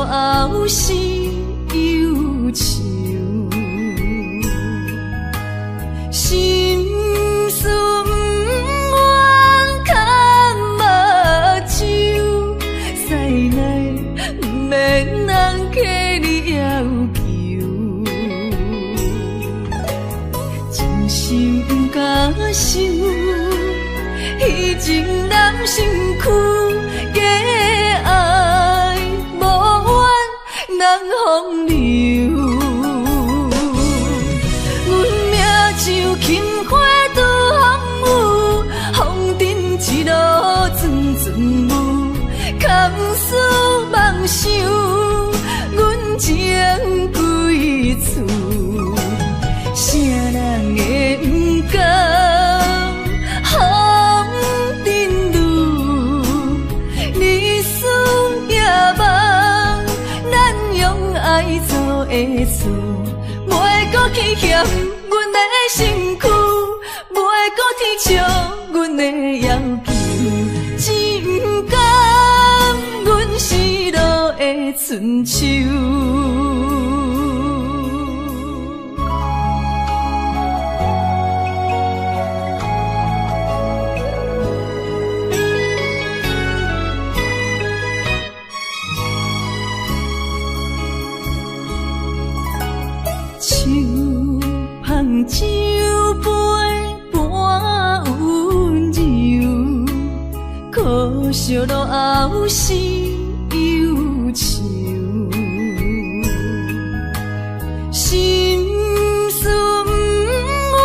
後是憂愁。心事毋願崁目睭，屎奶毋免人替你要求。真心毋敢受，彼情男身軀，假愛無怨人風流。阮命像琴花拄風雨，風塵一路陣陣霧，空思妄想，阮情歸處，啥人會毋甘風塵女？日思夜夢，咱用愛做的厝，袂閣去嫌阮的身軀，袂閣天笑阮的要求，只毋甘阮失落的春秋。手捧酒杯半溫柔，可惜落後是憂愁。心事毋願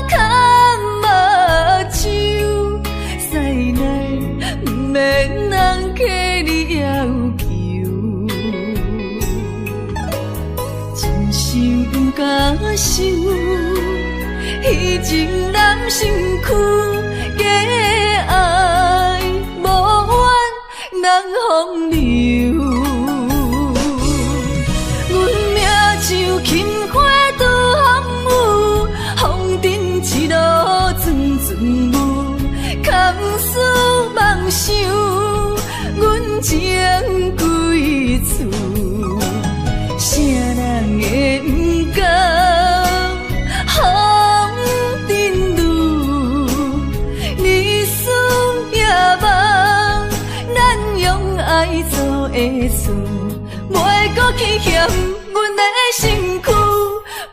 崁目睭，屎奶毋免人替你要求。真心毋敢受，彼情男身軀，假愛無怨人風流。阮命像琴花拄風雨，風塵一路陣陣霧，空思妄想，阮情歸處。啥人會毋甘風塵女？日思夜夢，咱用愛做的厝，袂閣去嫌阮的身軀，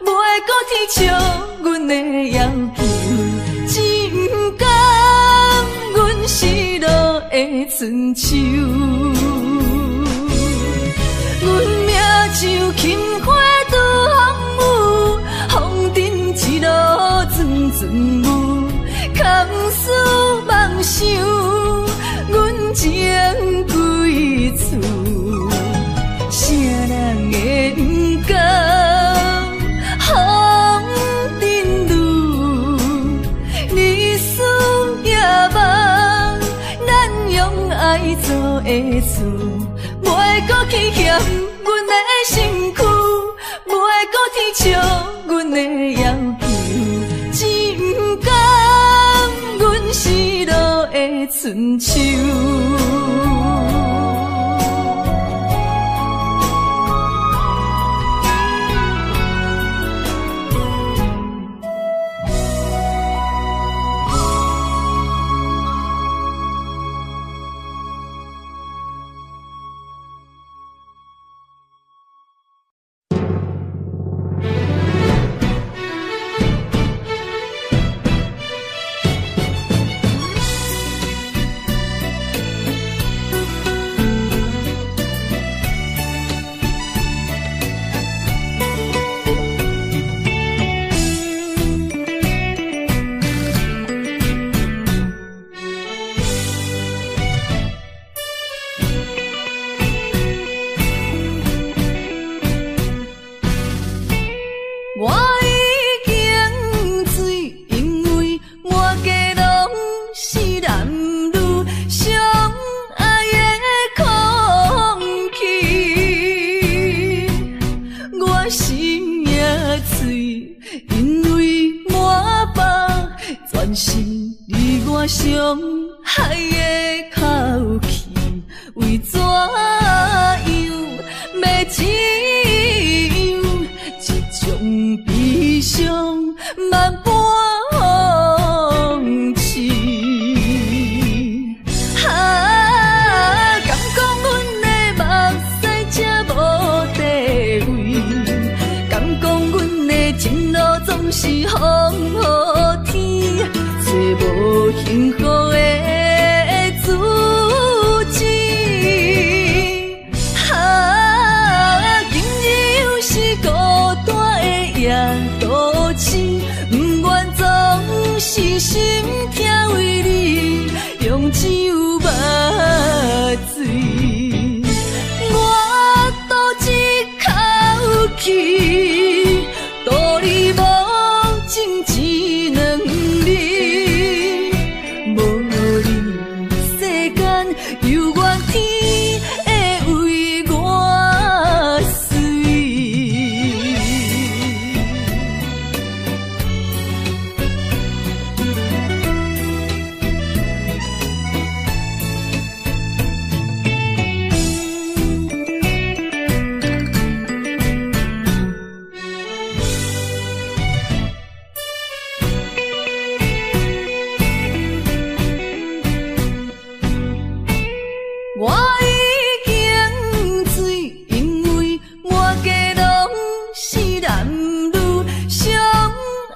袂閣天笑阮的要求，只毋甘阮失落的春秋。阮命像琴花拄風雨，風塵一路陣陣霧，空思妄想，阮情歸處。啥人會毋甘風塵女？日思夜夢，咱用愛做的厝，袂閣去嫌阮的身軀，袂閣天笑阮的要求，只毋甘阮失落的春秋。我已經醉，因為滿街攏是男女相愛的空氣。我心也醉，因為滿腹全是你我相愛的口氣，為怎樣？是風雨天，揣無幸福的主旨。啊，今日又是孤單的夜都市，不願總是心疼為你用酒目醉。我賭一口氣，道理無情一兩字，無你世間猶原天會為我隨。我已經醉，因為滿街攏是男女相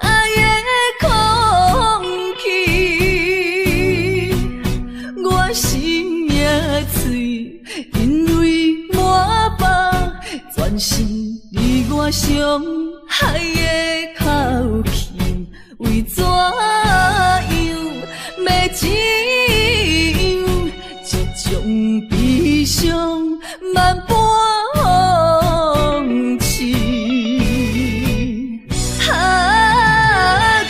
愛的空氣。我心也碎，因為滿腹全是你我傷害的口氣，為怎樣欲這樣？這種悲傷萬般諷刺。啊，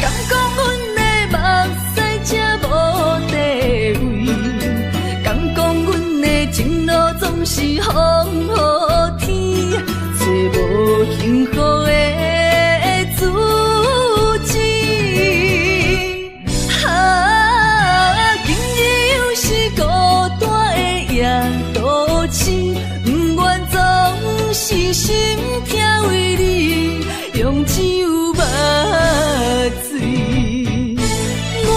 敢講阮的目屎這無地位？敢講阮的情路總是風雨天，揣無幸福的主旨。啊，今日又是孤單的夜都市，不願總是心疼為你用酒目醉。我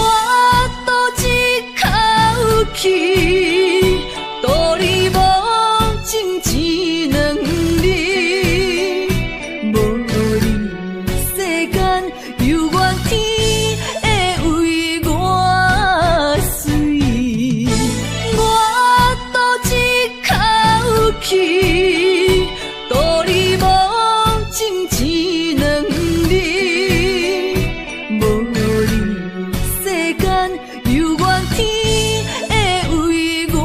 賭一口氣，道理無情一兩字，無你世間猶原天會為我隨。我賭一口氣，道理無情一兩字，無你世間猶原天會為我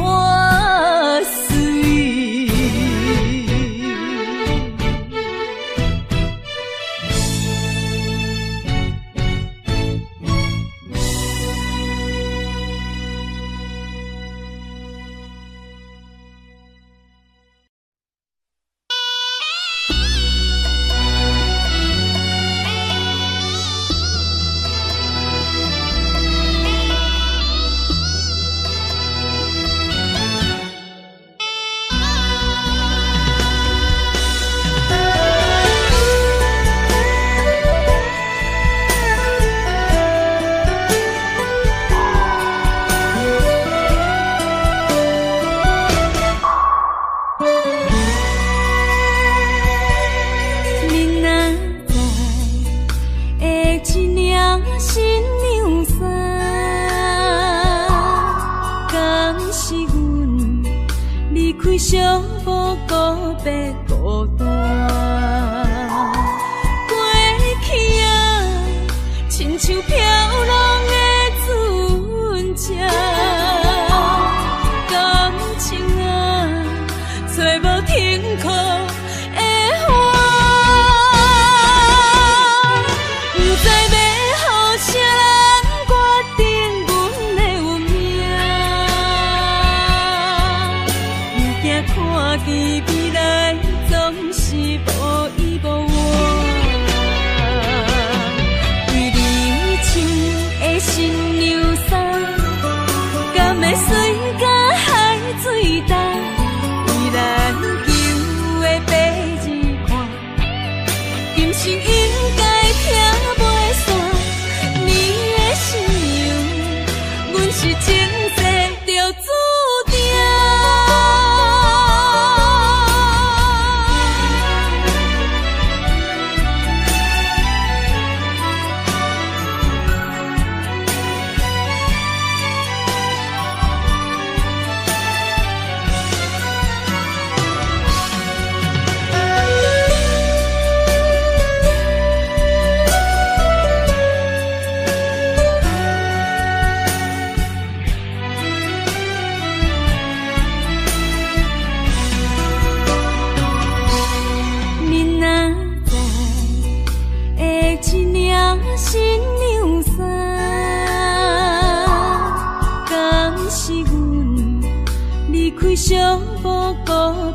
無告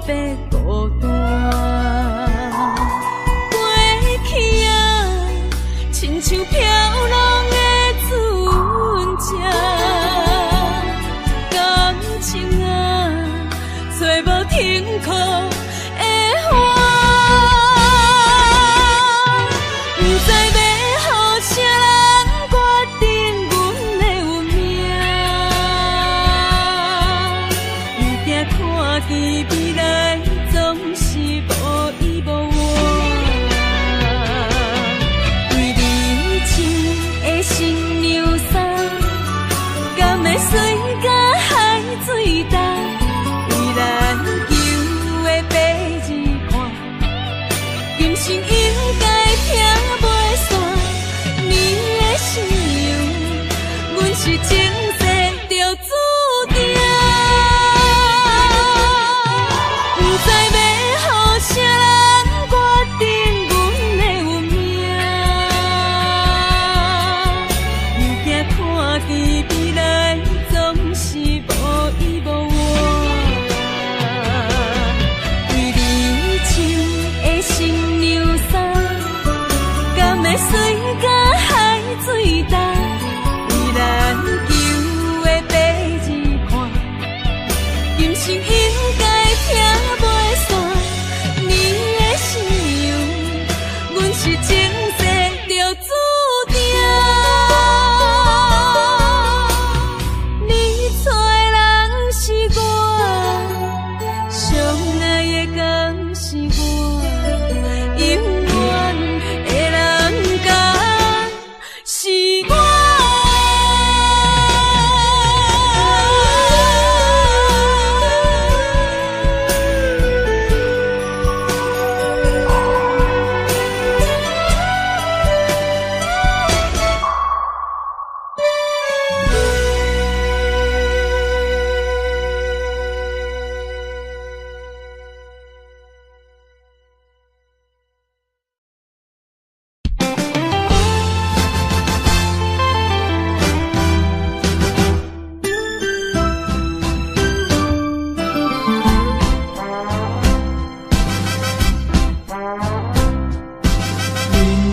別孤單。過去啊，親像飄浪的船隻，感情啊，找無停靠的岸。不知欲予啥人決定阮的運命，不驚看見未來總是無依無倚。為你穿的新娘衫，敢會隨甲海水干？為咱求的白日看，今生應該疼袂散。你的新娘，阮是前世就注定。不知欲予啥人決定阮的運命，不驚看見未來總是無依無倚。為你穿的新娘衫，敢會隨甲海水干？為咱求的白日看，今生應該疼袂散。你的新娘，阮是前世就注定。你娶的人是我，相愛的敢是我，永遠的人敢是我。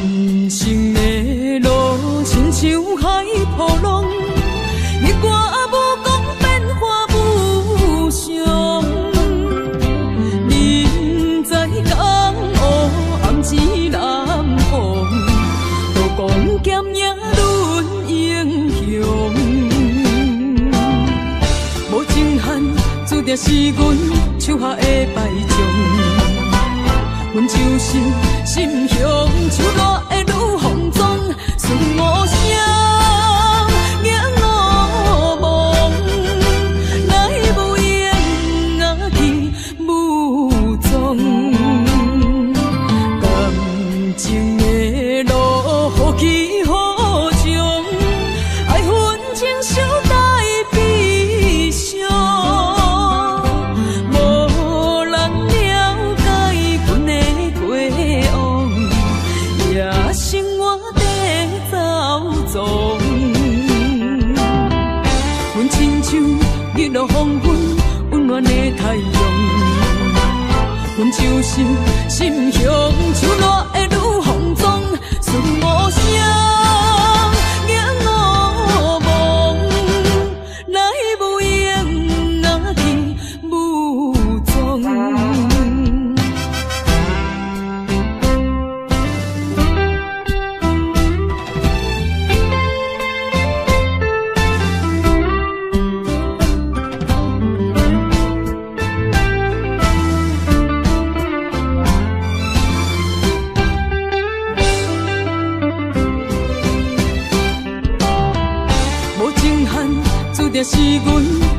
人生的路親像海波浪，日歌無講變化無常。人知江湖暗指南風，刀光劍影論英雄。無情漢注定是阮手下的敗將。阮就是心雄手辣的女风装，顺无声，迎无望，来无影啊去无踪。感情的路何去何从？愛恨情仇帶悲傷，無人了解阮的過往，野生活在走踪。阮親像日落黃昏溫暖的太陽，阮就是心雄手辣的女風裝，順無聲，迎無望，來無影啊去無蹤。無情漢注定是阮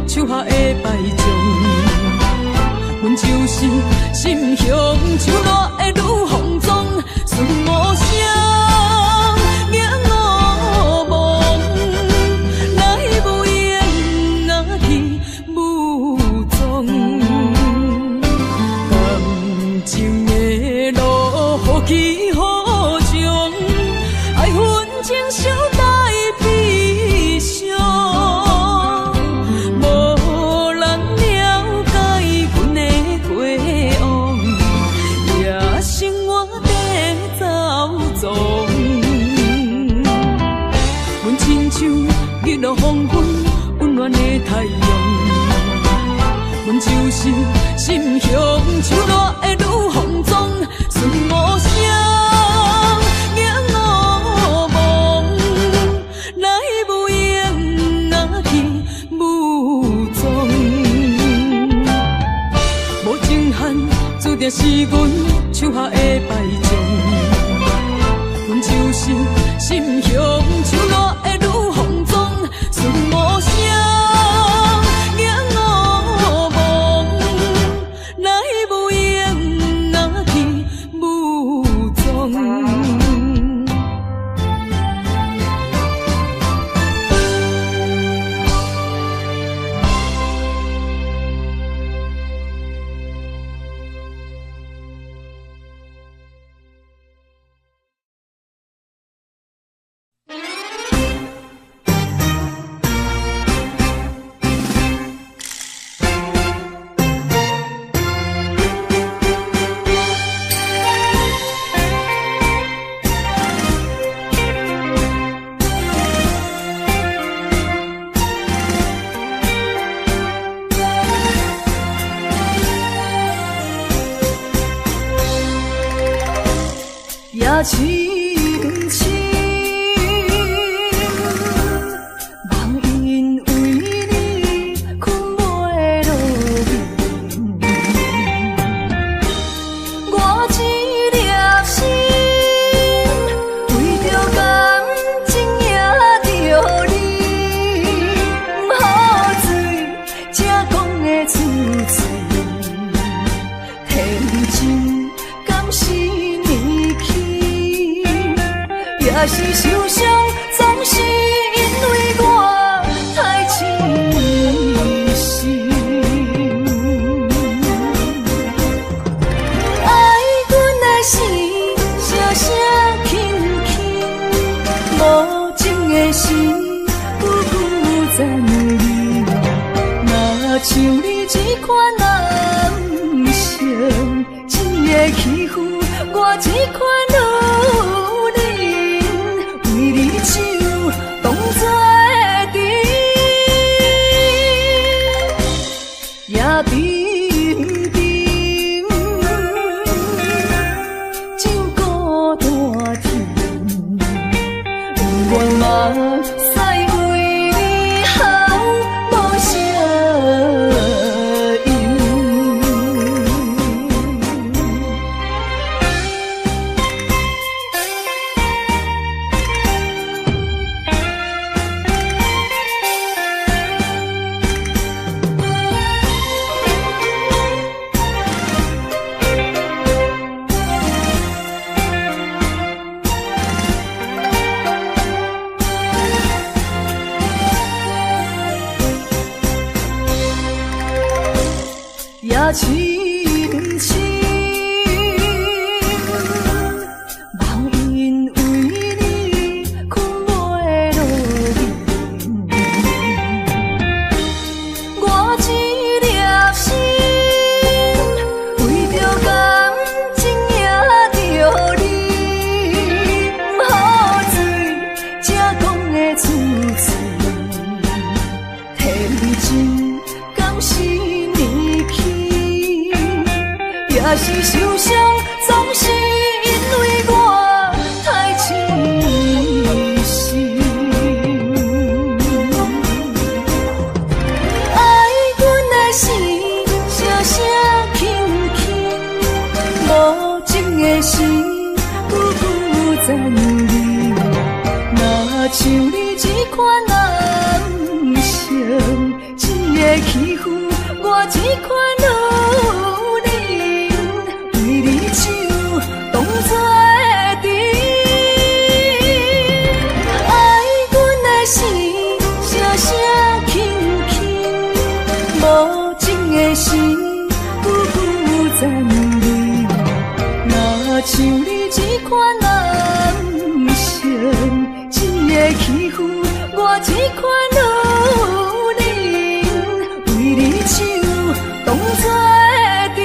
手下的敗將，阮就是心雄手辣的女風裝，順無聲，迎無望，來無影啊去無蹤。感情的路何去何從？愛恨情仇帶悲傷，無人了解阮落黃昏，溫暖的太陽。阮就是心雄樹懶的女風裝，順無聲，迎烏蒙，來無影啊去無蹤。無情漢，注定是阮手下的敗將。阮就是心雄樹懶的女風裝，順無聲，迎烏蒙，來無影啊去無蹤。也深深，梦因為你睏袂落眠。我這粒心為著感情贏著你，毋好醉才講會出嘴，天真敢是年輕，也是受傷，總是因為我太痴心。愛阮的心，聲聲輕輕，無情的心，久久殘忍。若像你這款男性，只會欺負我這款女人，為你酒當作陣，也沉沉酒孤單天，不願目屎為你哭無聲音。也深深，梦因為你睏袂落眠。我這粒心為著感情贏著你，毋好醉才講會出嘴，天真敢是年輕，也是受傷，總是因為我太痴心。愛阮的心，聲聲輕輕，無情的心，久久殘忍。若像你這款男性，只會欺負我這款女人，為你酒當作陣。愛阮的心，聲聲輕輕，無情的心，久久殘忍。若像你這款男性，只會欺負我這款女人，為你酒當作陣，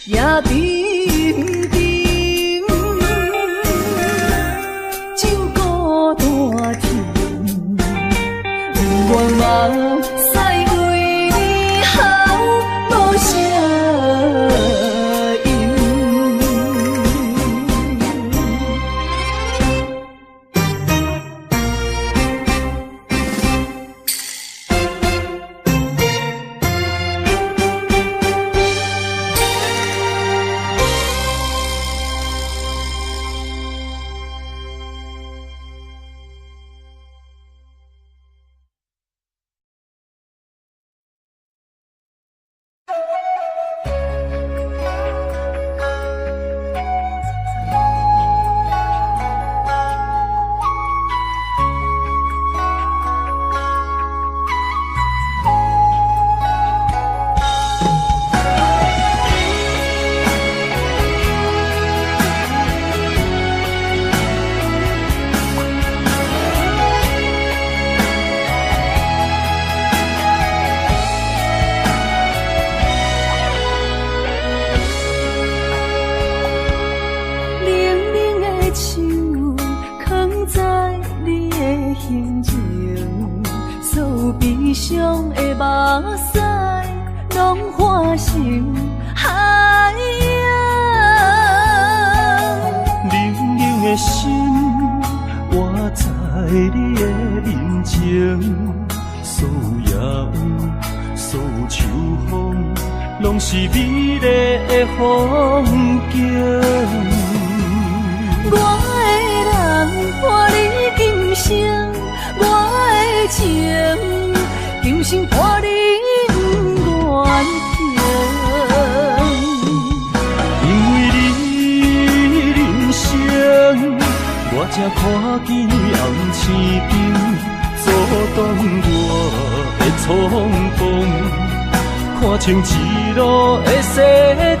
也沉沉酒孤傷的目屎，攏化成海洋。冷冷的心，活在你的面前，所有夜雨，所有秋風，攏是美麗的風景。我的人伴你今生，我的情，今生伴你不願停。因為你人生，我才看見紅星燈，阻擋我的衝動，看清一路的世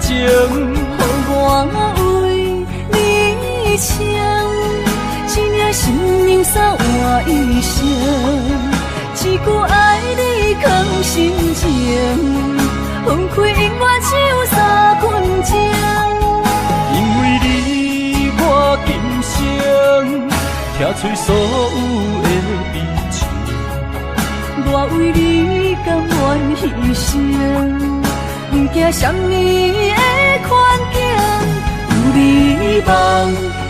情。予我為你穿一領新娘衫換衣裳，一句愛你藏心情，分開永遠像三分情。因為你，我今生拆碎所有的悲情。我為你甘願犧牲，毋驚啥物的困境。有你夢，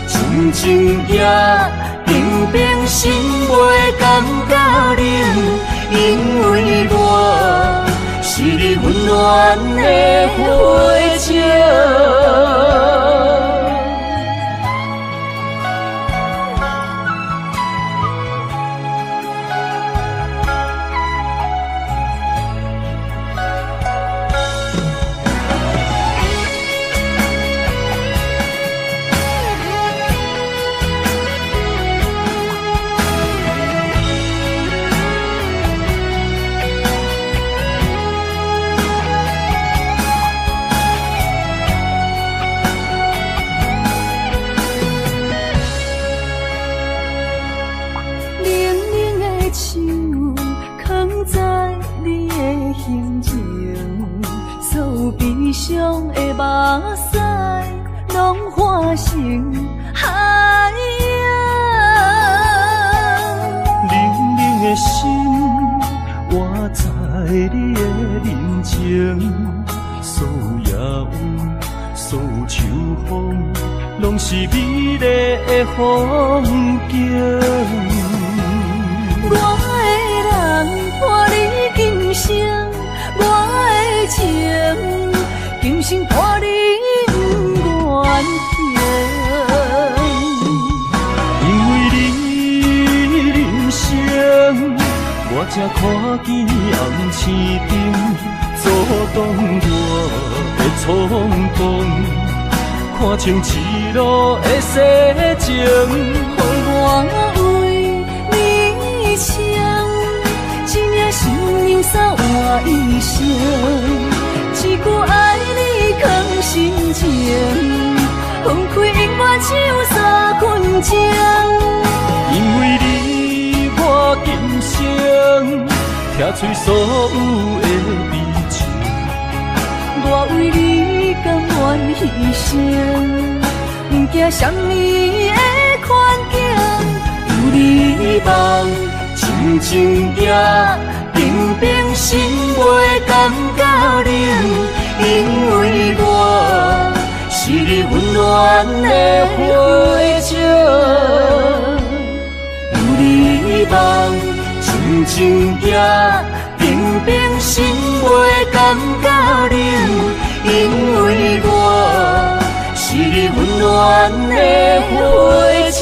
深情行，冰冰心袂感覺冷，因為我是你溫暖的火種。冷冷的手囥在你的胸前，所有悲傷的目屎，攏化成海洋。冷冷的心，活在你的面前，所有夜雨，所有秋風，攏是美麗的風景。我的人伴你今生，我的情，今生伴你不願停。因為你人生，我才看見紅星燈，阻擋我的衝動，看清一路的世情。予我為你穿一領新娘衫換衣裳，一句愛你藏心情，分開永遠像三分情。因為你，我今生拆碎所有的悲情。我為你甘願犧牲，毋驚啥物的困境。有你夢，深情行，冰冰心袂感覺冷，因為我是你溫暖的火種。有你夢，深情行，冰冰心袂感覺冷，因為我是你溫暖的火種。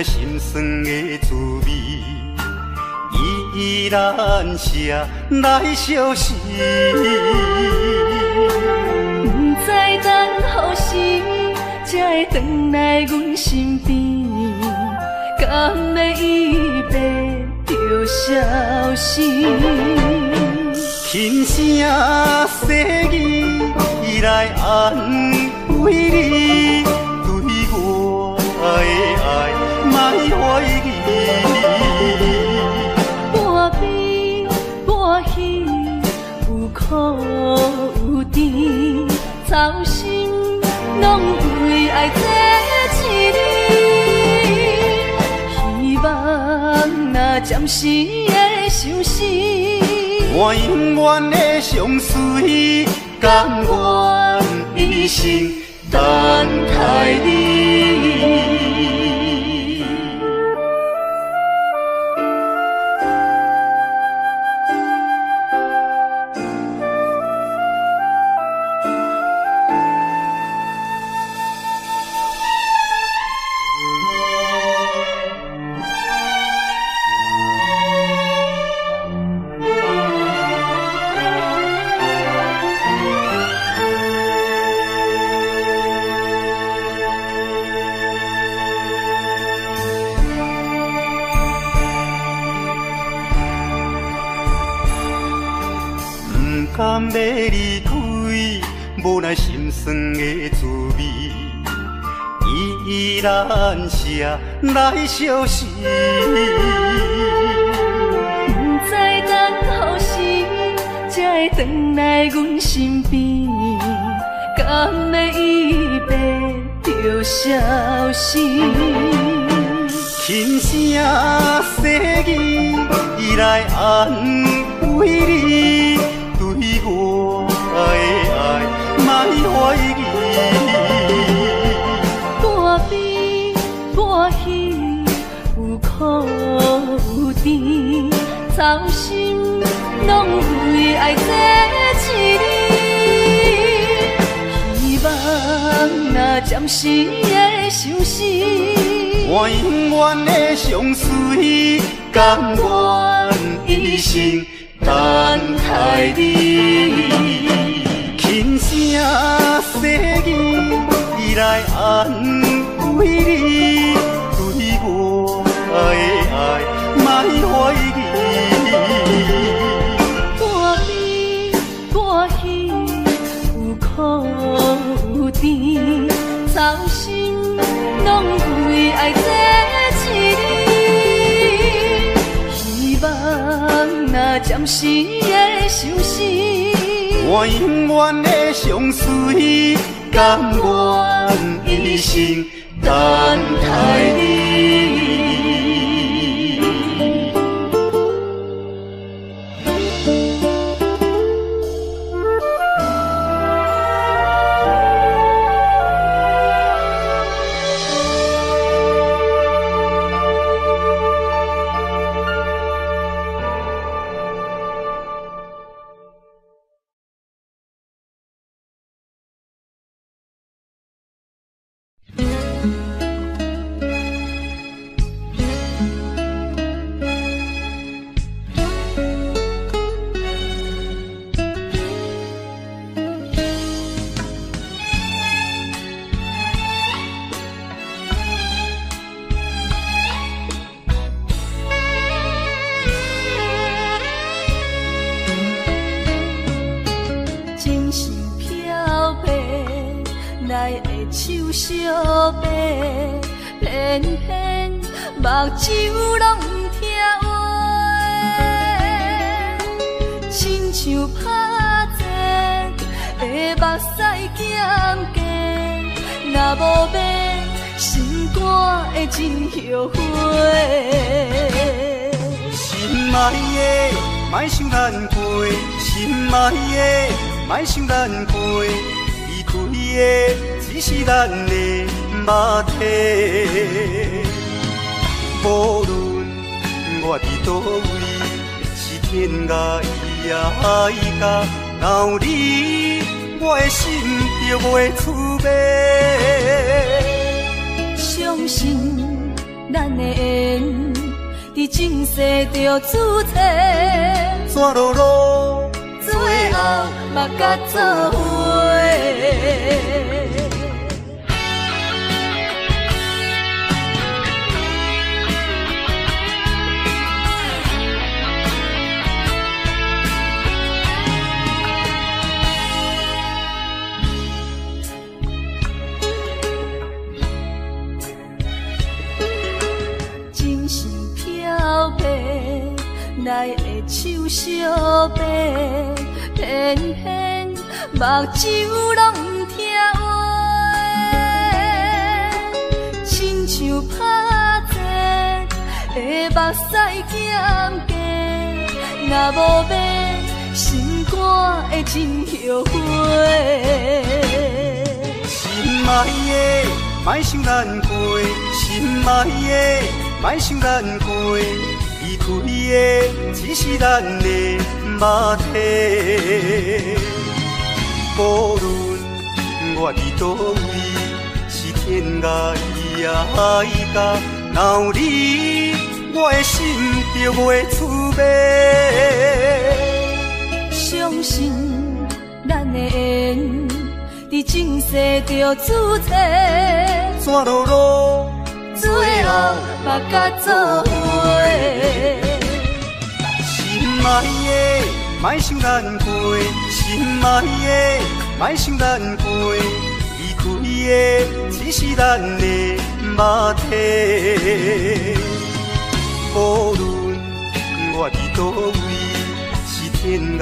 奈心酸的滋味，依依难舍来相思。不知等何时才会转来阮身边，敢会伊爬著消失？轻声细语来安慰你，对我的爱莫怀疑。半悲半喜，有苦有甜，操心拢为爱这一字。希望若暂时的相思，我永远的相随，甘愿一生等待你。甘欲离开，无奈心酸的滋味，依依难舍来相思。不知等何时才会转来阮身边，敢会伊爬著消失？轻声细语来安慰你，对我的爱莫怀疑。半悲半喜，有苦有甜，操心拢为爱这一字。希望若暂时的相思，我永远的相随，甘愿一生等待你。轻声细语来安慰你，对我的爱莫怀疑。半悲半喜，有苦有甜，操心拢为爱这一字。希望若暂时的相思，我永远的相随，甘愿一生等待你。偏偏目睭拢毋听话，亲像拍坐的目屎减价，若无买，心肝会真后悔。心爱的，莫伤难过，心爱的，莫伤难过，离开的只是咱的肉体。无论我伫佗位，是天涯海角，若有你，我的心就袂出卖。相信咱的缘，伫前世就注册。怎落落，最后嘛甲做伙。情是飘白，来的手相白，偏偏目睭拢毋听话，亲像拍坐的目屎减价，若无买，心肝会真后悔。心爱的，莫伤难过，心爱的，莫伤难过，离开的只是咱的肉体。无论我伫佗位，是天涯海角，若有你，我的心就袂出卖。相信咱的缘，伫前世就注册。怎落落，最后嘛甲做伙。心爱的，莫伤难过，心爱的，莫伤难过，离开的只是咱的肉体。无论我伫佗位，是天涯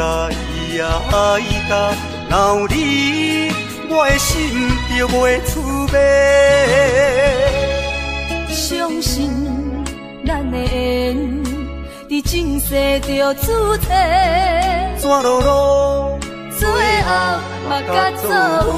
海角，若有你，我的心就袂出卖。相信咱的缘，伫前世就注册。怎落落，最后嘛甲做伙。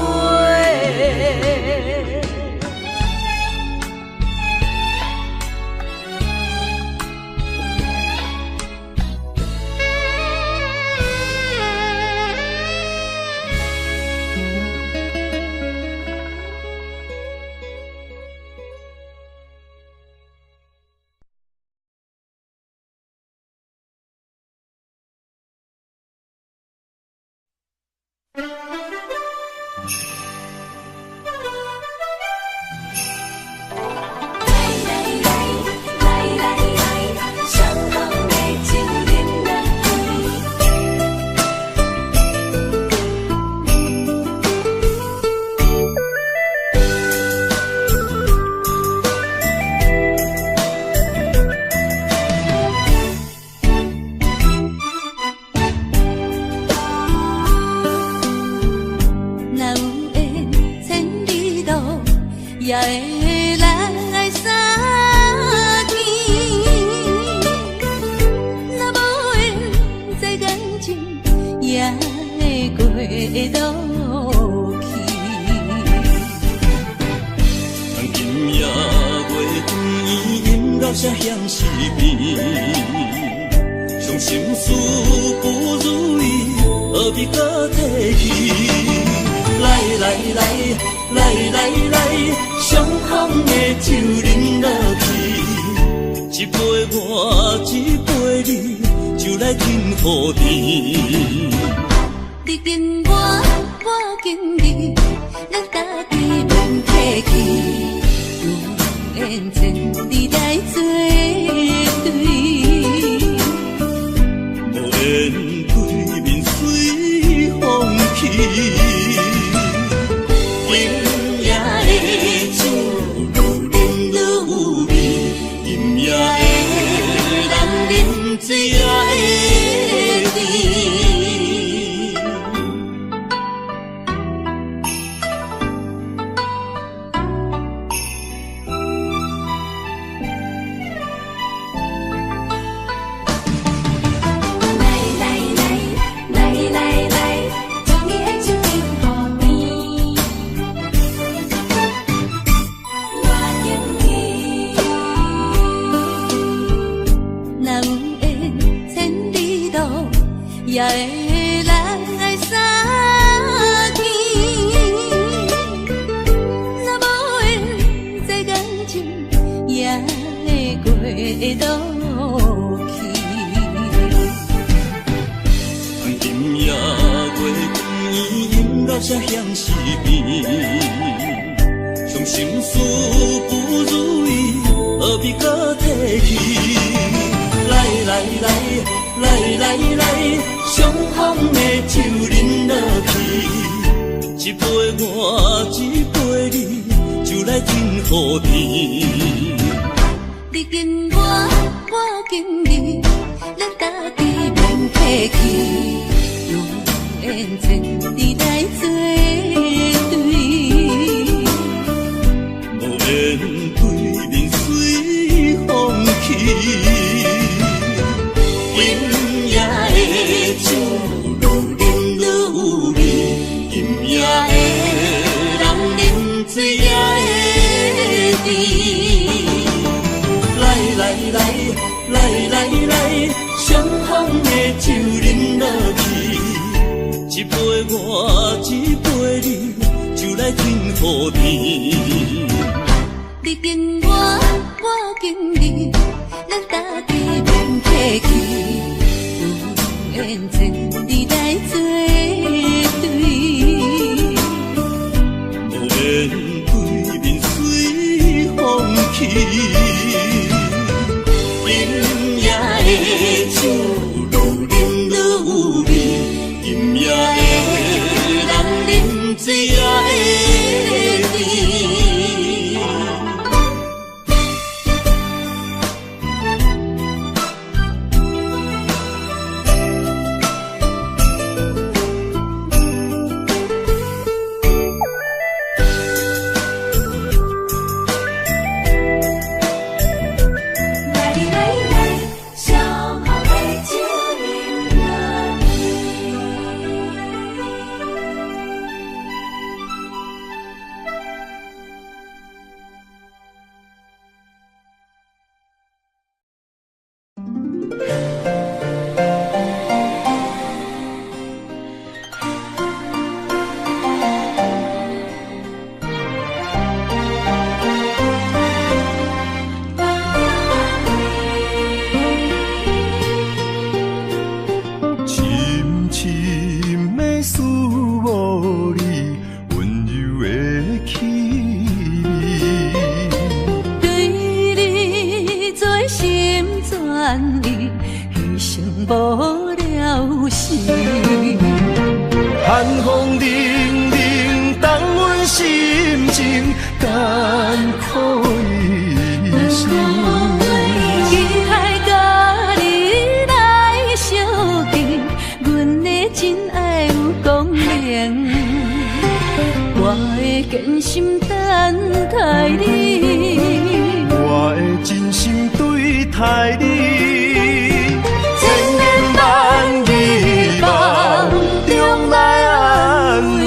也会来相见。若无缘在感情，也会过落去。当今夜月圆，音乐声响四边，伤心事不如意，何必阁提起？来来来来来来，上红的酒饮落去，一杯我一杯你，酒来天雨甜。你敬我，我敬你，咱家己免客气，有缘千里来做对，无缘对面随风去。今夜的酒愈饮愈有味，今夜的人饮醉也会甜。来来来来来来，将你的酒饮予甜。我敬你。若有缘千里路，也会来相见。若无缘在感情，也会今夜月光圆，音乐声响四边，将心事不如意，何必阁提起？来来来来来来，上风的酒啉落去，一杯我，一杯你，就来天好甜。你敬我，我敬你，咱家己免客气，有缘千里来做对，无缘对面随风去。今夜的酒愈饮愈有味，今夜的人饮醉也会甜。来来来来来来，上风的酒啉落去，一杯我，一杯你，就来天好甜。你敬我，我敬你，咱家己免客气，有缘千里来做对，无缘对面随风去。今夜的酒愈饮愈有味，今夜的人饮醉也会甜。来来来，上好的酒饮落去。深深的思慕你，温柔的气味。对你全心全意，牺牲无了时。寒风凛凛，冻阮心情，艰苦一生。期待佮你来相见，阮的真爱有光明。我的坚心等待你，我的真心对待你，千言万语梦中来安慰。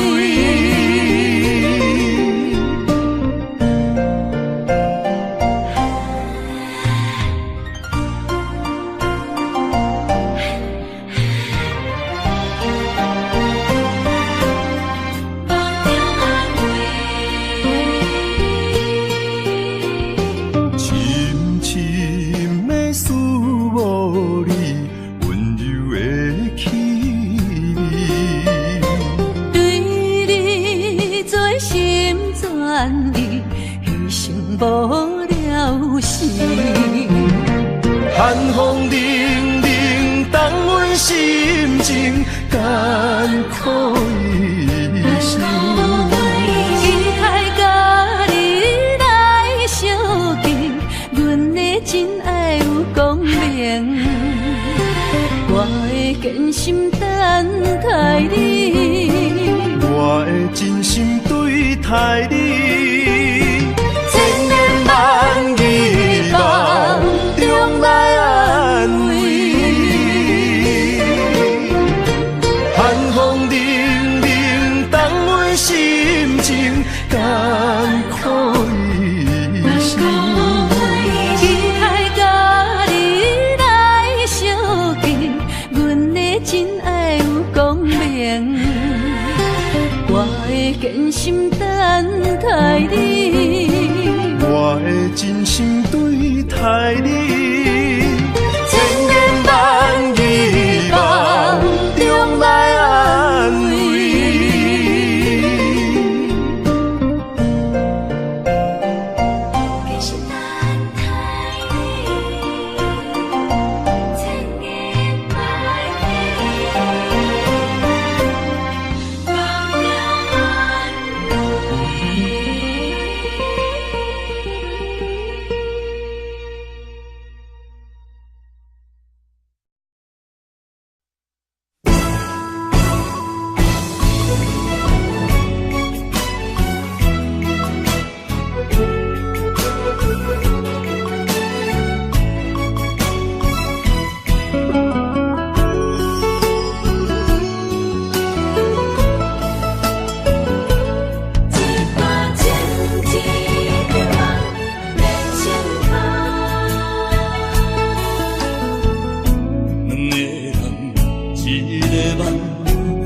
梦中安慰。深深的思慕你，温柔的气味。对你全心全意，牺牲无了时。寒风凛凛，冻阮心情，艰苦一生。期待佮你来相见，阮的真爱有光明。我的坚心等待你，我的真心对待你，千言万语梦中来安慰。寒风凛凛，冻阮心情，艰苦一生。期待佮你来相见，阮的真爱有光明。我的坚心等待你，我的真心对待你，千言万语梦中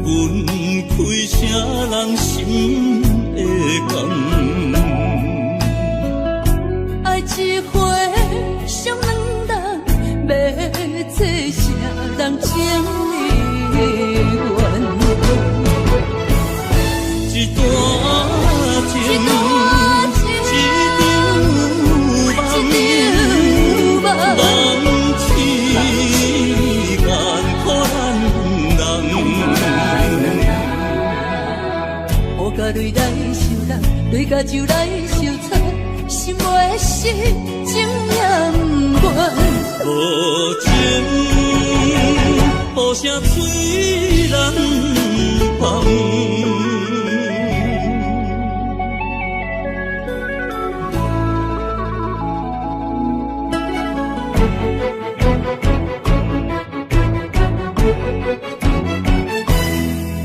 分开啥人心会甘？爱一回伤两人，欲做啥人情意愿？一段情，一场梦，梦醒艰苦难人。雨甲泪来相揽，泪共酒来相掺，心袂死，情也毋愿。无情，雨声催人放。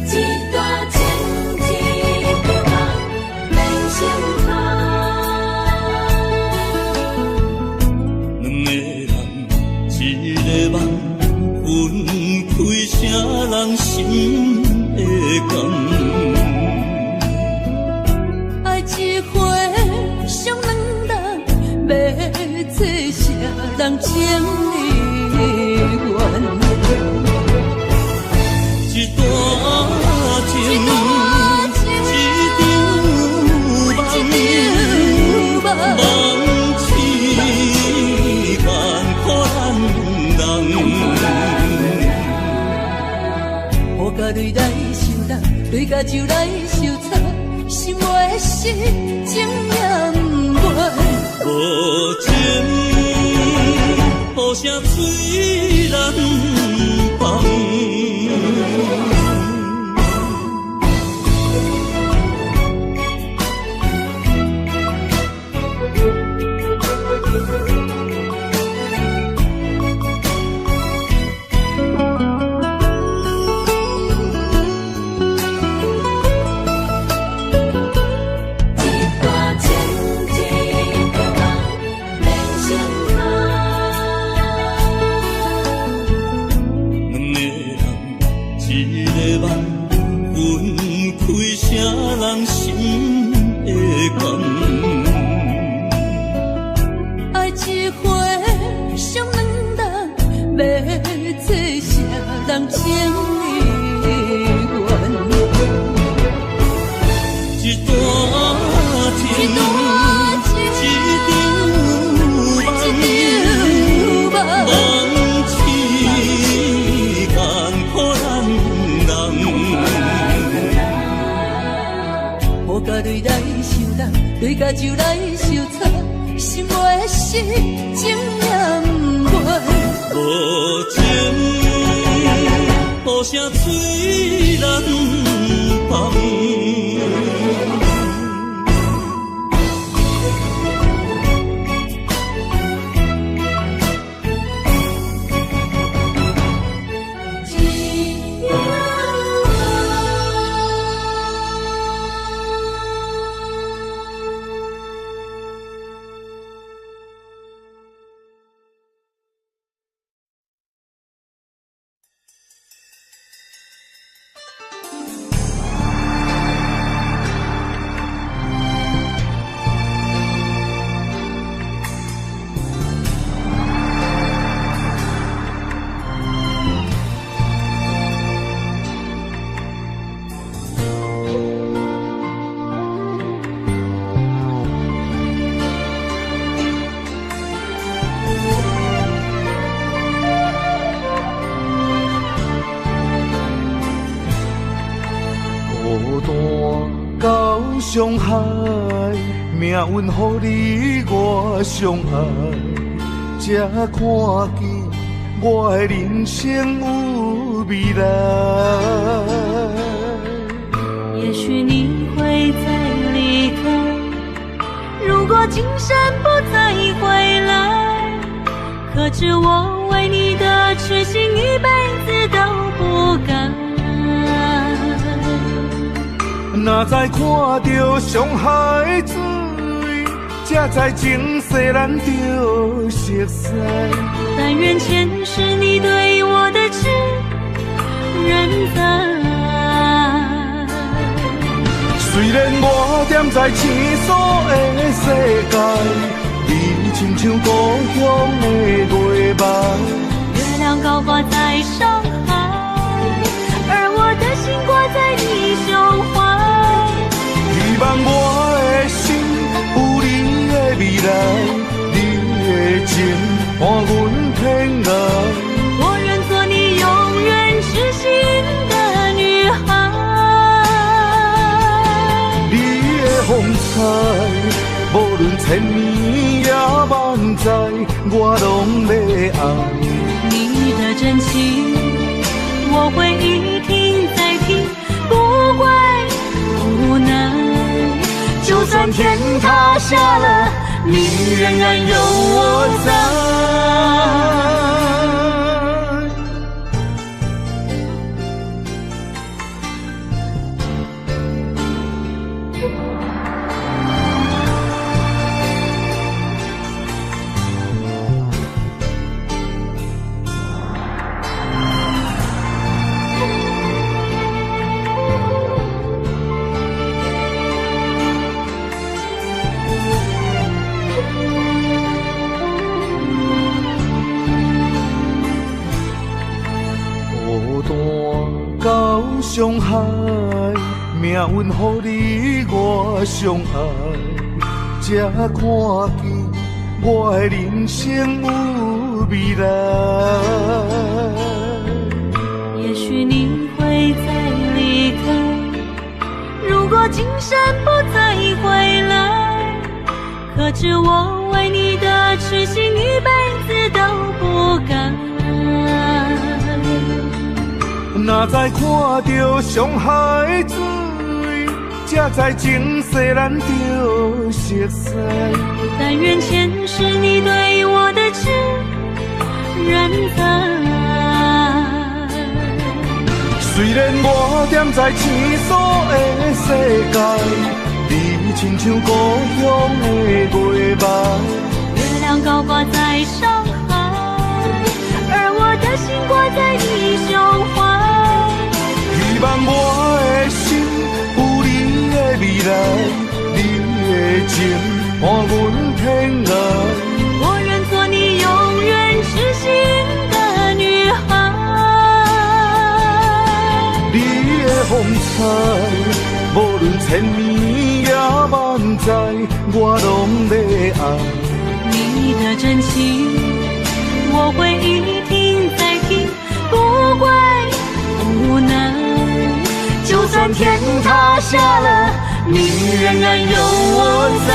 一段情，一场梦，变成空。两个人，一个梦，分开啥人心会甘？爱一回伤两人，欲做啥人情意愿？一段情，一场梦，梦醒艰苦难人。雨共泪来相揽，泪共酒来相掺，心袂死，情也毋愿。无情，雨声催人放。一段情，一场梦，变成空。两个人，一个梦，分开啥人心会甘？爱一回伤两人，欲做啥人情意愿？一段情，一场梦，梦醒艰苦难人。雨共泪来相揽，泪共酒来相掺，心袂死，情也毋愿。无情，雨声催人放。孤单到上海，命运予你我相爱，才看见我的人生有未来。也许你会再离开，如果今生不再回来，可知我为你的痴心一辈子都不改。若再看到上海水，才知前世咱就熟似。但愿前世你对我的痴仍在。雖然我踮在生疏的世界，你親像故鄉的月捌。月亮高掛在上海，而我的心掛在你胸懷。希望我的心有你的未來，你的情伴阮天涯。我願做你永遠痴心的女孩。你的風采，無論千年也萬載，我攏欲愛。你的真情，我會一聽再聽，不會無奈。就算天塌下了，你仍然有我在。到上海，命運予你我相愛，才看見我的人生有未來。也許你會再離開，如果今生不再回來，可知我為你的痴心一輩子都不改。若再看著上海水，才知前世咱著熟似。但願前世你對我的痴仍在。雖然我踮在生疏的世界，你親像故鄉的月捌。月亮高掛在上海，而我的心掛在你胸懷。希望我的心有你的未來，你的情伴阮天涯。我願做你永遠痴心的女孩。你的風采，無論千年也萬載，我攏欲愛。你的真情，我會一聽再聽，不會無奈。就算天塌下了，你仍然有我在。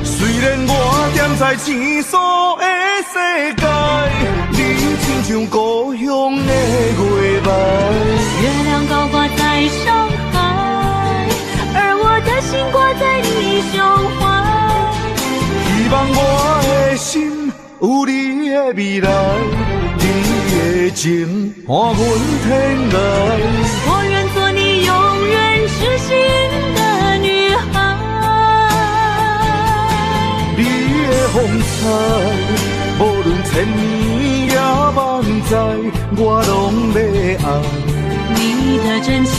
雖然我踮在生疏的世界，你親像故鄉的月捌。月亮高掛在上海，而我的心掛在你胸懷。希望我的心有你的未來，你的情伴阮天涯。我願做你永遠痴心的女孩。你的風采，無論千年也萬載，我攏欲愛。你的真情，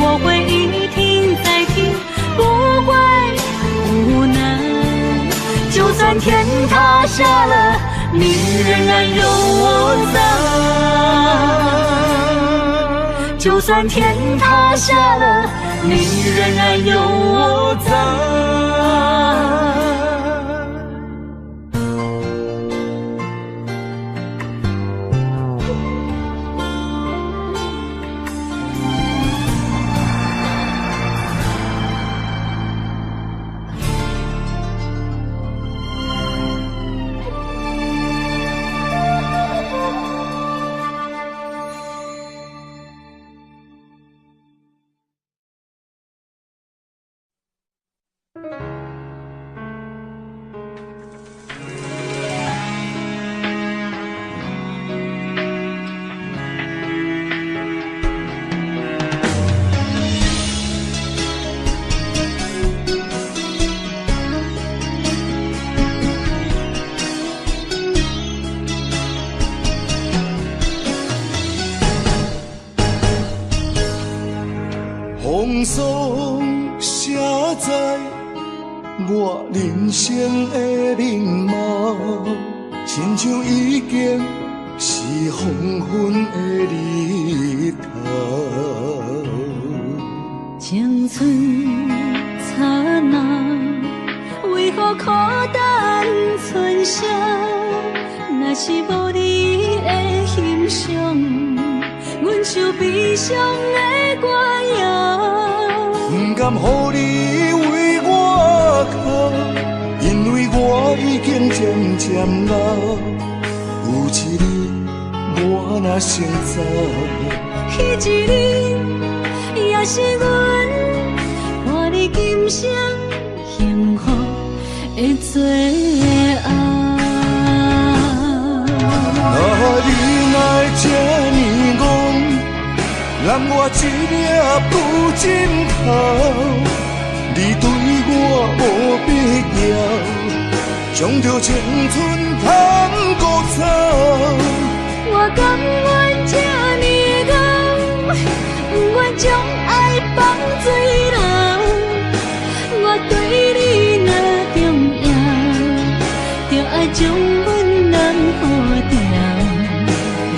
我會一聽再聽，不會無奈。就算天塌下了，你仍然有我在。就算天塌下了，你仍然有我在。風霜寫在我人生的面貌，親像已經是黃昏的日頭。青春燦爛，為何苦等春宵？若是無你的欣賞，阮像悲傷的歌謠。不甘予你為我哭，因為我已經漸漸老。有一日我若先走，彼一日也是阮伴你今生幸福的最後。啊，你哪會這呢戇，攬我一粒布枕頭，你對我無必要，將著青春通孤走。我甘願這呢怣，不願將愛放水流。我對你若重要，就愛將阮攬好牢。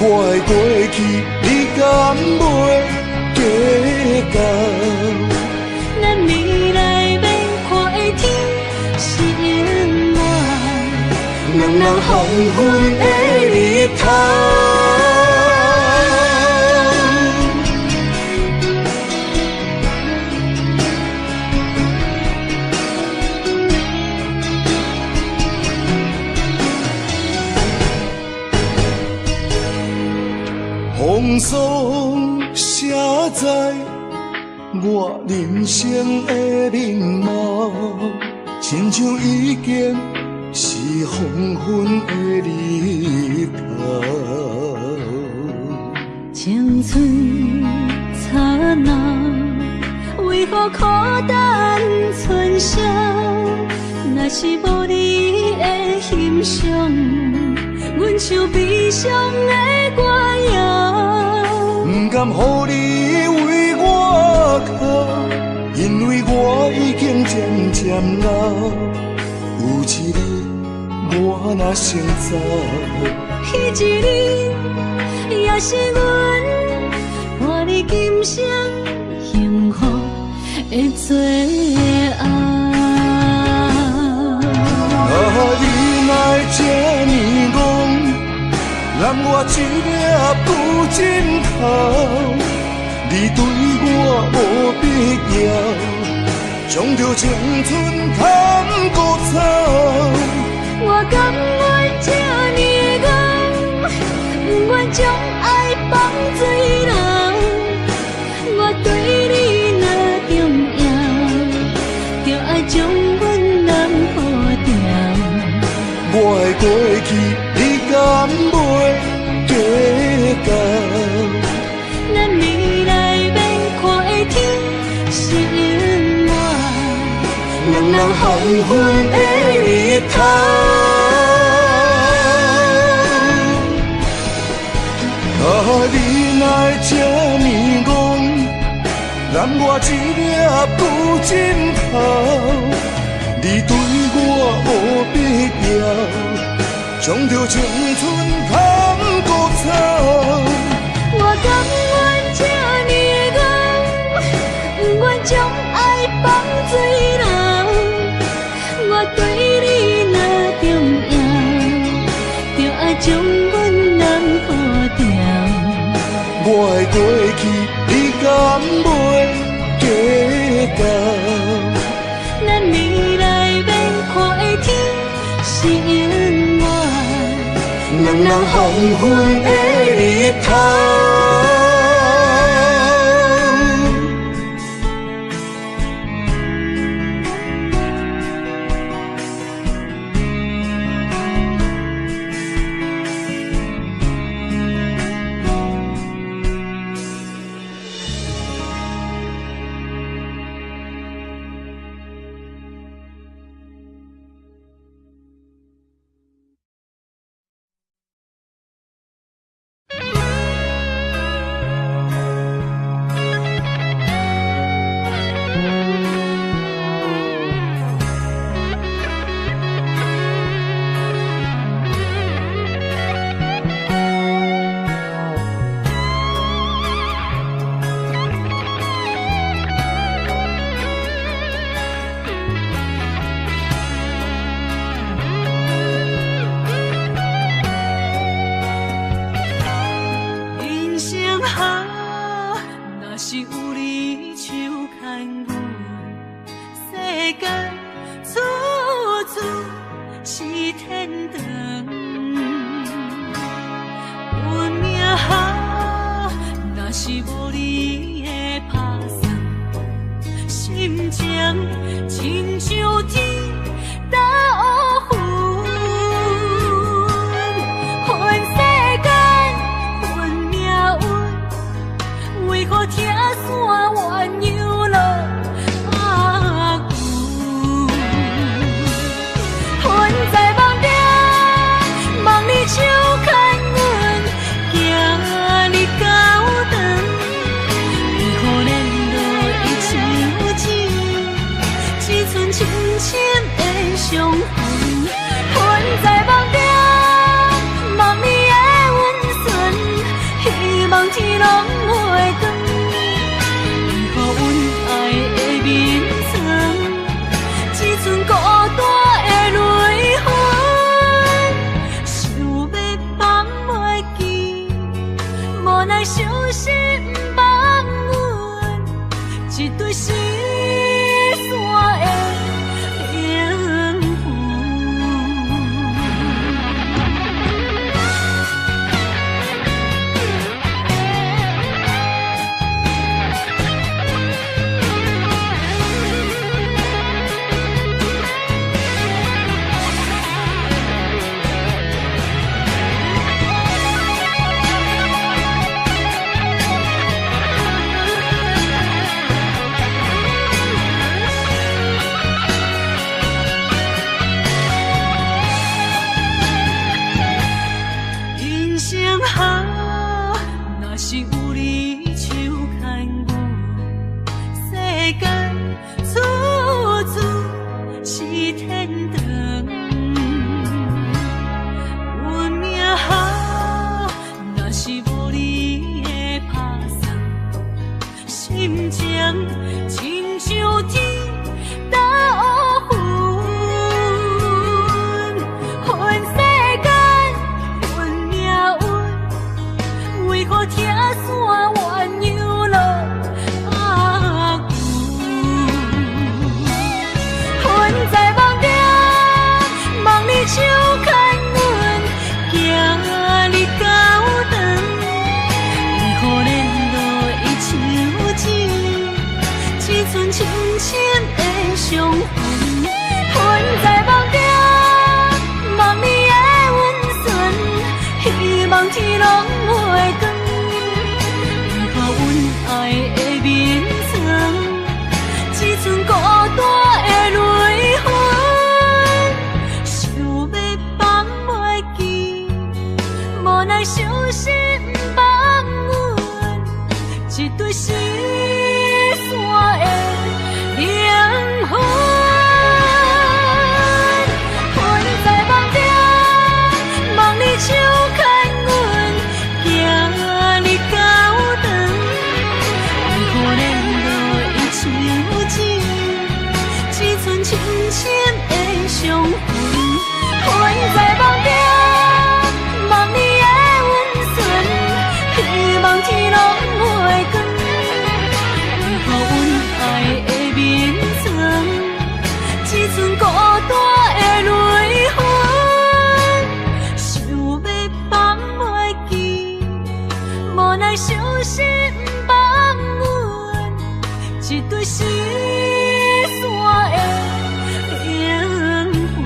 我的過去，你敢袂計較？咱未來欲看的天是永遠，兩人黃昏的日頭。風霜寫在我人生的面貌，親像已經是黃昏的日頭。青春燦爛，為何苦等春宵？若是無你的欣賞，阮像悲傷的歌謠。不甘予你為我哭，因為我已經漸漸老。有一日我若先走，彼一日也是阮伴你今生幸福的最後。啊，你哪會這呢戇，攬我一粒布枕頭，你對我無必要，將著青春通孤走。我甘願這呢怣，不願將愛放水流。我對你若重要，就愛將阮攬好牢。我的過去，你敢袂計較？咱未來欲看的天是永遠，兩人黃昏的日頭。啊，你哪會這呢戇，攬我一粒布枕頭，你對我無必要，將著青春通孤走。我甘願這呢怣，不願將愛放水流。我對你若重要，就愛將阮攬好牢。我的過去，你敢袂計較？咱未來欲看的天是永遠，兩人黃昏的日頭。間處處是天堂。阮命啊，若是無你的拍算，心情親像天斗雲。恨世間，恨命運，為何拆散鴛鴦落白骨？魂在夢中，望你手牽阮，行入教堂。為何連落一手指，只剩深深的傷痕？魂在夢中，望你的溫存，希望天攏袂斷。為何阮愛的眠床，只剩孤單的淚痕？想欲放袂記，無奈傷心放阮一對失散的靈魂。人生啊，若是有你手牽阮，世間處處是天堂。阮命啊，若是無你的拍算，心情親像天斗雲。恨世間，恨命運，為何拆散鴛鴦落白骨？魂在夢中，望你手牽阮，行入教堂。為何連落一手指，只剩深深的傷痕？魂在夢中，望你的溫存，希望天攏袂斷。為何阮愛的眠床，只剩孤單的淚痕？想欲放袂記，無奈傷心放阮一對失散的靈魂。魂在夢中，望你手牽阮，行入教堂。為何連落一手指，只剩深深的傷痕？魂在夢中，望你的溫存，希望天攏袂斷。為何阮愛的眠床，只剩孤單的淚痕？想欲放袂記，無奈傷心放阮一對失散的靈魂。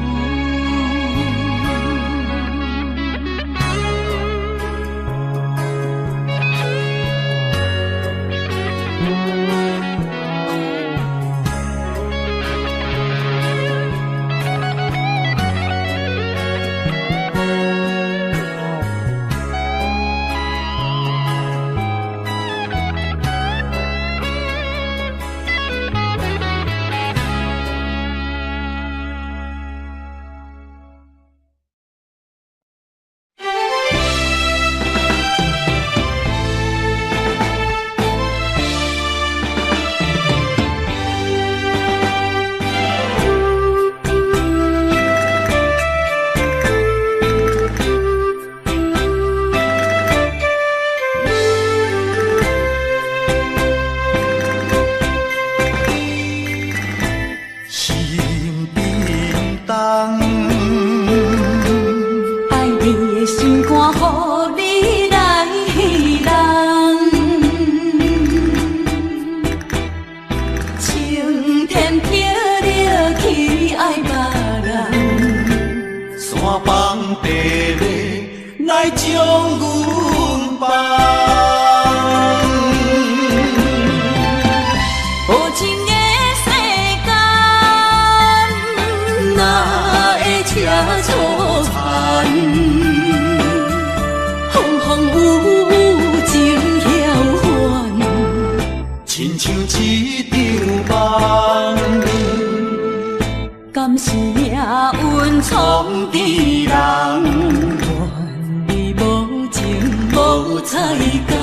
彩工，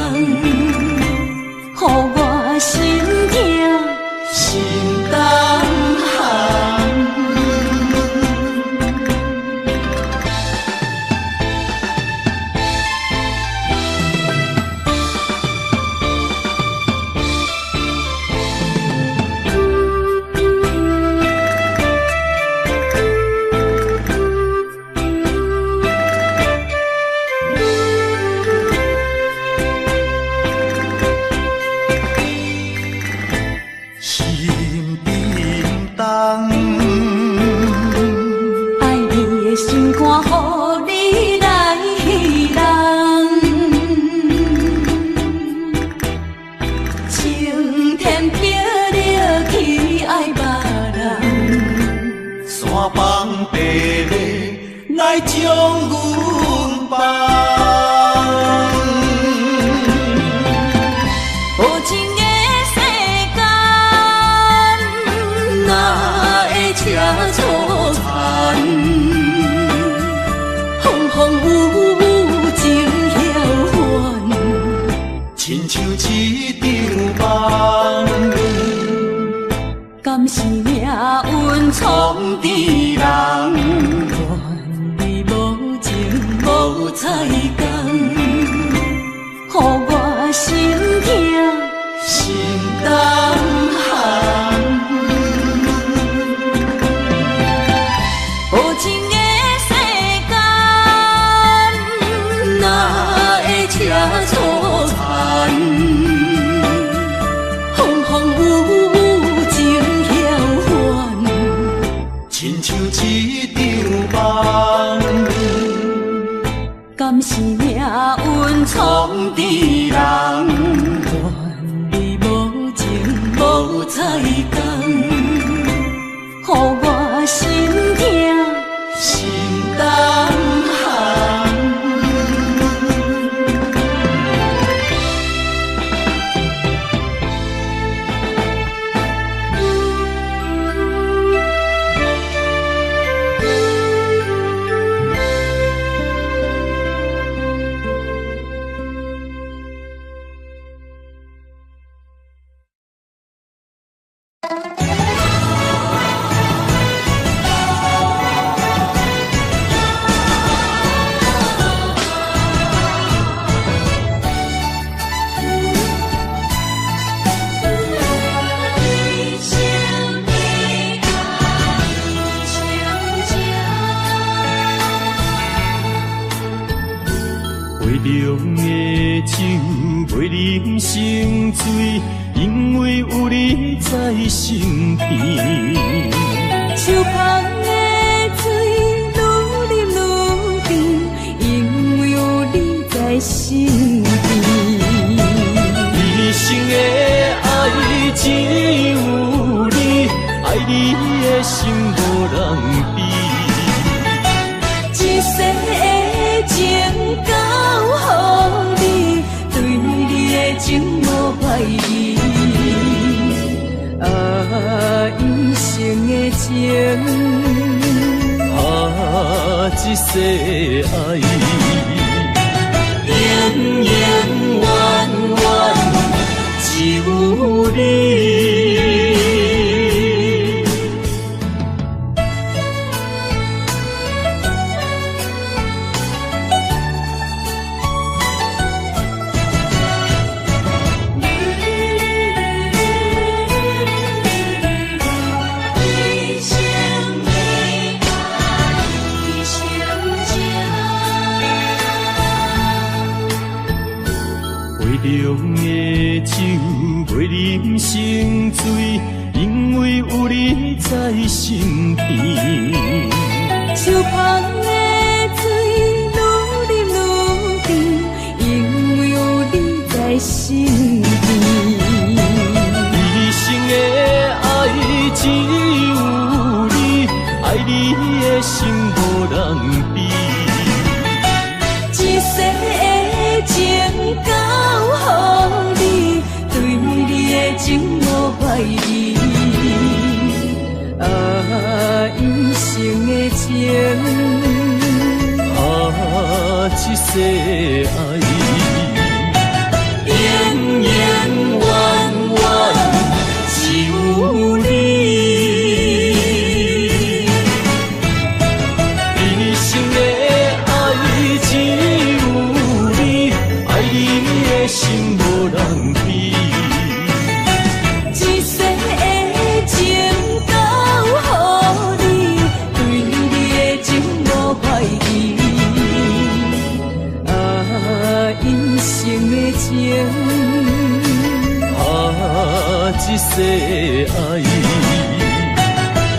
予我心疼心胆寒。心叮当，爱你的心肝，予你来人。青天白日去爱别人，山放地马来将阮放。无情的世间，哪会这粗残？风风雨雨情晓还，亲像一场梦。敢是命运创治人？怨你无情无彩工，予我心疼心胆寒。无情的世间，哪会这粗残？风风雨雨情晓还，亲像一场梦。敢是命运创创治人，怨你无情无彩工，予我心疼心胆寒。一生的爱，一生情。杯中的酒袂啉成醉，因为有你在身边。手捧的水愈啉愈甜，因为有你在身边。一生的爱只有你，爱你的心无人比。一世的情交予你，对你的情无怀疑。啊，一生的情，啊，这世爱，永永远远只有你。一生的爱，一生情。杯中的酒袂啉成醉，因为有你在身边。手捧的水愈啉愈甜，因为有你在身边。一生的爱只有你，爱你的心无人比。一世的情交予你，对你的情无怀疑。啊，一生的情，啊，这世爱，心無人比。一世的情交予你，對你的情無懷疑。啊，一生的情，啊，這世愛，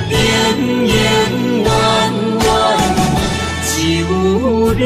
永永遠遠只有你。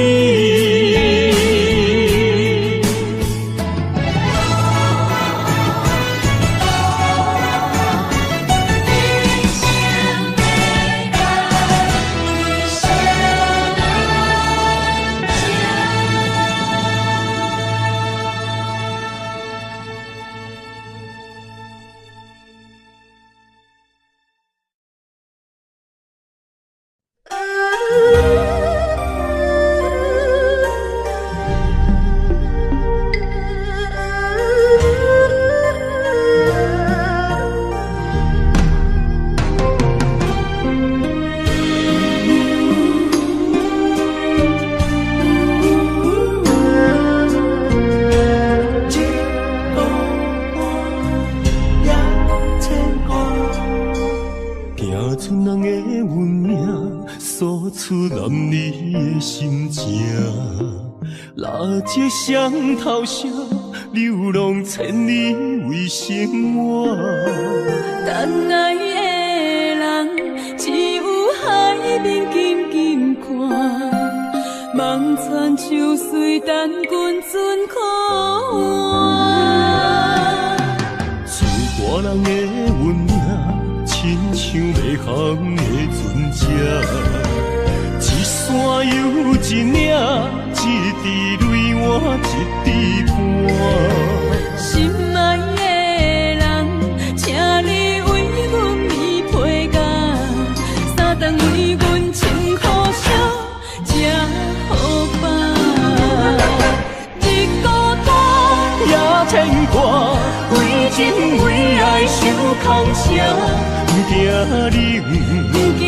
双头蛇，流浪千里为生活。等爱的人，只有海面紧紧看，望船就随等阮船靠岸。出歌人的运命，亲像迷航的船只，一山又一岭，一滴泪换一滴汗。心爱的人，请你为阮棉被盖，三顿为阮穿雨衫，才好放。日孤单也牵挂，为情为爱受空声，不惊冷，不惊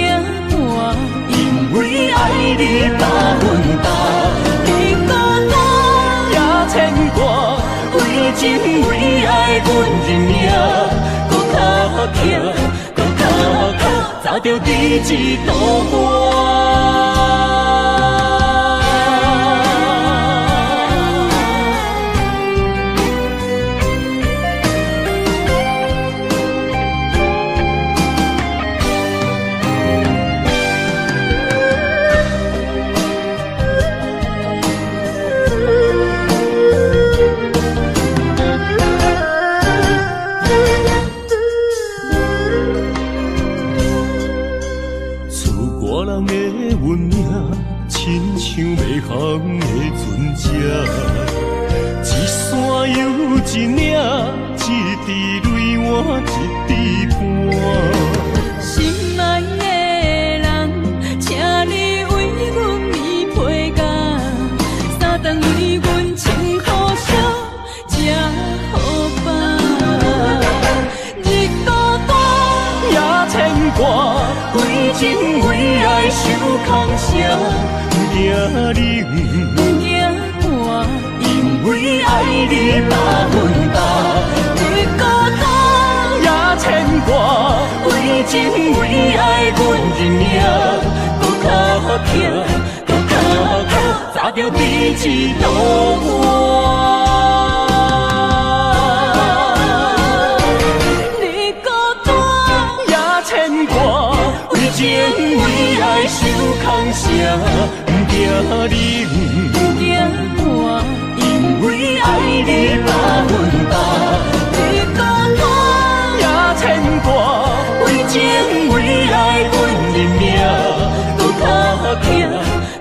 寒，因为爱你100%。日孤单也牵挂，为情为爱阮认命，搁较强，搁较强，早著伫这路岸。一山又一岭，一滴泪换一滴汗。心爱的人，请你为阮棉被盖，三顿为阮穿雨衫，才好放。日孤单也牵挂，为情为爱受空声，不惊冷，不惊寒，因为爱你100%。日孤单也牵挂，为情为爱阮认命，搁较强，搁较强，早著伫这路岸。日孤单也牵挂，为情为爱受空声，不惊冷，不惊寒，因为爱你100%。日孤单也牵挂，为情为爱阮认命，搁较强，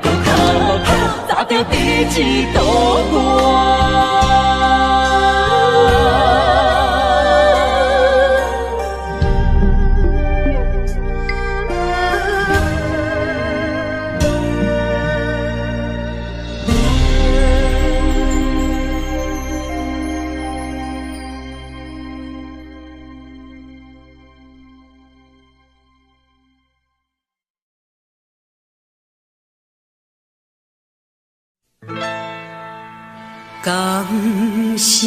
搁较强，早著伫这路岸。敢是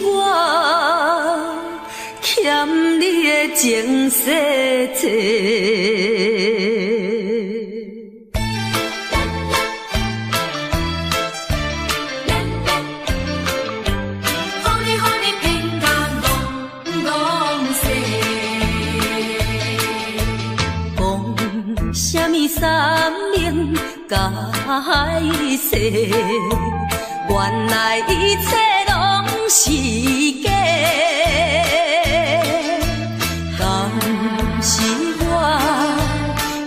我欠你的情世债？讲啥物三盟甲海誓，原来一切拢是假。敢是我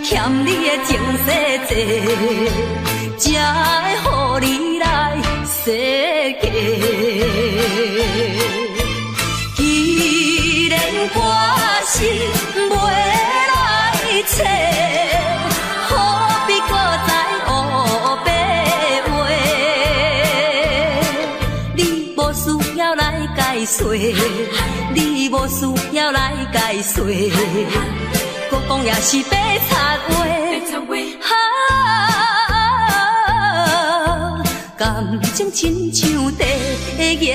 欠你的情世债，才会予你来设计。既然我心袂来找，何必搁再乌白话？你无需要来解释，你无需要来解释，阁讲也是白贼话。哈，感情亲像地额价。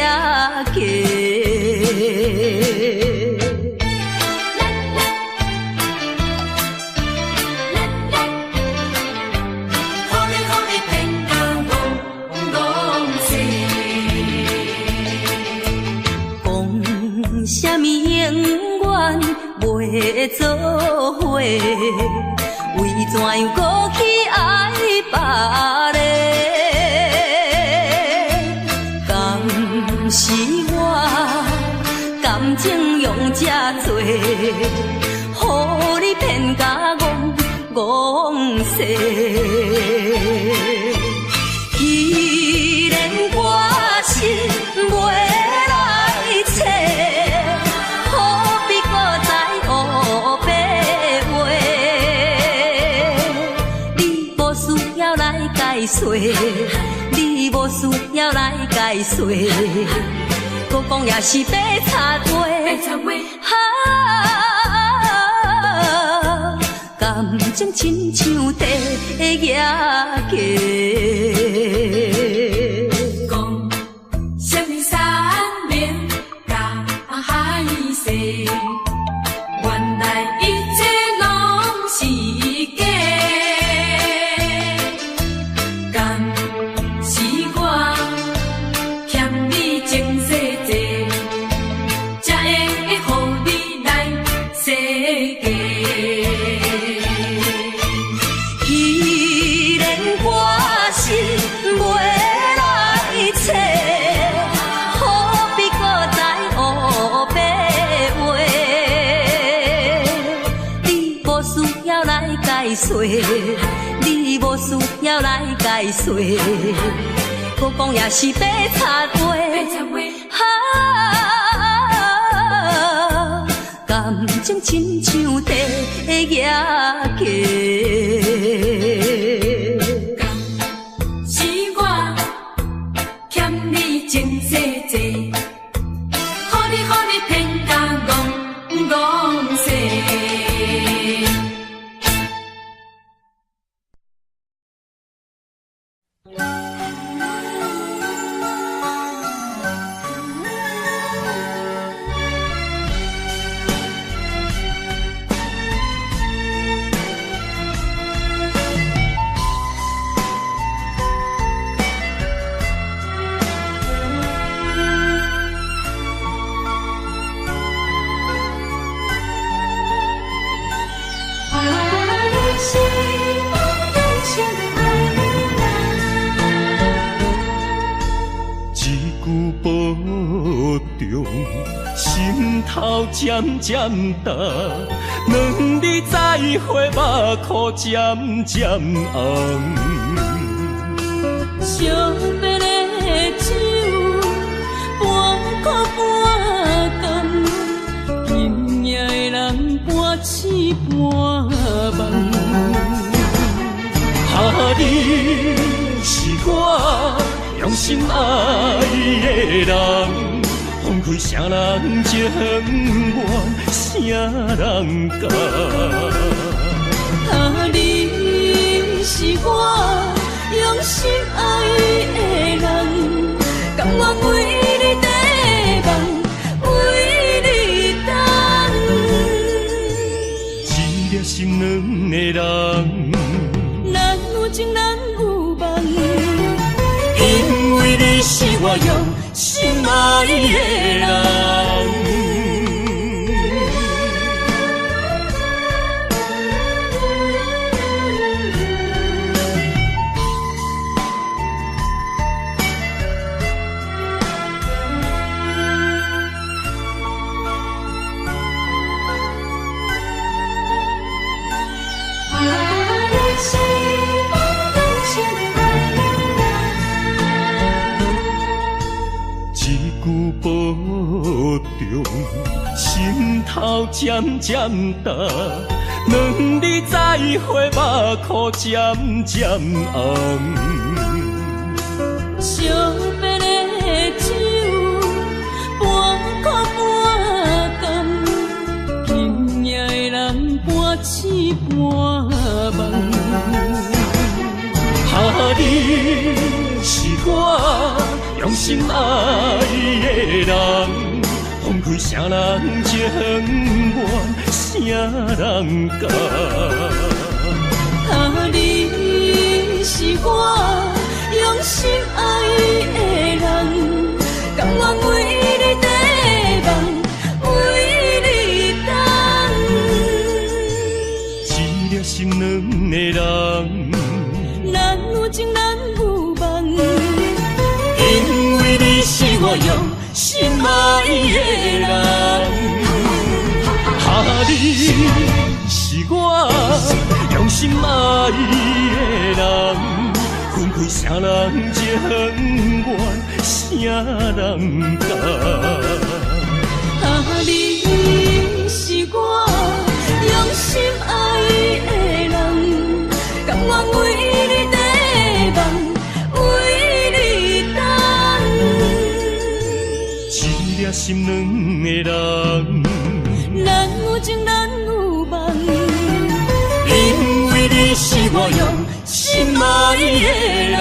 讲啥物永远袂做伙，为怎样阁去爱别个？敢是我感情用这多，予你骗甲戆戆势？既然我心袂来找，何必搁再乌白话？你无需要来解释，你无需要来解释，阁讲也是白贼话。哈，感情亲像地额价。讲啥物三盟甲海誓，原来一切拢是假。敢是我欠你情世债，才会予你来设计？既然我心袂来找，何必搁再乌白话？你无需要来解释，你无需要来解释，阁讲也是白贼话。哈，感情亲像地额价。敢是我欠你情世债，予你骗甲戆戆势。一句保重，心头渐渐重，两日再会，目眶渐渐红。惜别的酒，半苦半甘，今夜的人半醒半梦。啊，你是我用心爱的人，放开谁人情愿，谁人甘？啊，你是我用心爱的人，甘愿为你短梦，为你等。一粒心软的人，咱有情咱有梦。因为你是我用心爱的人。保重，心头渐渐重，两日再会，目眶渐渐红。惜别的酒，半苦半甘，今夜的人半醒半梦。啊，你是我用心爱的人，放开谁人情愿，谁人甘？啊，你是我用心爱的人，甘愿为你短梦，为你等。一粒心软的人，咱有情咱有梦。因为你是我用心爱的人，啊，你是我用心爱的人，分开谁人情愿，谁人甘？啊，你是我用心爱的人，甘愿为你短梦，为你等。一粒心软的人，咱有情咱有梦。因为你是我用心爱的人。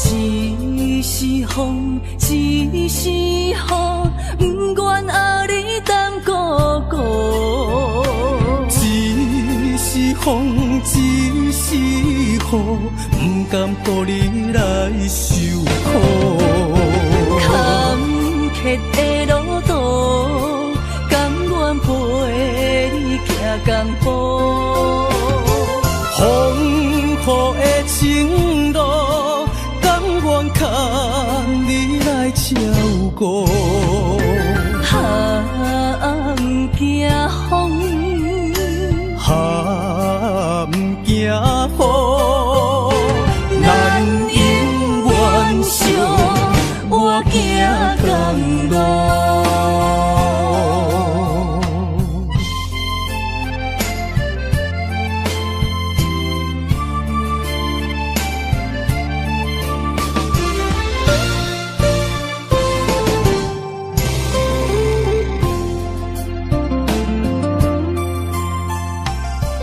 一时风，一时雨，不愿予你担孤孤。一时风，一时雨，不甘予你来受苦。坎坷的路途，甘愿陪你行同步。风雨的情路，甘愿牵你来照顾。啊，不惊风，啊，不惊雨，咱永远相我行同路。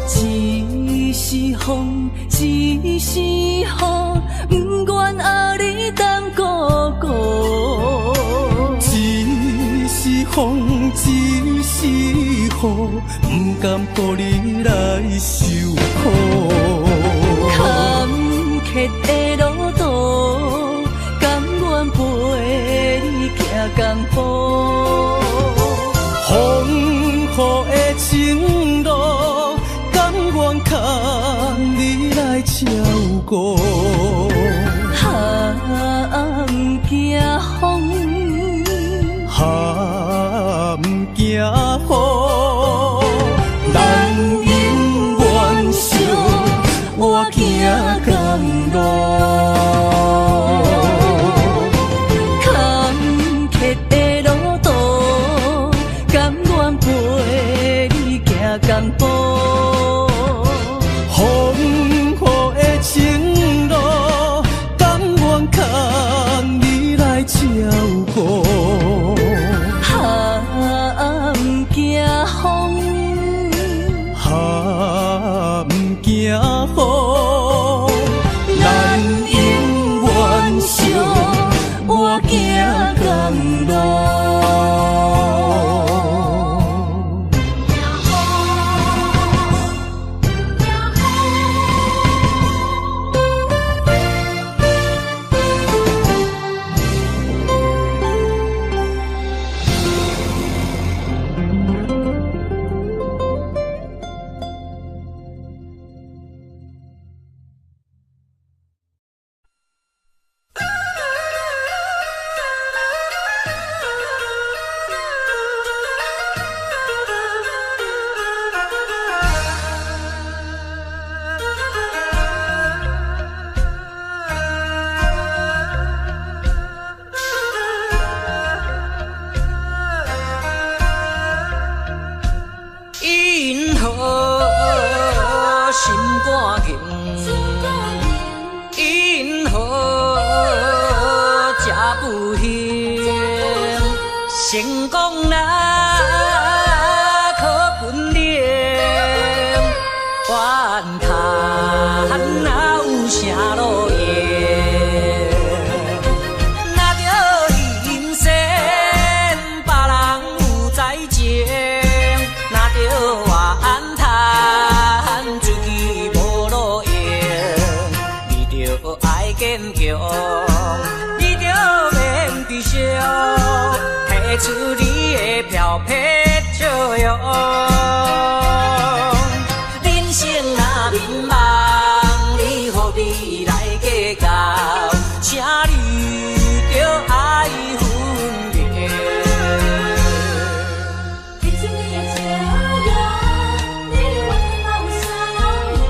一时风，一时雨，不愿予你担孤孤。一时风，一时雨，不甘予你来受苦。坎坷的路途，甘愿陪你行步。風雨的情路，甘願牽你來照顧。含驚風，含驚雨，咱永遠相，我行同路。坎坷的路途，甘願陪你行同步。風雨的情路，甘願牽你來照顧。含驚風，含驚雨，咱永遠相，我行同路。因何心肝硬？因何这不幸？成功若靠本领，怨叹哪有啥路用？若著欣羡别人有才情，若著怨叹自己无路用，你著爱坚强，你著免悲伤，提出你的飘撇笑容。人生若迷茫，你何必來計較？請你著愛分明。提出你的笑容，你怨哪有啥路用？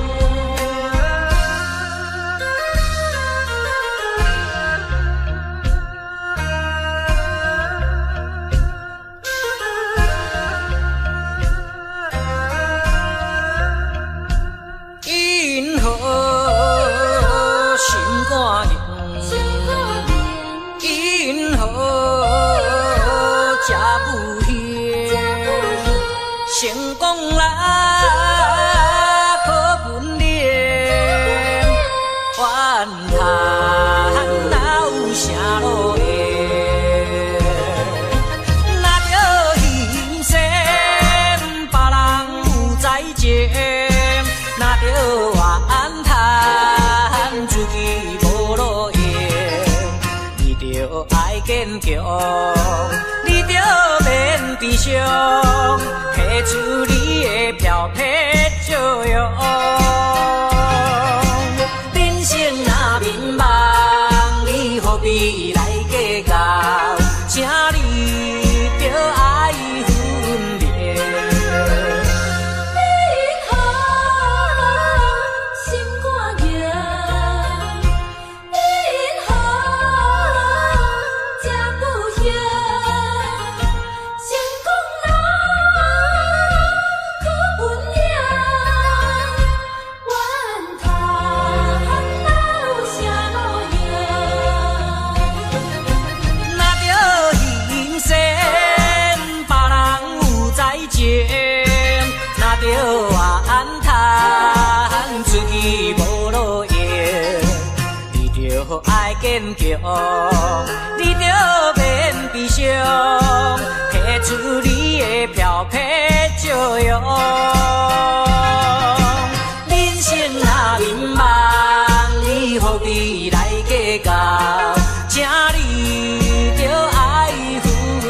因何心肝硬？因何这不幸？成功若靠本领，怨叹哪有啥路用？若著欣羡别人有才情，若著怨叹自己无路用，你著愛堅強，你著免悲傷，提出你的飄撇笑容。人生若迷茫，你何必來計較？請你著愛分明。因何心肝硬？因何這不幸？成功若靠本領，怨嘆哪有啥路用？若著欣羨別人有才情，若著怨嘆自己無路用，你著愛堅強，你著免悲傷，提出你的飄撇笑容。人生若迷茫，你何必來計較？請你著愛分明。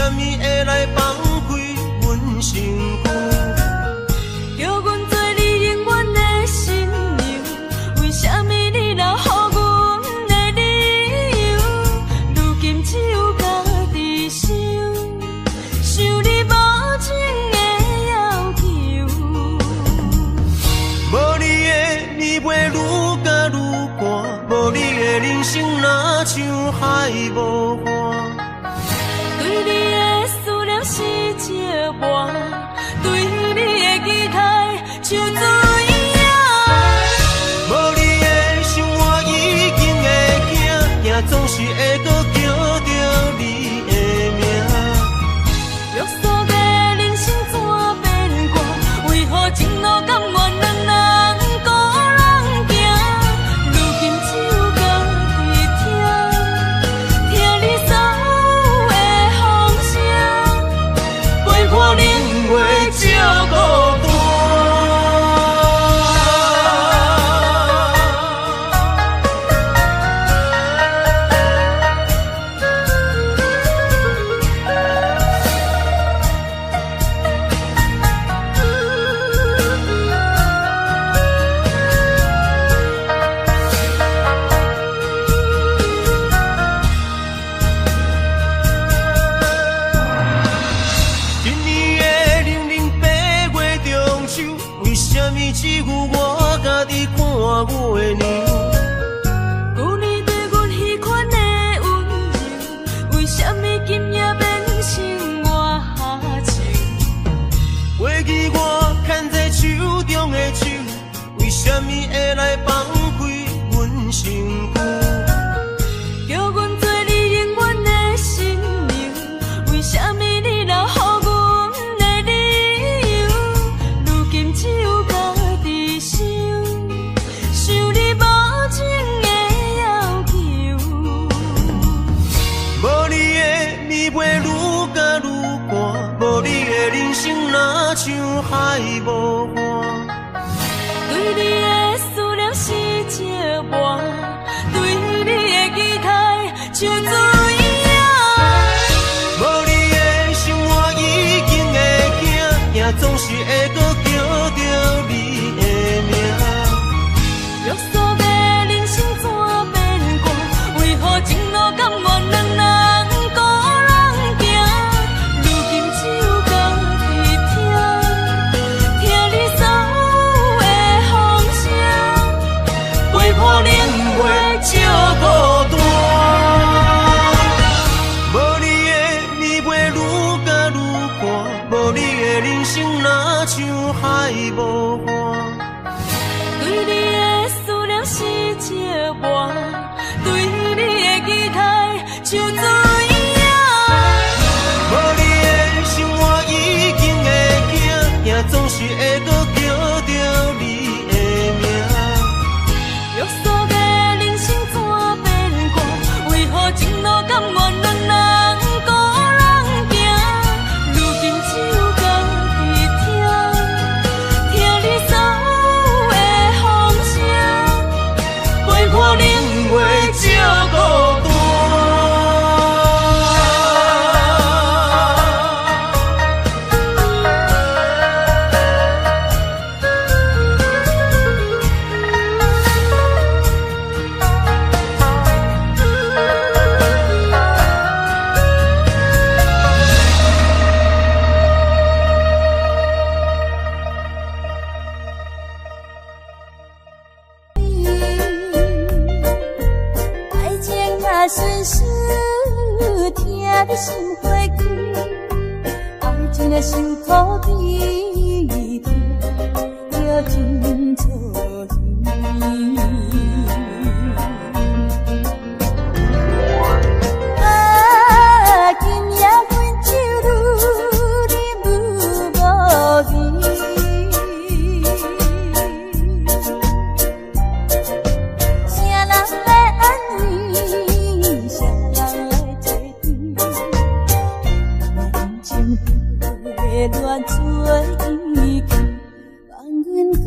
啥物會來放開阮身軀？叫阮做你永遠的新娘，為啥物你留予阮的理由？如今只有家己想，想你無情的要求。無你的暝袂愈甲愈寒，無你的人生若像海無岸。對你的思念是折磨，對你的期待像水影。無你的生活已經會驚，驚總是會閣叫著你的名。約束的人生怎變卦？為何情路甘願兩人孤人行？如今只有家己聽，聽你所有的風聲，陪伴冷月照孤單。今年的零零八月中秋，為啥物只有我家己看月娘？舊年對阮彼款的溫柔，為啥物今夜變成我愁？過去我牽在手中的手，為啥物會來放開阮身軀？叫阮做你永遠的新娘，為啥物你留予阮的理由？如今只有家己想，想你無情的要求。無你的暝袂愈甲愈寒，無你的人生若像海無岸。對你的思念是折磨，對你的期待像水影。無你的生活已經會驚，驚總是會閣叫著你的名。約束的人生怎變卦？為何情路甘願兩人孤人行？如今只有家己聽，聽你所有的風聲，陪伴冷月照孤單。無你的暝袂愈甲愈寒，無你的人生若像海無岸。對你的思念是折磨，對你的期待像水影。無你的生活已經會驚，驚總是會閣叫著你的名。約束的人生怎變卦？為何情路甘願兩人孤人行？如今只有家己聽，聽你所有的風聲，陪伴冷月照孤單。愛情若順序，疼得心花開；愛情若受苦悲，疼就真錯耳。啊，今夜阮酒愈饮愈無味。誰人來安慰？誰人來做對？感情陪亂做伊去，放阮孤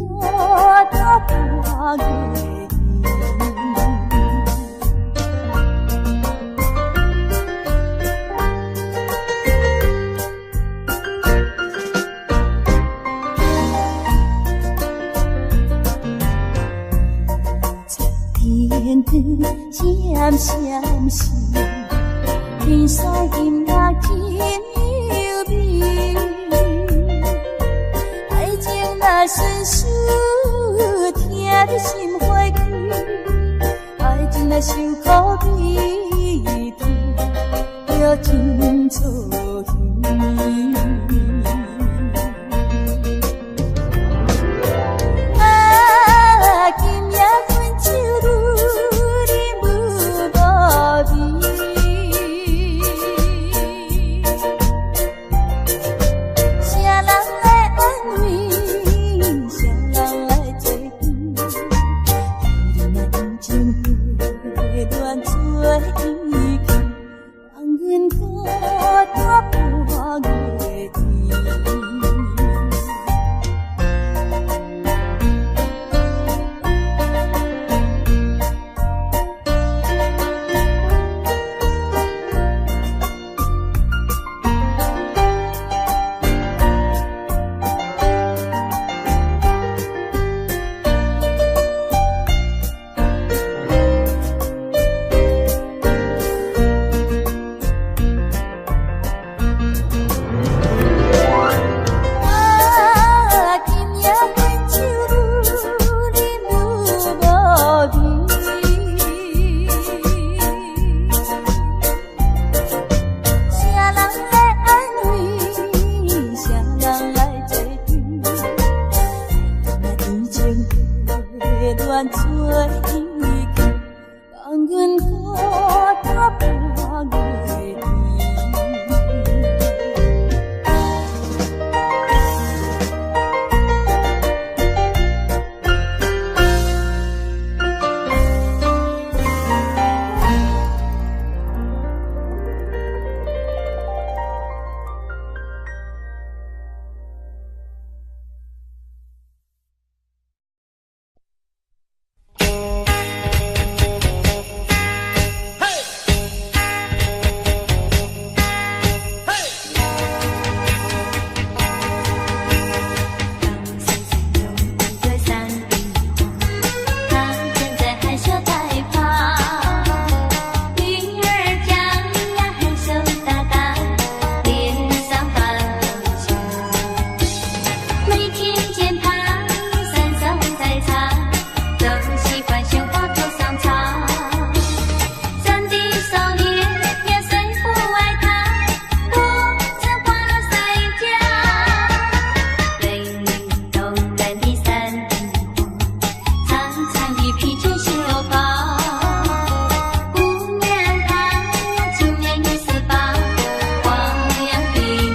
獨。天光閃閃閃，天山音樂真優美。愛情若順序，疼得心花開；愛情若受苦悲天，就真錯去。啊，今夜分手愈啉愈無味，誰人來安慰？誰人來做對？你若用情花乱做去，放阮孤單半月天。啊，今夜分手愈啉愈無味，誰人來安慰？誰人來做對？愛情若用情花乱做去，放阮孤單半月天。高山上有一对三樱花，它正在害羞带跑。女儿家呀害羞哒哒，脸上泛红笑。每天见她三手在擦，都喜欢鲜花头上插。山的少年呀，谁不爱她？不曾花落谁家？美丽动人的山樱花，长长的披肩秀发。姑娘她今年已18，花样的女。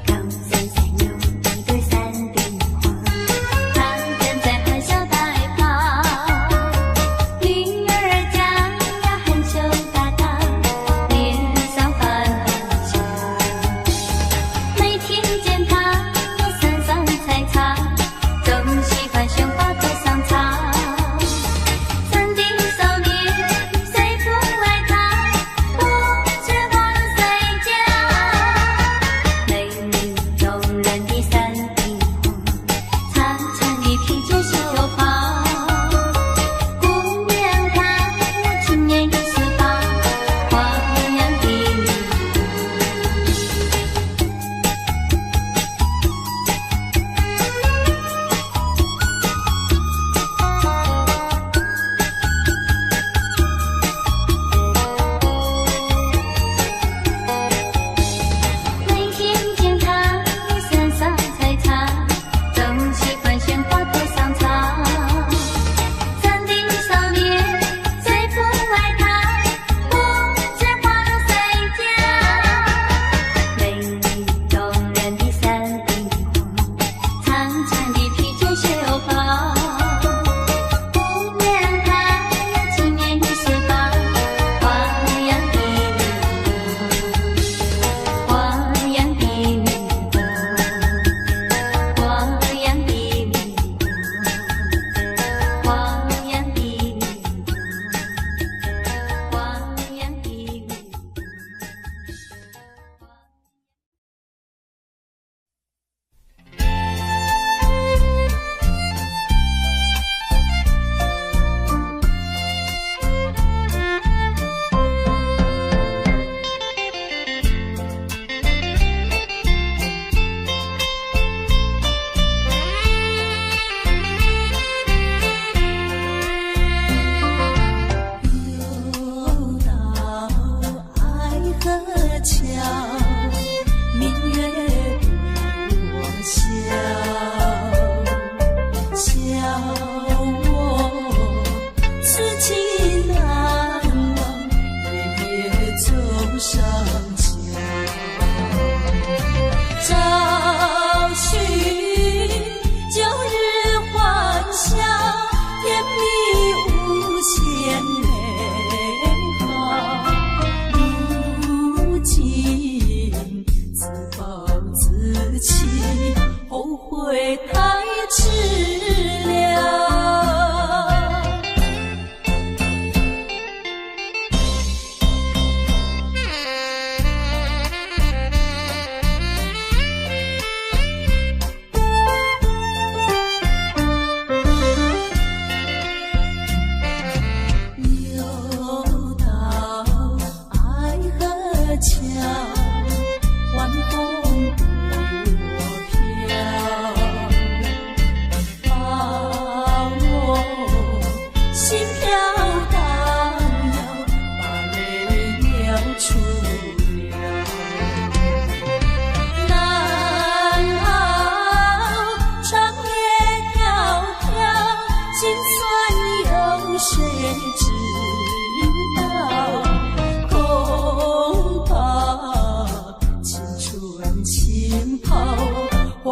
高山上有一对山樱花，它正在含笑带跑。女儿家呀，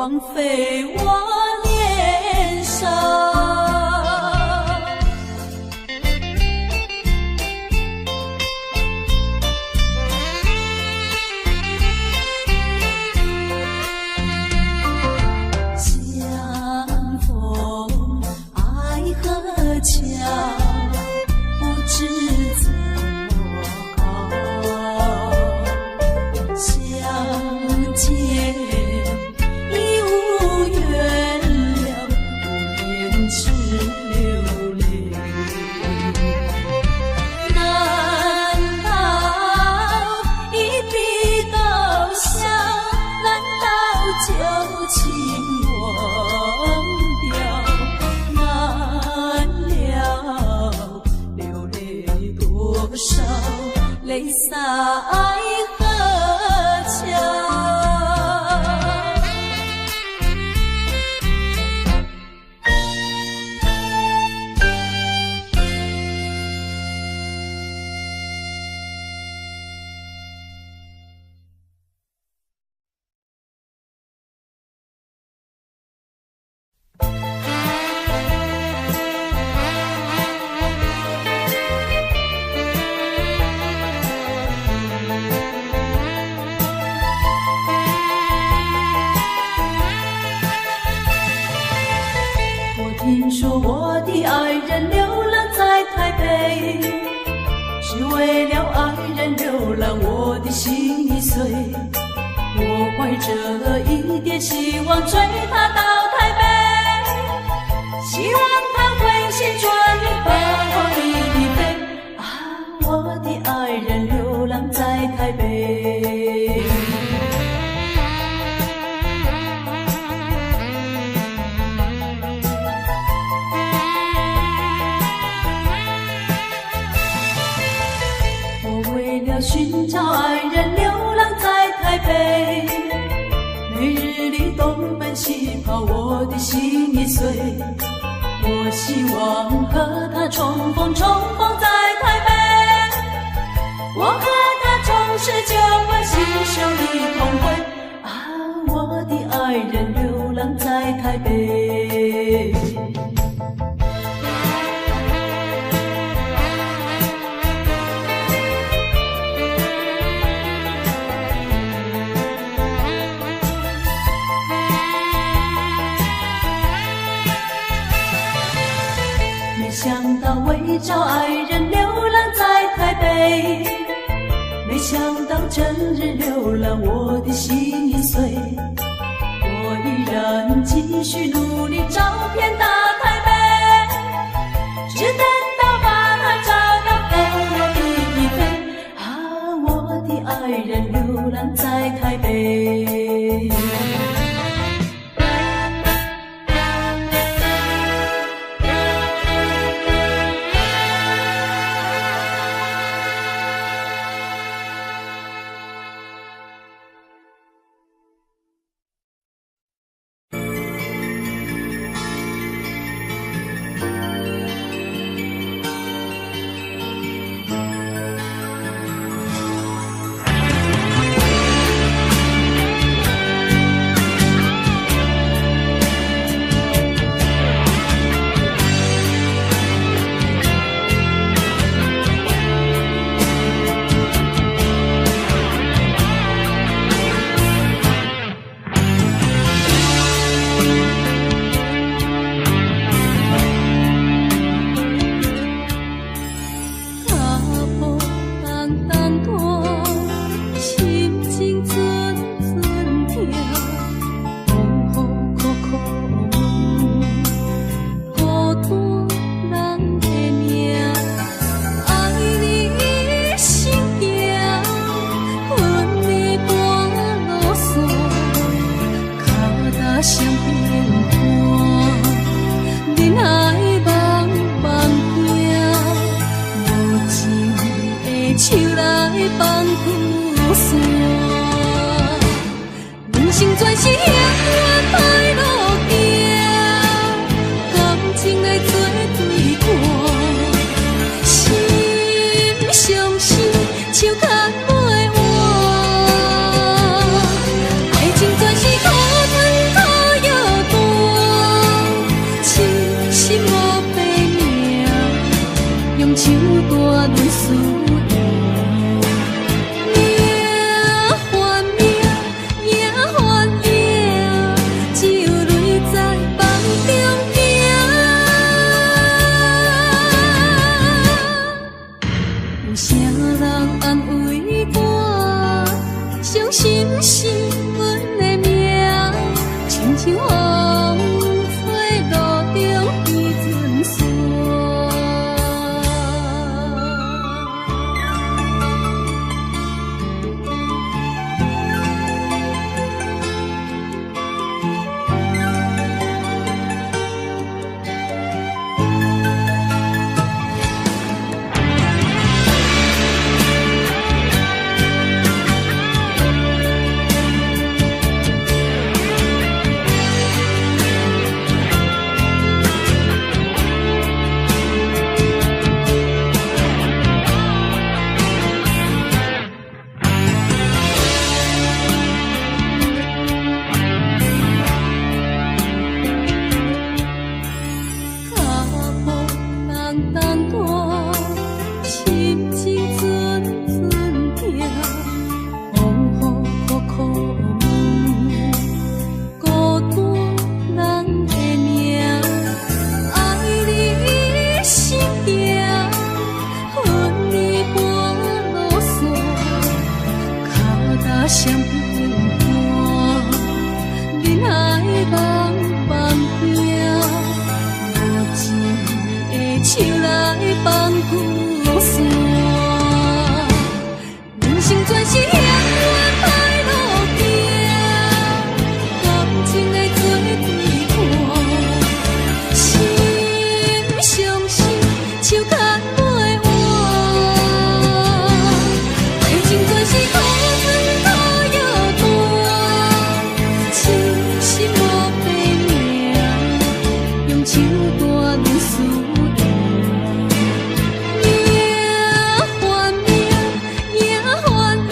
枉費我年少。相逢愛河橋，不知怎麼好。相見已無緣了，無言只流淚。難道一筆勾銷？難道舊情忘掉？難了流淚多少，淚灑愛河橋。我聽說我的愛人流浪在台北，只為了愛人流浪，我的心已碎。我懷着一點希望追他到台北，希望他回心轉意把我一飛。啊，我的愛人流浪在台北。我為了尋找愛人流浪在台北，每日裡東奔西跑，我的心已碎。我希望和他重逢，重逢在台北。我和他重拾舊歡，攜手一同歸。啊，我的愛人流浪在台北。沒想到為找愛人流浪在台北，沒想到整日流浪，我的心已碎。我依然繼續努力找遍大台北，只等到把他找到，和我比一飛。啊，我的愛人流浪在台北。愛情全是苦吞苦斷思念。命還命，命還命，只有淚在夢中行。有啥人安慰我？傷心是阮的命，親像風吹路中彼陣沙。脚步重重大，心情阵阵痛，风雨苦苦问，孤单人的命，愛你一生行，恨你半路散，跤踏雙平半，忍愛茫茫行。無一个手來放舊線，人生全是幸運歹路行，感情的做對伴，心相惜，手牽袂完。愛情全是苦酸苦又淡，痴心無白命，用手斷思念。命還命，命還命，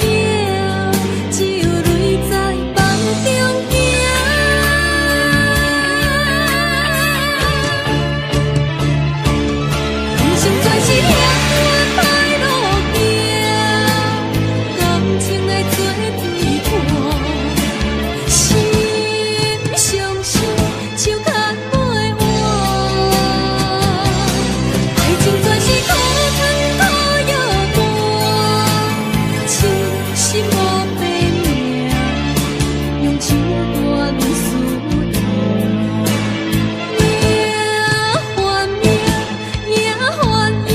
只有淚在夢中行。人生全是幸運歹路行，感情的做對伴，心相惜，手牽袂完。愛情全是苦酸苦又淡，痴心無白命，用手斷思念。命還命，命還命，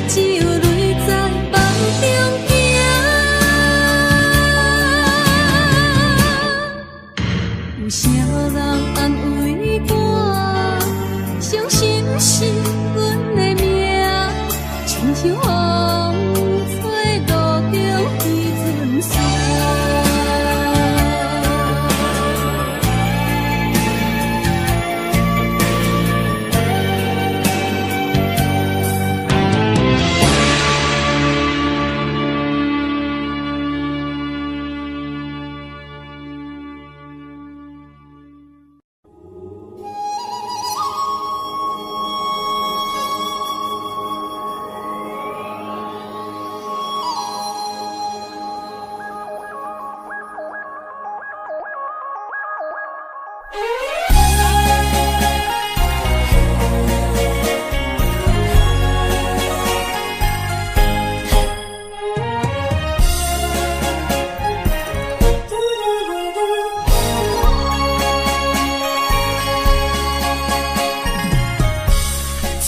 只有淚在夢中行。有啥人安慰我？傷心是阮的命，親像風吹路中彼陣沙。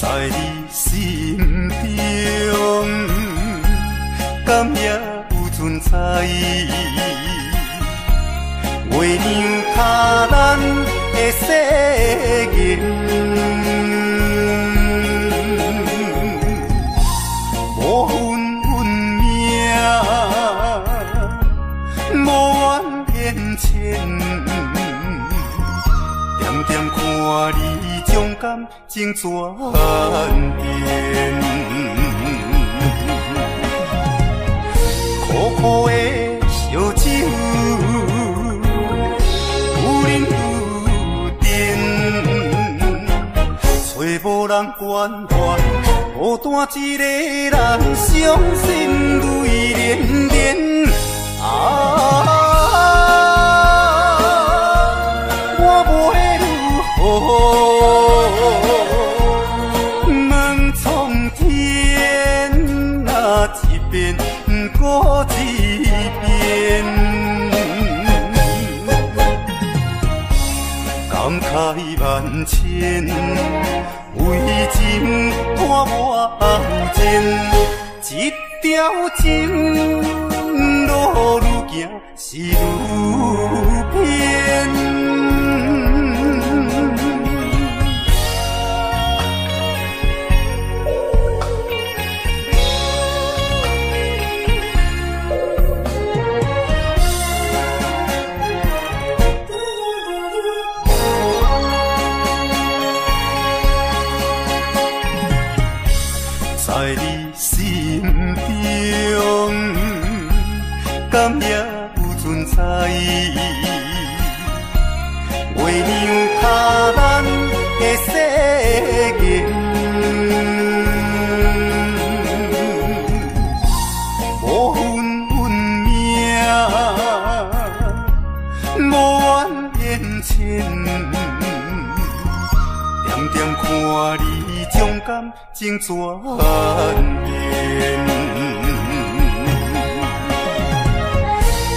在你心中，敢也有存在？月亮敲咱的誓言，無分運命，無怨變遷，點點看你將感情轉變，苦苦的燒酒，有冷有甜，找無人關懷，無孤單一个人，傷心淚連連。啊，我袂如何问苍天啊，一遍阁一遍。感慨萬千，為情拖我情，這條情路愈行是愈偏。在你心中，敢也有存在？月亮敲咱的誓言，无分运命，无怨言浅，点点看你将感情转变，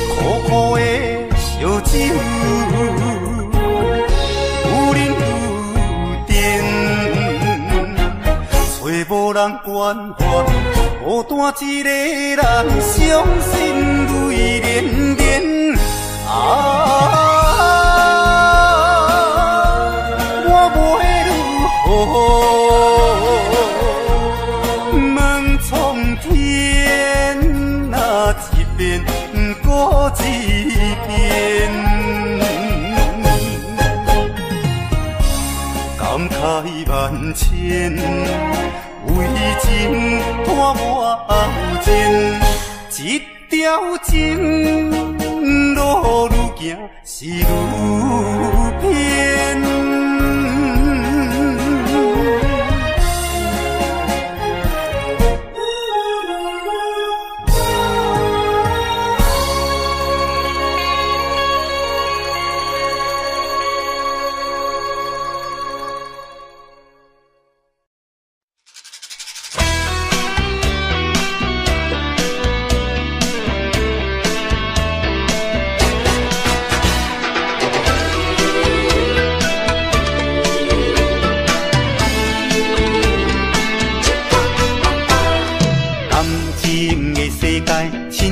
苦苦的烧酒，有冷有甜，找无人关怀，孤單一个人，傷心淚連連。啊，我袂如何問蒼天啊，一遍閣一遍，感慨萬千，為情拖我情，這條情路愈行是愈偏。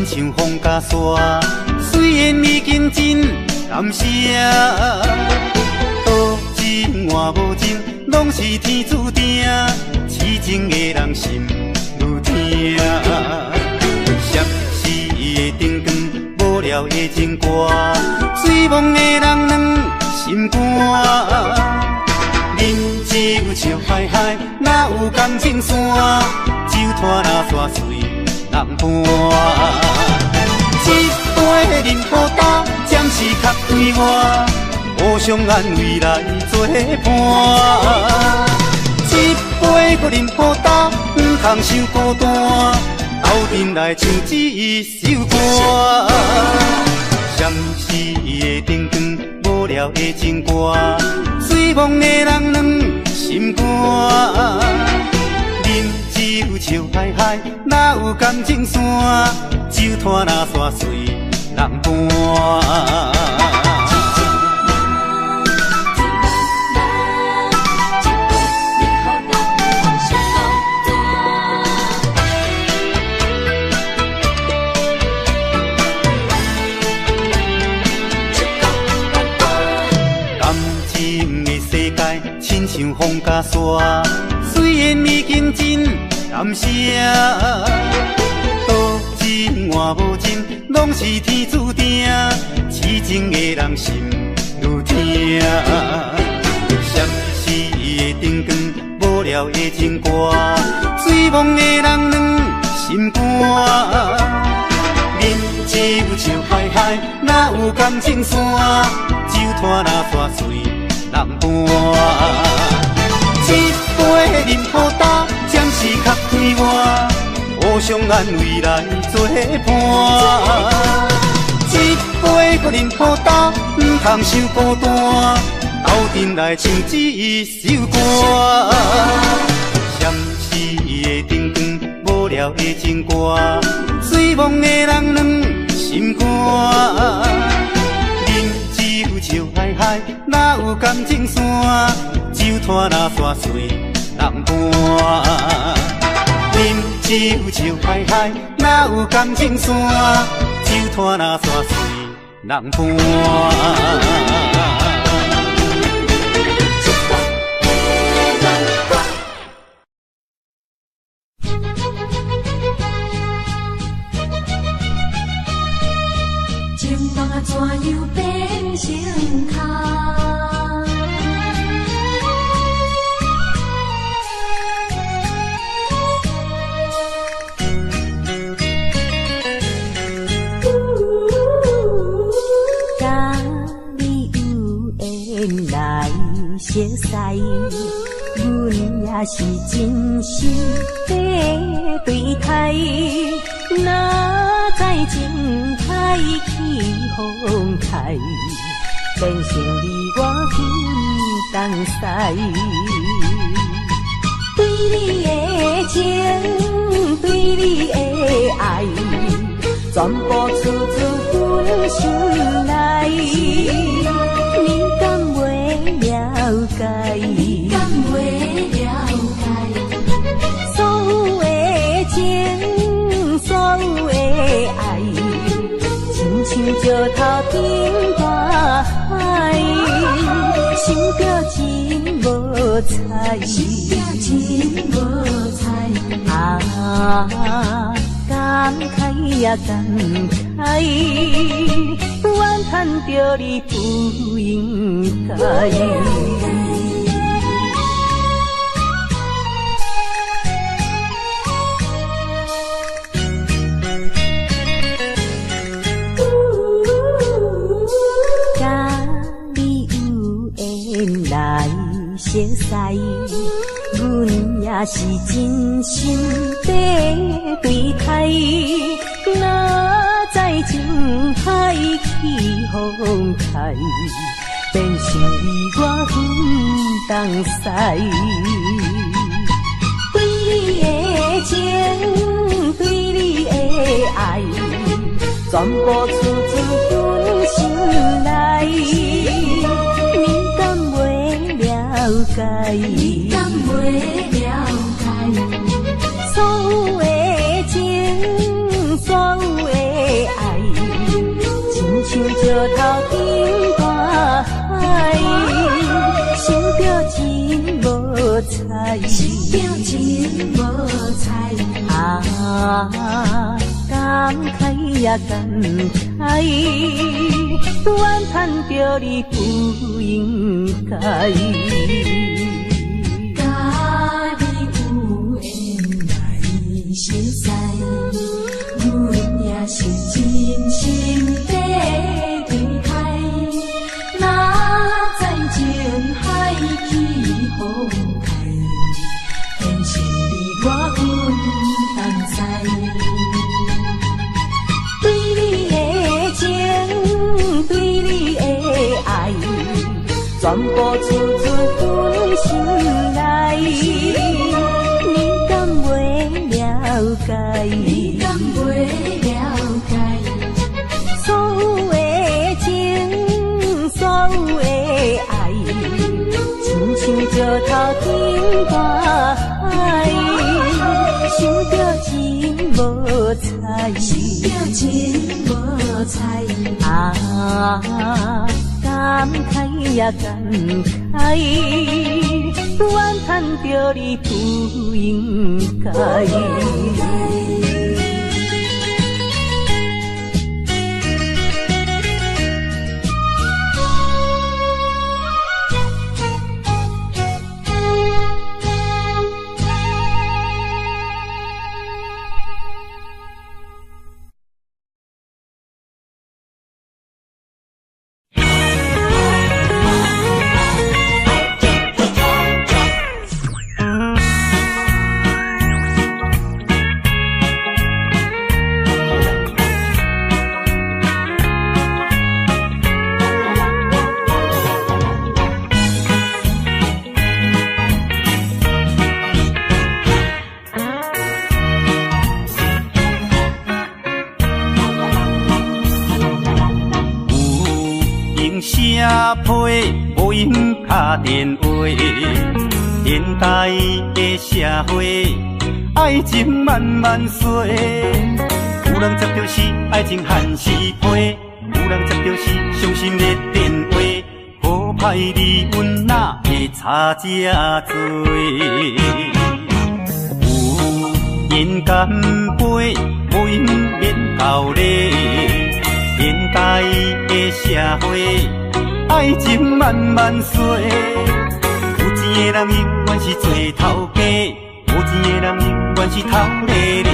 像风甲沙，虽然已经真感谢，多情换无情，拢是天注定。痴情的人心愈疼，闪烁的灯光，无聊的情歌，醉梦的人软心肝。饮酒笑嗨嗨，哪有感情线？酒托若煞随人伴。一杯饮予焦，暂时较快活，互相安慰来作伴。一杯阁饮予焦，毋通伤孤单，斗阵来唱这首歌。闪烁的灯光，无聊的情歌，醉梦的人软心肝。饮酒笑嗨嗨，哪有感情线？酒托若煞随人伴。感情的世界，亲像风甲沙，虽然已经真感谢，多情换无情，拢是天注定。痴情的人心愈疼，闪烁的灯光，无聊的情歌，醉梦的人软心肝。饮酒笑嗨嗨，哪有感情线？酒托若煞随人伴。一杯饮予焦，暂时较我，互相安慰來做伴。一杯閣啉予焦，毋通傷孤單，鬥陣來唱這首歌。閃烁的燈光，無聊的情歌，醉夢的人軟心肝。啉酒笑嗨嗨，哪有感情線？酒托若煞隨人搬。啉酒笑嗨嗨，哪有感情線？酒托若煞隨人搬。情梦啊，怎樣變成空？佮你有緣來熟似，阮也是真心在對待。哪知情海起風開，變成你我分東西。對你的情，對你的愛，全部出自阮心內。你敢袂了解？你敢袂了解？所有的情，所有的愛，親像石頭頂大海，想著真無彩，想著真無彩。啊，感慨呀感慨，怨嘆著你不應該。佮你有緣來熟似，阮也是真心在對待。哪知情海起風開，變成你我分東西。對你的情，對你的愛，全部出自阮心內。你敢袂了解？你敢袂了解？所有的情，所有的愛，親像石頭頂大海，想著真無彩，想著真無彩。啊，感慨呀感慨，怨嘆著你不應該。佮你有緣來熟似，阮也是真心在對待。哪知情海起風開，變成你我分東西。對你的情，對你的愛，全部出自阮心內。你敢袂了解？你敢袂了解？所有的情，所有的愛，親像石頭頂大海，想著真無彩，想著真無彩。啊，感慨呀感慨，怨嘆著你不應該。批，无闲敲电话。现代的社会，爱情慢慢衰。有人接著是爱情限时批，有人接著是伤心的电话。好歹离阮哪会差这多？有缘干杯，无闲免厚礼。现代的社会，爱情慢慢衰。有钱的人永远是做头家，无钱的人永远是头咧咧。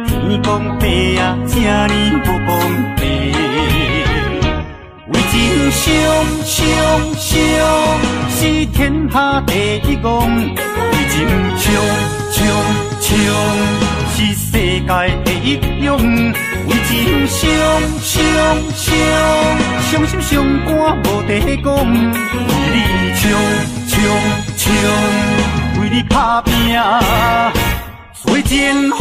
天公伯啊，这呢无公平。为情伤伤伤，是天下第一戆。为情冲冲冲，是世界第一勇。为情伤伤伤，伤心伤肝无得讲。为你冲冲冲，为你打拼做前锋。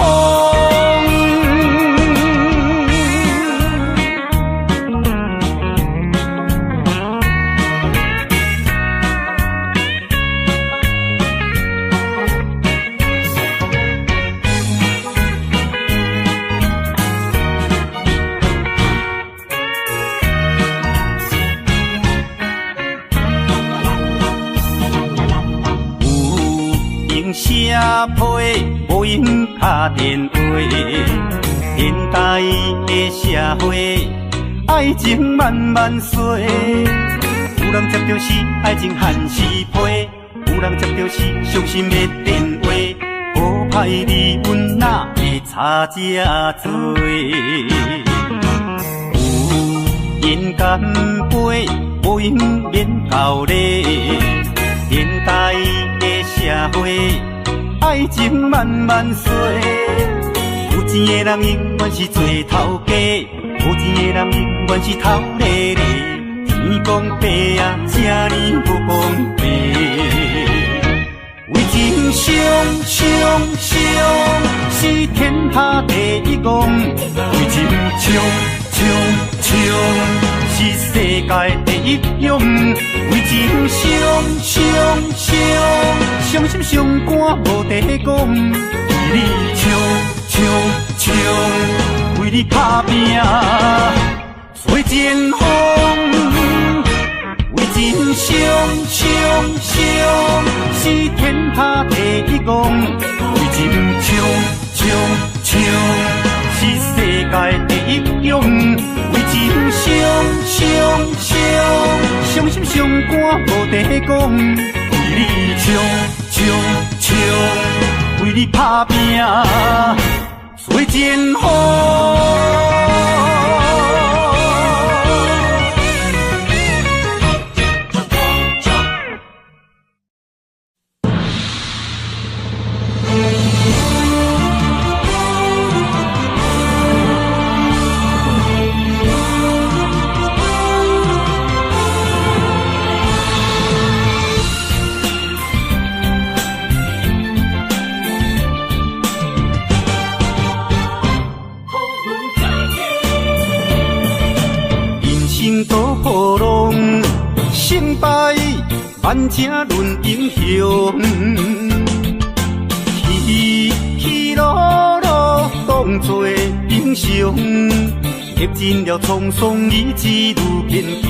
写批，无闲敲电话。现代的社会，爱情慢慢衰。有人接著是爱情限时批，有人接著是伤心的电话。好歹离阮哪会差这多？有缘干杯，无闲免厚礼。现代的社会，爱情慢慢衰。有钱的人永远是做头家，无钱的人永远是头咧咧。天公伯啊，这呢无公平。为情伤伤伤，是天下第一戆。为情冲冲冲，是世界第一勇。为情伤伤伤，伤心伤肝无得讲。为你冲冲冲，为你打拼做前锋。为情伤伤伤，是天下第一戆。为情冲冲冲，是世界第一勇。为情伤伤伤，伤心伤肝无得讲。为你冲冲冲，为你打拼做前锋。胜败万请论英雄，起起落落当作英雄，历尽了沧桑，意志愈坚强。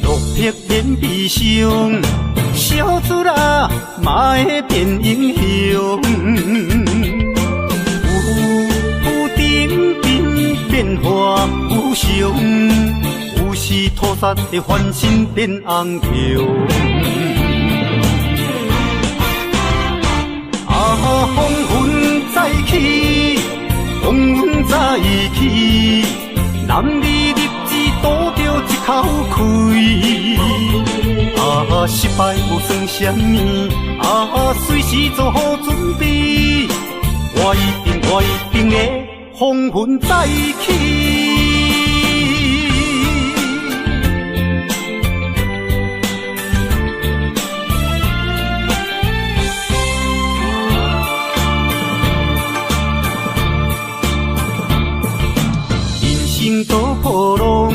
落魄免悲伤，小卒仔嘛会变英雄。有阵阵变化无常。有时土煞会翻身变红桥。啊，风云再起，风云再起，男儿立志赌著一口气。啊，失败无算啥物，啊，随时做好准备，我一定，我一定会风云再起。多波浪，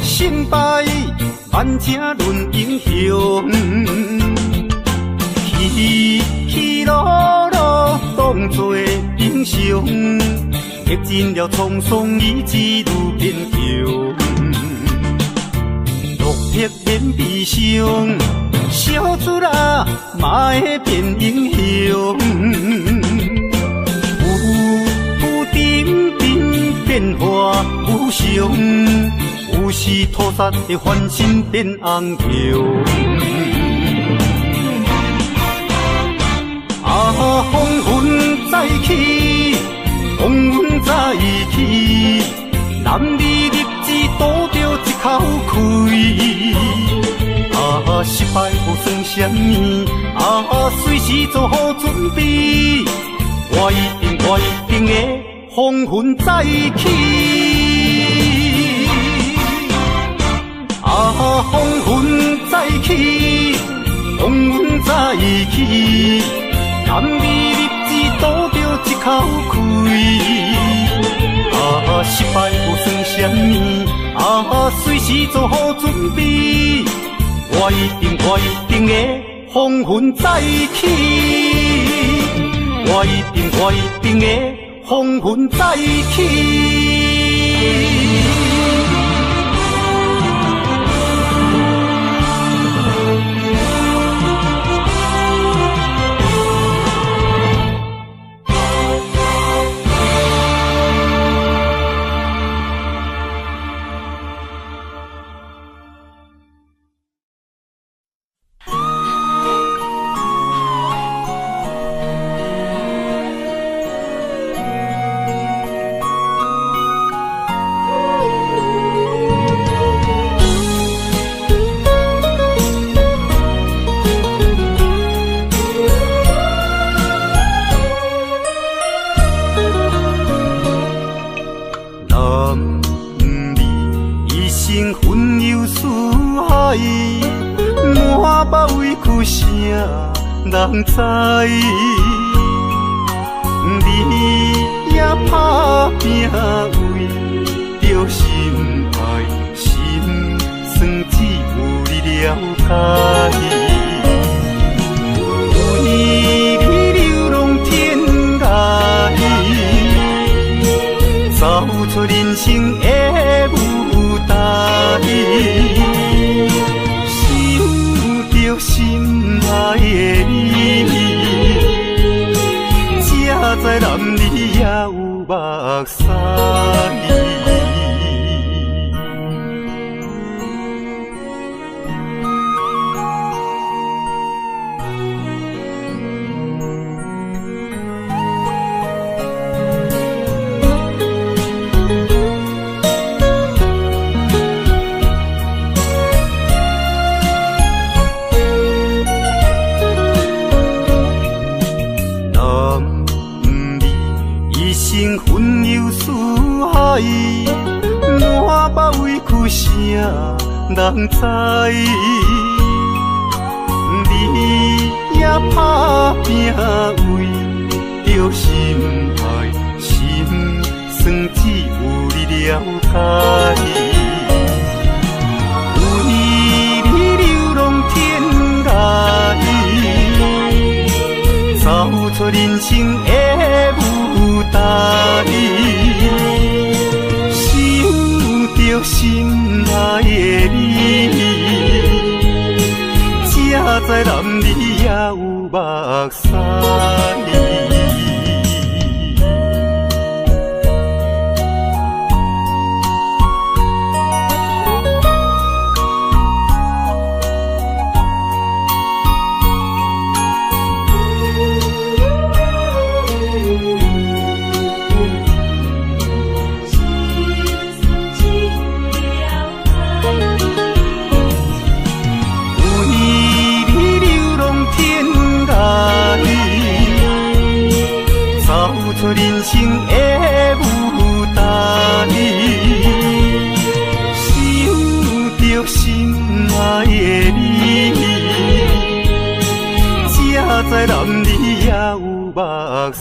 胜请论英雄。起起落落当作英雄，历尽了沧桑，意志愈坚强。落魄免悲伤，小出啊嘛会变英雄。浮浮沉沉变化无常，有时土煞会翻身变红桥。啊，风云再起，风云再起，男儿立志赌著一口气。啊，失败无算啥物，啊，随时做好准备，我一定，我一定会风云再起。啊，风云再起，风云再起，男儿立志赌著一口气。啊，失败无算啥物，啊，随时做好准备，我一定，我一定会风云再起。我一定，我一定会风云再起。人知，你也打拼为著心爱，心酸只有你了解。为你流浪天涯，走出人生的舞台，想著心爱的你，才知男儿也有目屎。人知，你也打拼为著心爱，心酸只有你了解。为你流浪天涯，走出人生的舞台，想著心爱的你，才知男儿也有目屎。人生的舞台，想著心爱的你，才知男儿也有目屎。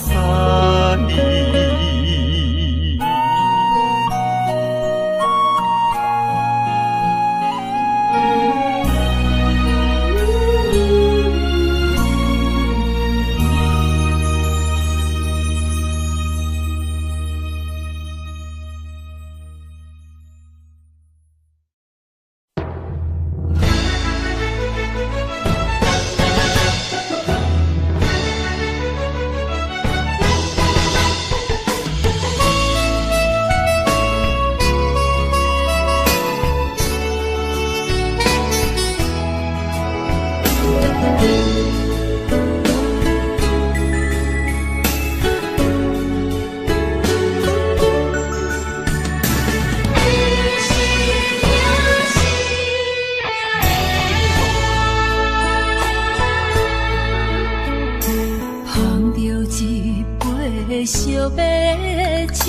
杯烧白酒，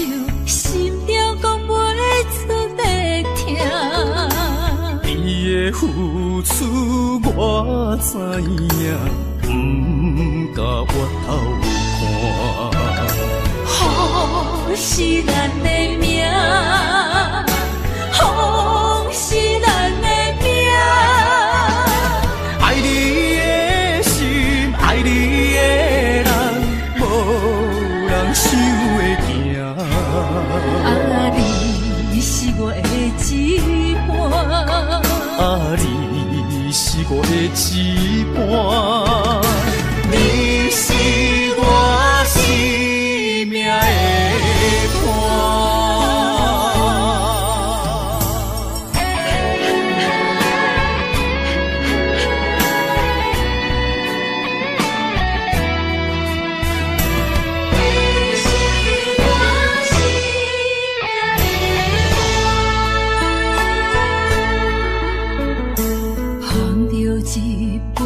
心中讲袂出的疼。你的付出我知影，不敢回头看。雨是咱的命，风是咱的命。爱你的心，爱你的人，无人想会行。啊，你是我的一半，啊，你是我的一半，你是我生命的伴。你是我生命的捧著一杯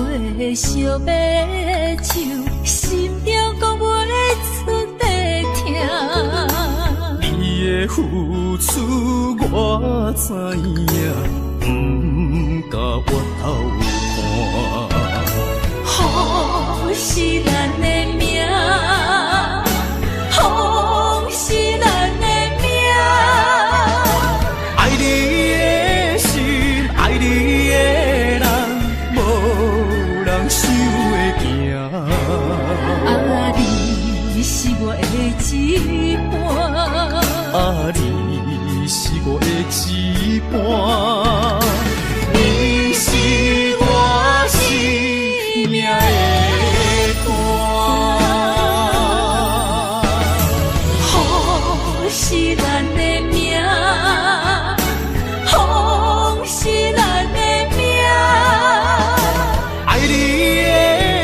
烧白酒，心中讲袂出的疼。你的付出我知影，不敢回头看。雨是咱的命，风是咱的命。爱你的心，爱你的人，无人想会行。啊，你是我的一半，啊，你是我的一半，你是我生命的伴。雨是咱的命，风是咱的命。爱你的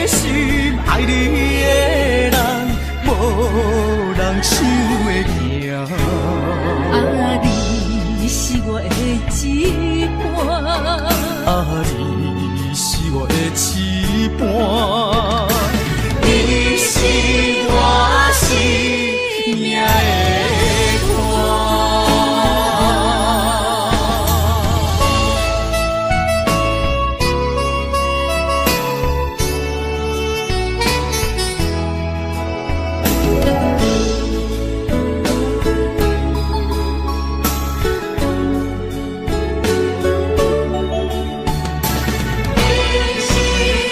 心，爱你的人，无人想会行。啊，你是我的一半，啊，你是我的一半，你是我生命的伴。你是我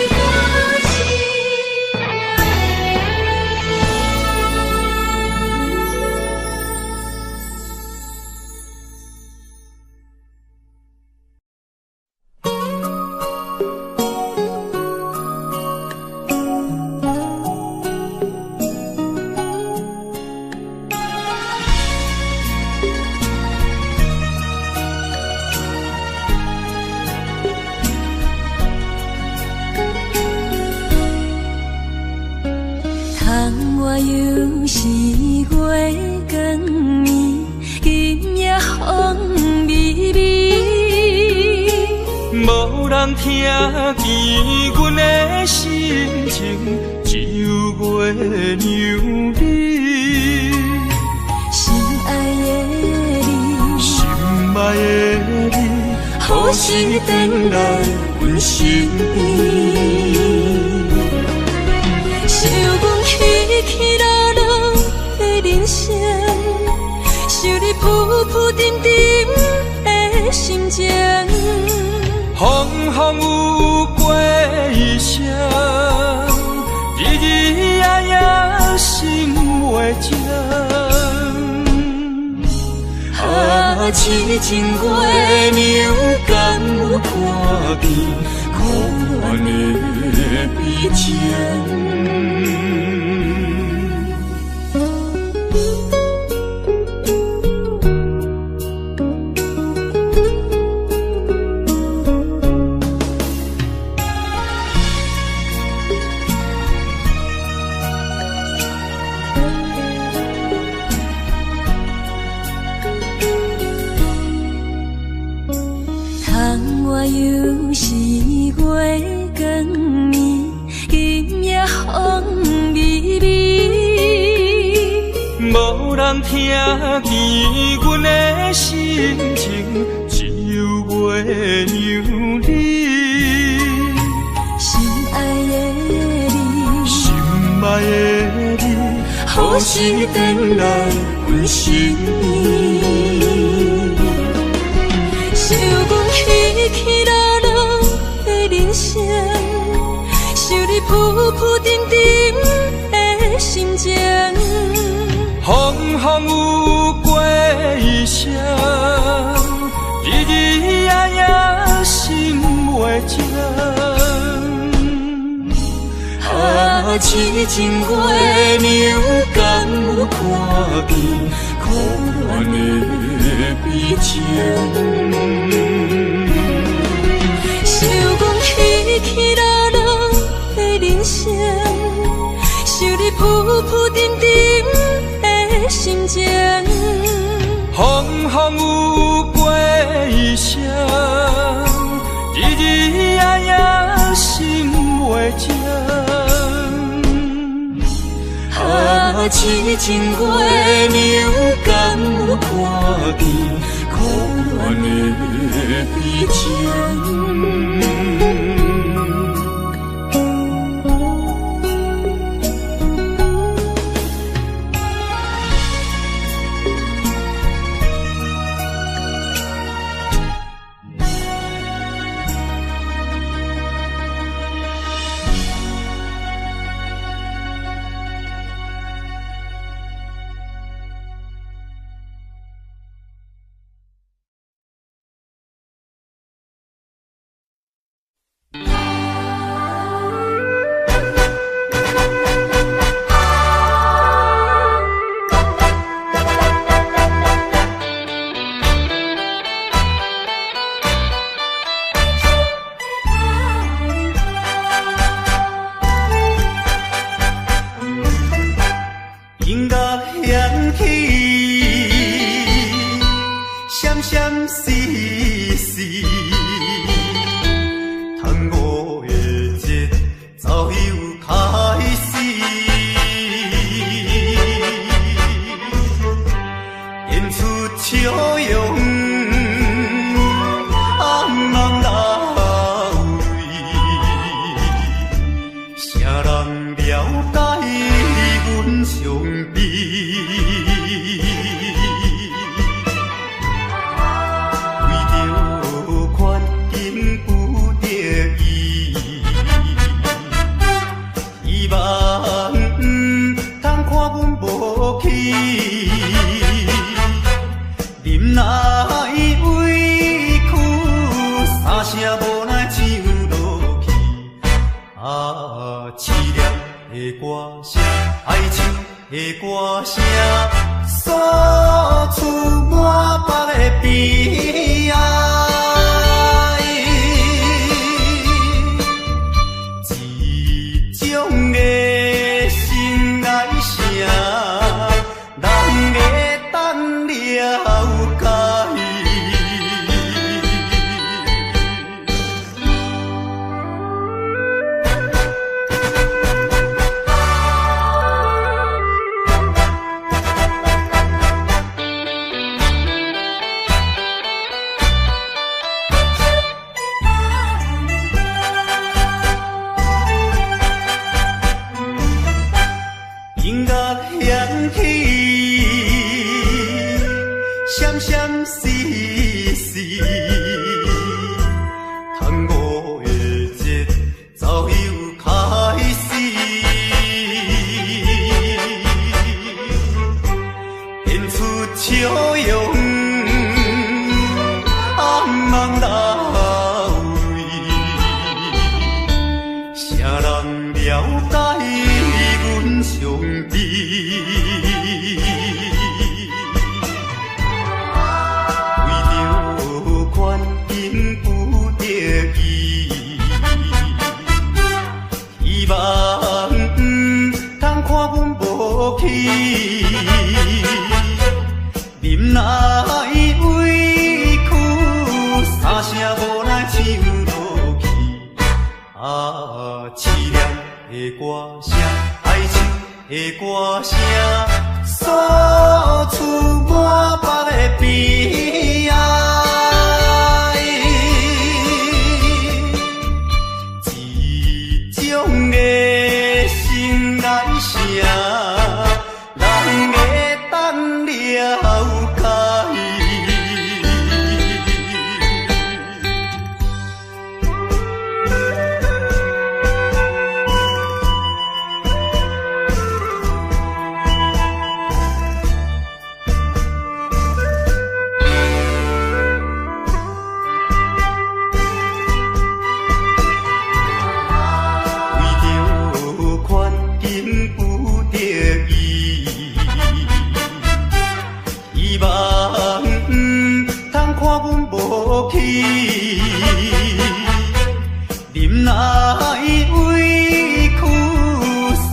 生窗外又是月光暝，今夜风微微。无人听见阮的心情，只有月娘你。心爱的你，心爱的你，何时转来阮身边？想阮起起落落的人生，想你浮浮沉沉的心情。风风雨雨过一生，日日夜夜心袂静。啊，痴情月娘，敢有看见苦恋的悲情？窗外又是月光暝，今夜风微人聽見阮的心情，只有月娘你。心愛的你，心愛的你，何時轉來阮身邊？想阮起起落落的人生，想你浮浮沉沉的心情。風風雨雨過一生，日日夜夜心袂靜。啊，痴情月娘，敢有看見可憐的悲情？想阮起起落落的人生，想你浮浮沉沉的心情。風風雨雨過一生，日日夜夜心袂靜。啊，痴情月娘，敢有看見可憐的悲情？音樂響起，閃閃爍爍，端午的節奏又開始，演出笑容，暗梦来位，誰人了解阮傷悲？為著環境不得已，希望毋通看阮無去，忍耐委屈，三聲無奈唱落去。啊，淒涼的歌聲，哀愁的歌聲，訴出滿腹的悲哀。這種的心愛聲，人會當了解。音樂響起，閃閃爍爍，端午的節奏又開始，演出笑容，暗夢來位，誰人了解阮傷悲？為著環境不得已，希望毋通看阮無去，忍耐委屈，三聲無奈唱落去。啊，淒涼的歌聲，哀愁的歌聲，訴出了解。为著牵紧不得已，希望毋通看阮无去，忍耐委屈，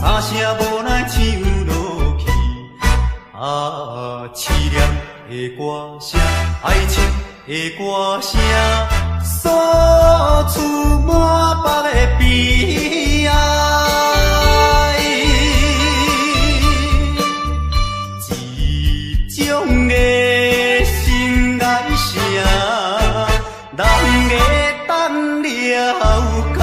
三声无奈唱落去。啊，凄凉的歌声，哀愁的歌声，诉出满腹的悲哀。一种的心爱声，人会当了解。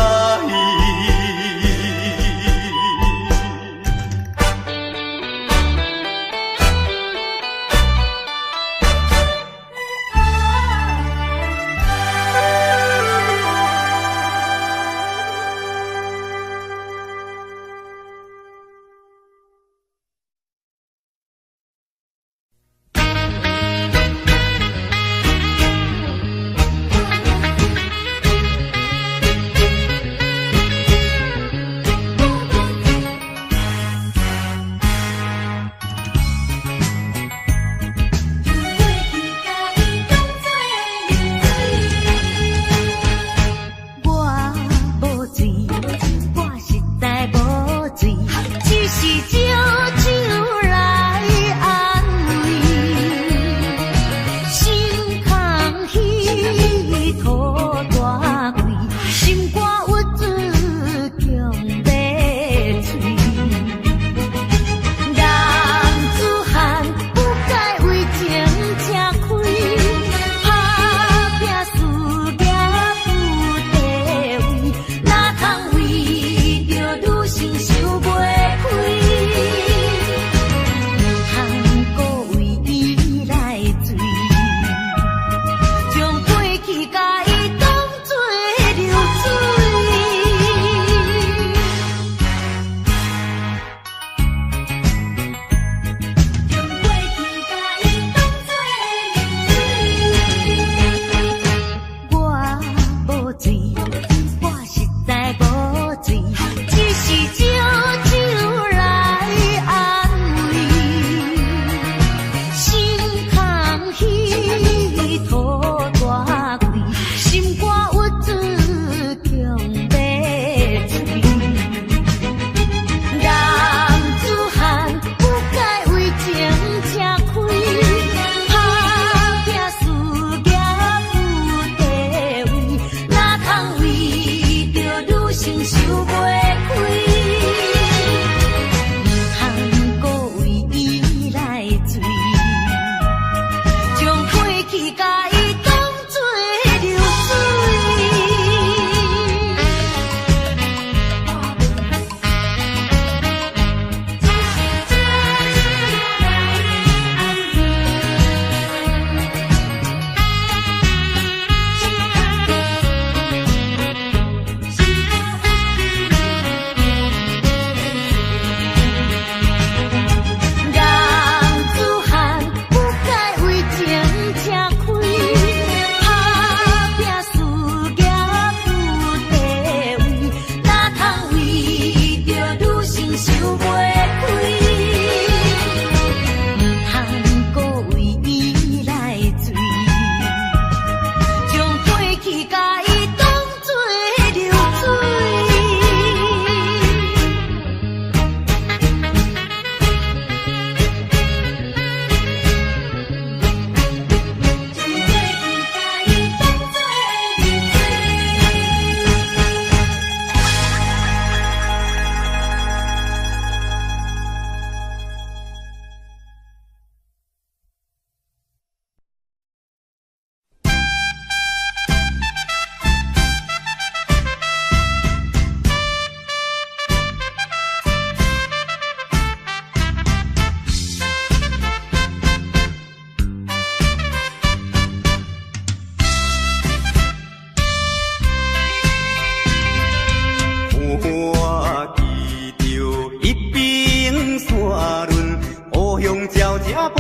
飛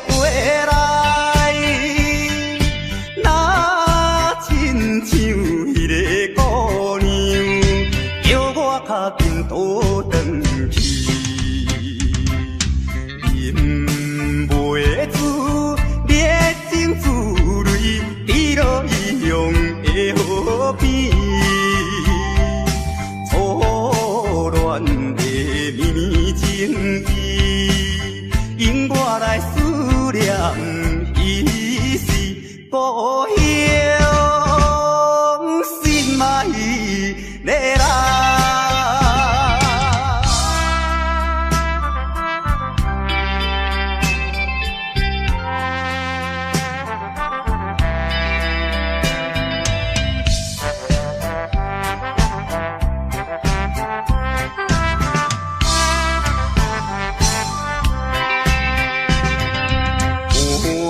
過來，若親像彼个姑娘，叫我較緊倒轉去。忍袂住熱情珠淚，滴落異鄉的河邊。初戀的綿綿情意，引我來思念，彼時故鄉心愛的人。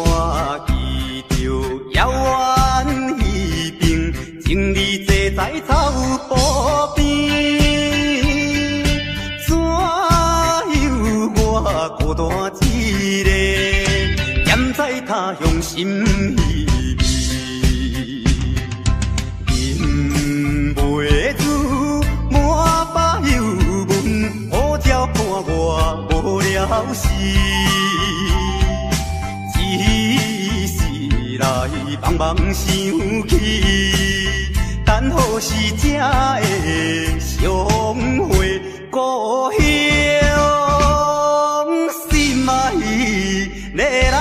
看見著遙遠彼邊，情侶坐在草埔邊，怎有我孤單一个，踮在他鄉心稀微。忍袂住滿腹憂悶，烏照看我無聊時。只是來茫茫想起，等何時才會相會故鄉心愛的人。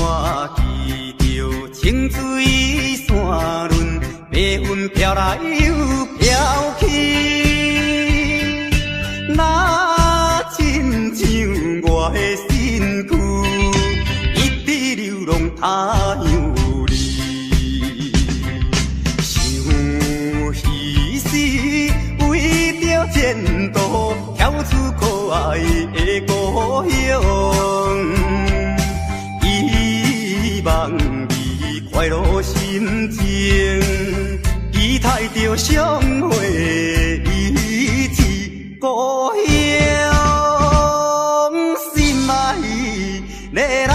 看見著清水山崙，白雲飄來又飄去，若親像我的身軀，一直流浪他鄉里。想彼時為著前途，跳出可愛的故鄉。希望你快樂心情，期待著相會彼此故鄉心愛的人。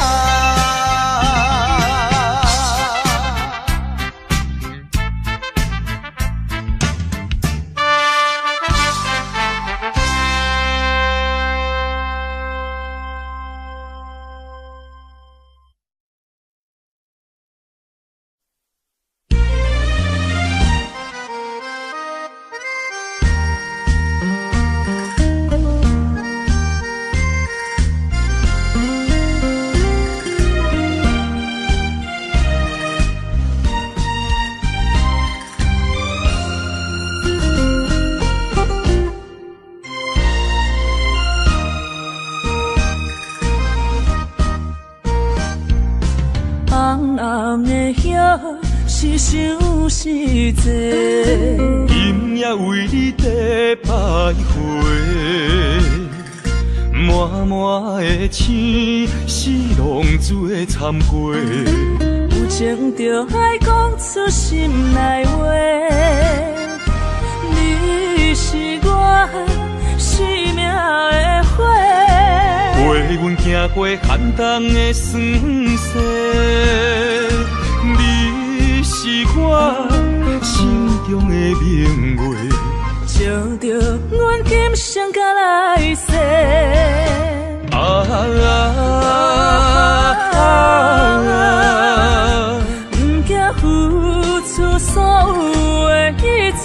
红红的叶是相思债，今夜为你在徘徊，满满的星是浪子的参过。有情就爱讲出心内话，你是我生命的火，陪阮行过寒冬的霜雪，你是我心中的明月，照著阮今生甲來世。啊啊啊！毋惊付出所有的一切。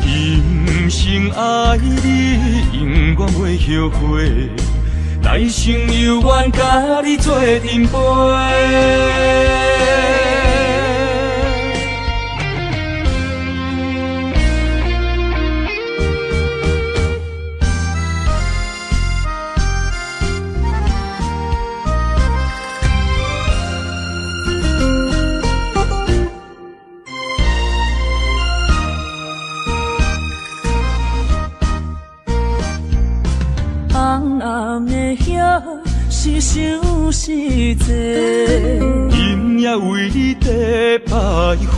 今生愛你，永遠袂後悔，來生猶願佮你做陣陪。红红的叶是伤是济。今夜为你在徘徊，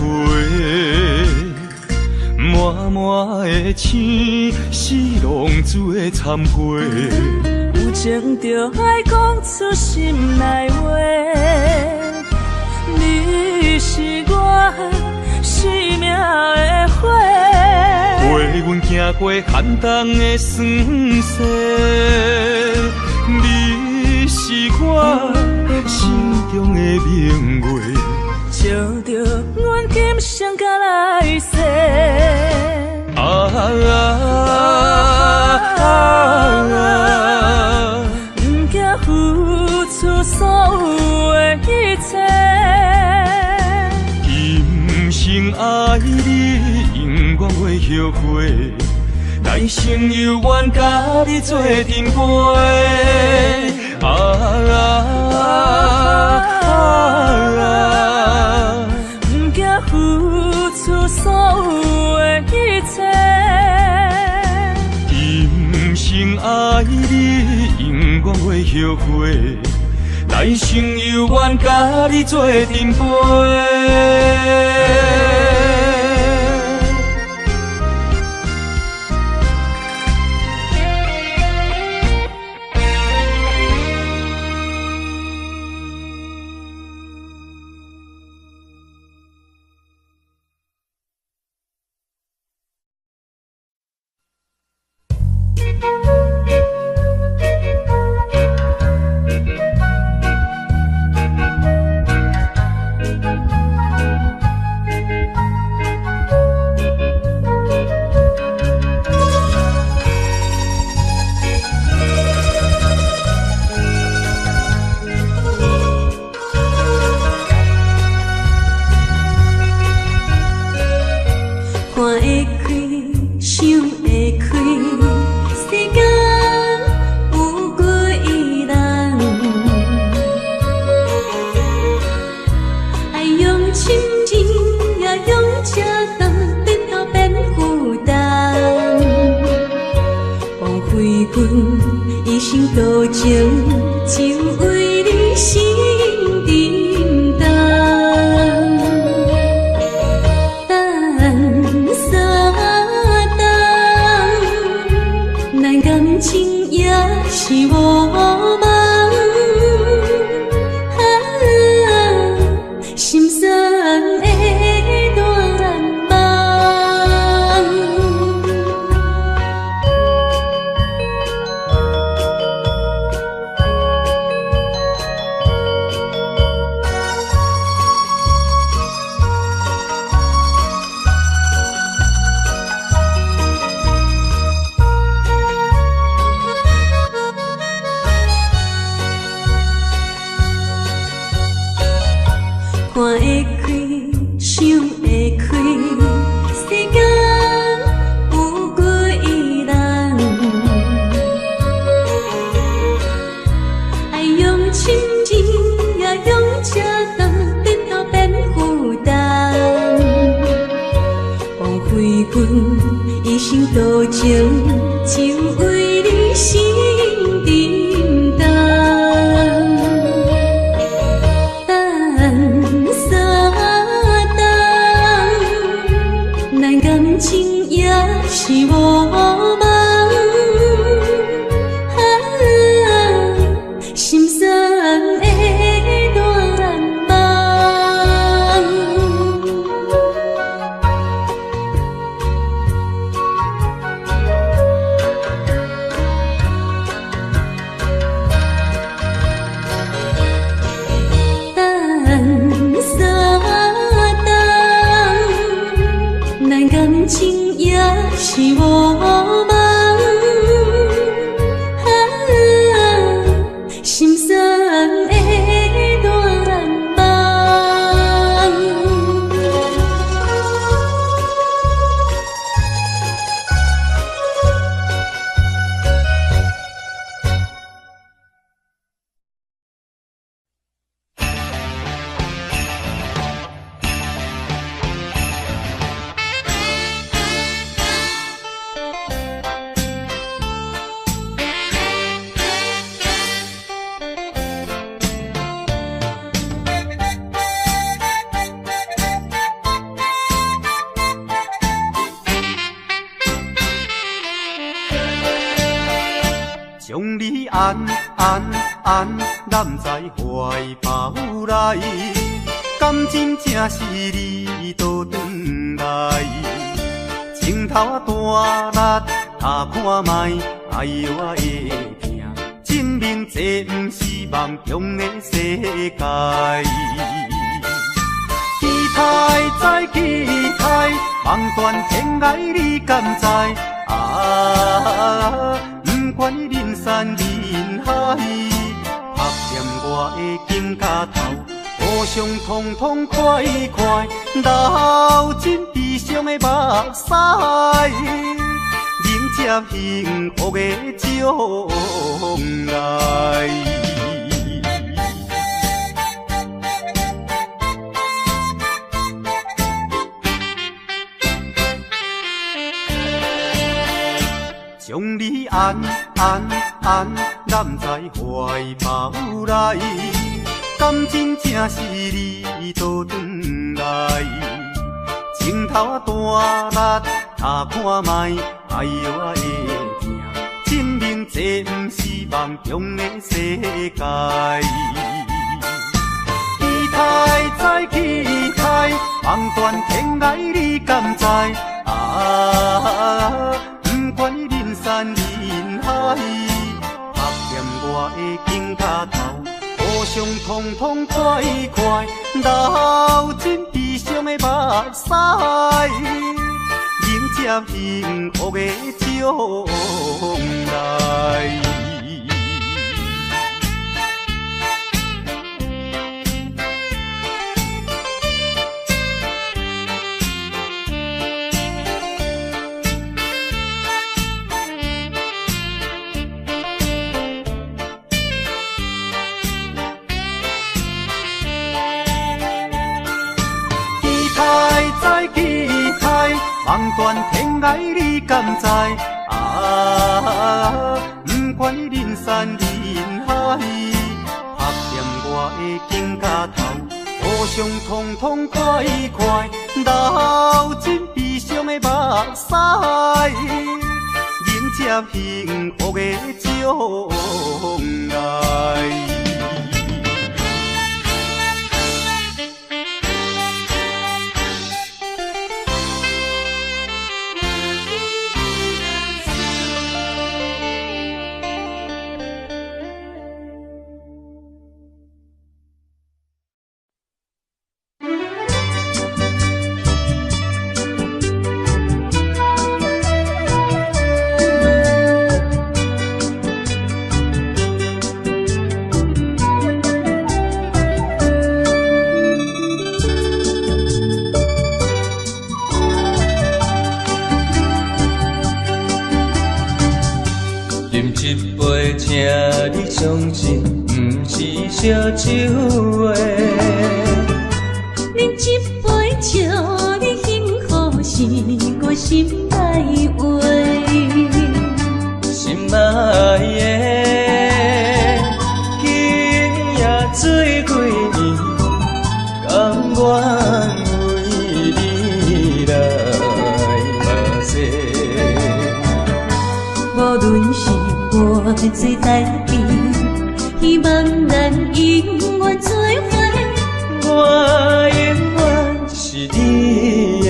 满满的星是浪子的参会。有情就爱讲出心内话，你是我生命的火。陪阮行过寒冬的霜雪，你是我心中的明月，照著阮今生甲來世。啊啊啊啊！毋驚付出所有的一切。今生愛你，永遠袂後悔，來生猶願佮你做陣陪。啊啊啊啊！毋驚付出所有的一切。今生愛你，永遠袂後悔，來生猶願佮你做陣陪。看會開，想會開，世間有幾人？愛用深情，也用赤胆，日後變負擔。枉費阮一生多情，就為你心沉重。等三冬，咱感情也是無夢。啊，心酸的願望。看會開，想會開，世間有幾人？愛用深情，也用赤膽，日後變負擔。枉費阮一生多情，就為你心沉重。等三冬，咱感情也是無夢。啊，心酸的願望。将你安安安揽在怀抱内，敢真正是你倒转来？情头仔大力拍看觅，哎哟我会疼，证明这毋是梦中的世界。期待再期待，望断天涯你敢知？啊，不管人山人海，拍掂我的肩胛头，互相痛痛快快，流尽悲伤的目屎，迎接幸福的将来。将你安安安揽在怀抱内，敢真正是你倒转来？情头仔大力拍看觅，哎哟我会疼，证明这毋是梦中的世界。期待再期待，望断天涯你敢知？啊，不管人山人海，拍掂我的肩胛头，互相痛痛快快，流尽悲伤的目屎，迎接幸福的将来。望断天涯你敢知？啊，不管人山人海，拍掂我的肩胛头，互相痛痛快快，流尽悲伤的目屎，迎接幸福的将来。相信，毋是烧酒的。饮一杯笑你幸福是我心内话。心爱的，今夜醉几暝，甘愿为你来拍势。无论是我做代志，希望咱永远做伙。我永远是你的。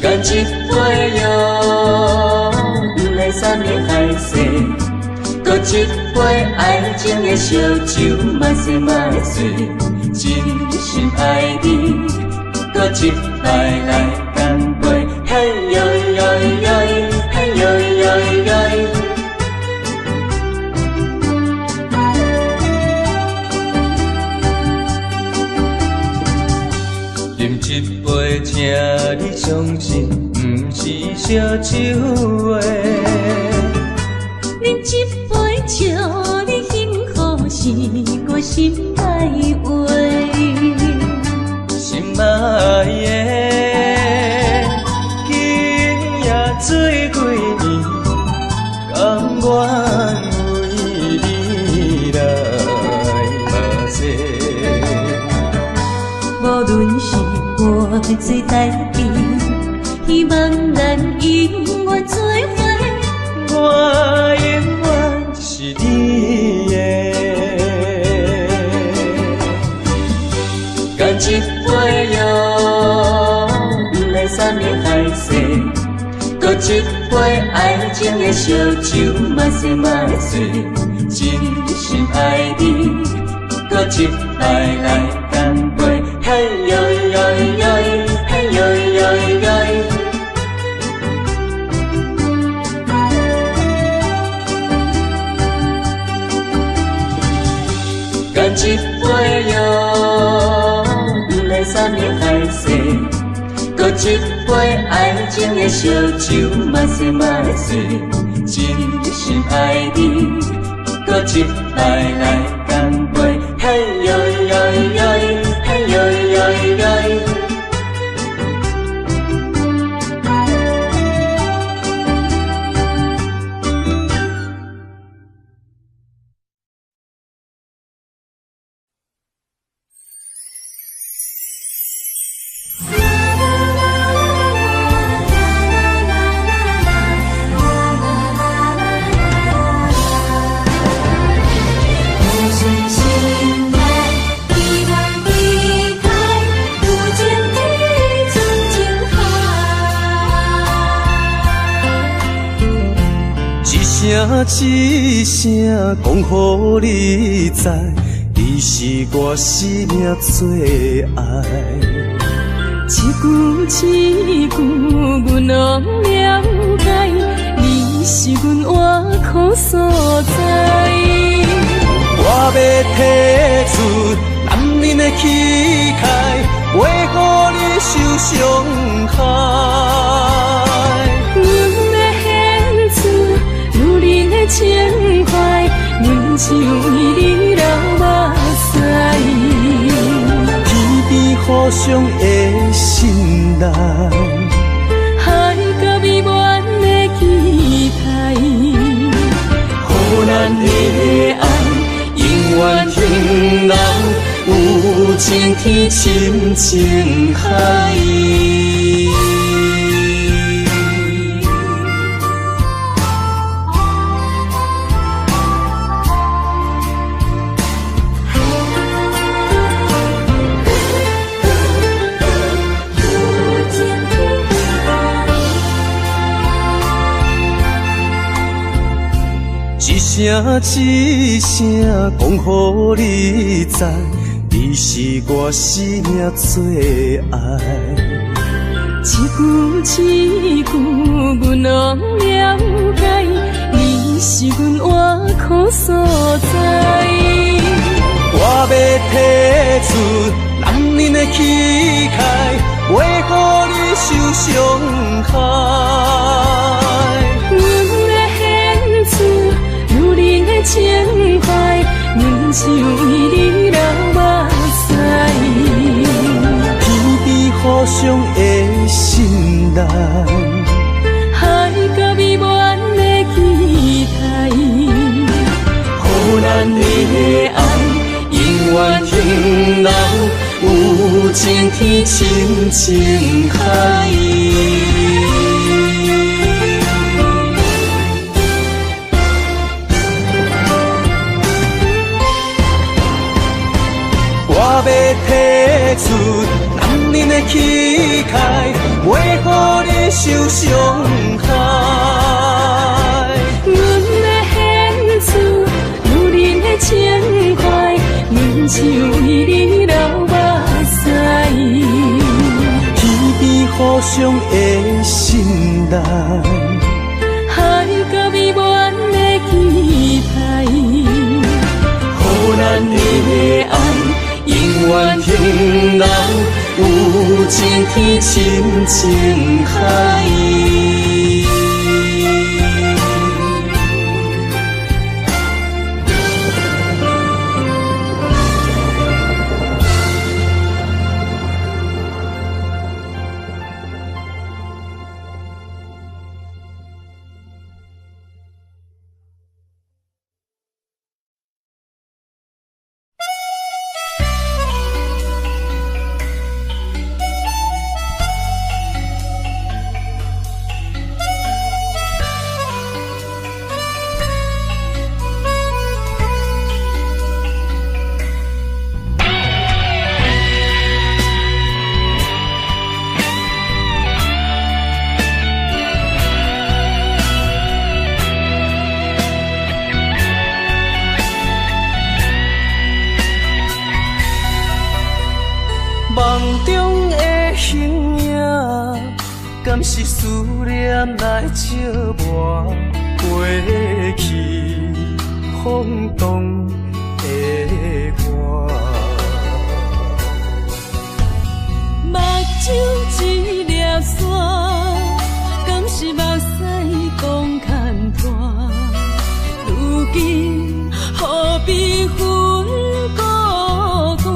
干一杯哟，两个山盟海誓，阁一杯爱情的烧酒，莫说莫说，真心爱你，阁一摆来干杯，嘿哟哟哟，嘿哟哟哟。饮一杯，请你相信，毋是烧酒的。饮一杯，笑你幸福是我心内话。心爱的，今夜醉几暝，甘愿为你来拍势。无论是我做代志，希望咱永远做伙。一杯爱情的烧酒，莫说莫说，真心爱你，阁一摆来干杯，嘿哟哟哟，嘿哟哟哟。干一杯哟，不免啥物海誓。阁一杯爱情的烧酒，莫说莫说，真心爱你，阁一摆来干杯，嘿哟哟哟，嘿哟哟哟。一声讲予你知，你是我生命最爱。一句一句，阮拢了解，你是阮活苦所在。我欲提出男人的气概，袂予你受伤害。情怀，阮只为你流目屎。天边互相的信赖，海角美满的期待，予咱的爱永远停留，有情天深情海。一声一声讲予你知，你是我生命最爱。一句一句，阮拢了解，你是阮活苦所在。我欲提出男人的气概，袂予你受伤害。情怀，阮只为你流目屎。天边互相的信赖，海角美满的期待，予咱的爱永远停留，有情天深情海。我欲提出男人的气概，袂予你受伤害。阮的献出女人的情怀，阮只为你流目屎。天边互相的信赖，海角美满的期待，予咱的爱永远停留，有情天深情海。敢是思念來折磨過去風動的我？目睭一粒沙，敢是目屎講牽拖？如今何必分孤單？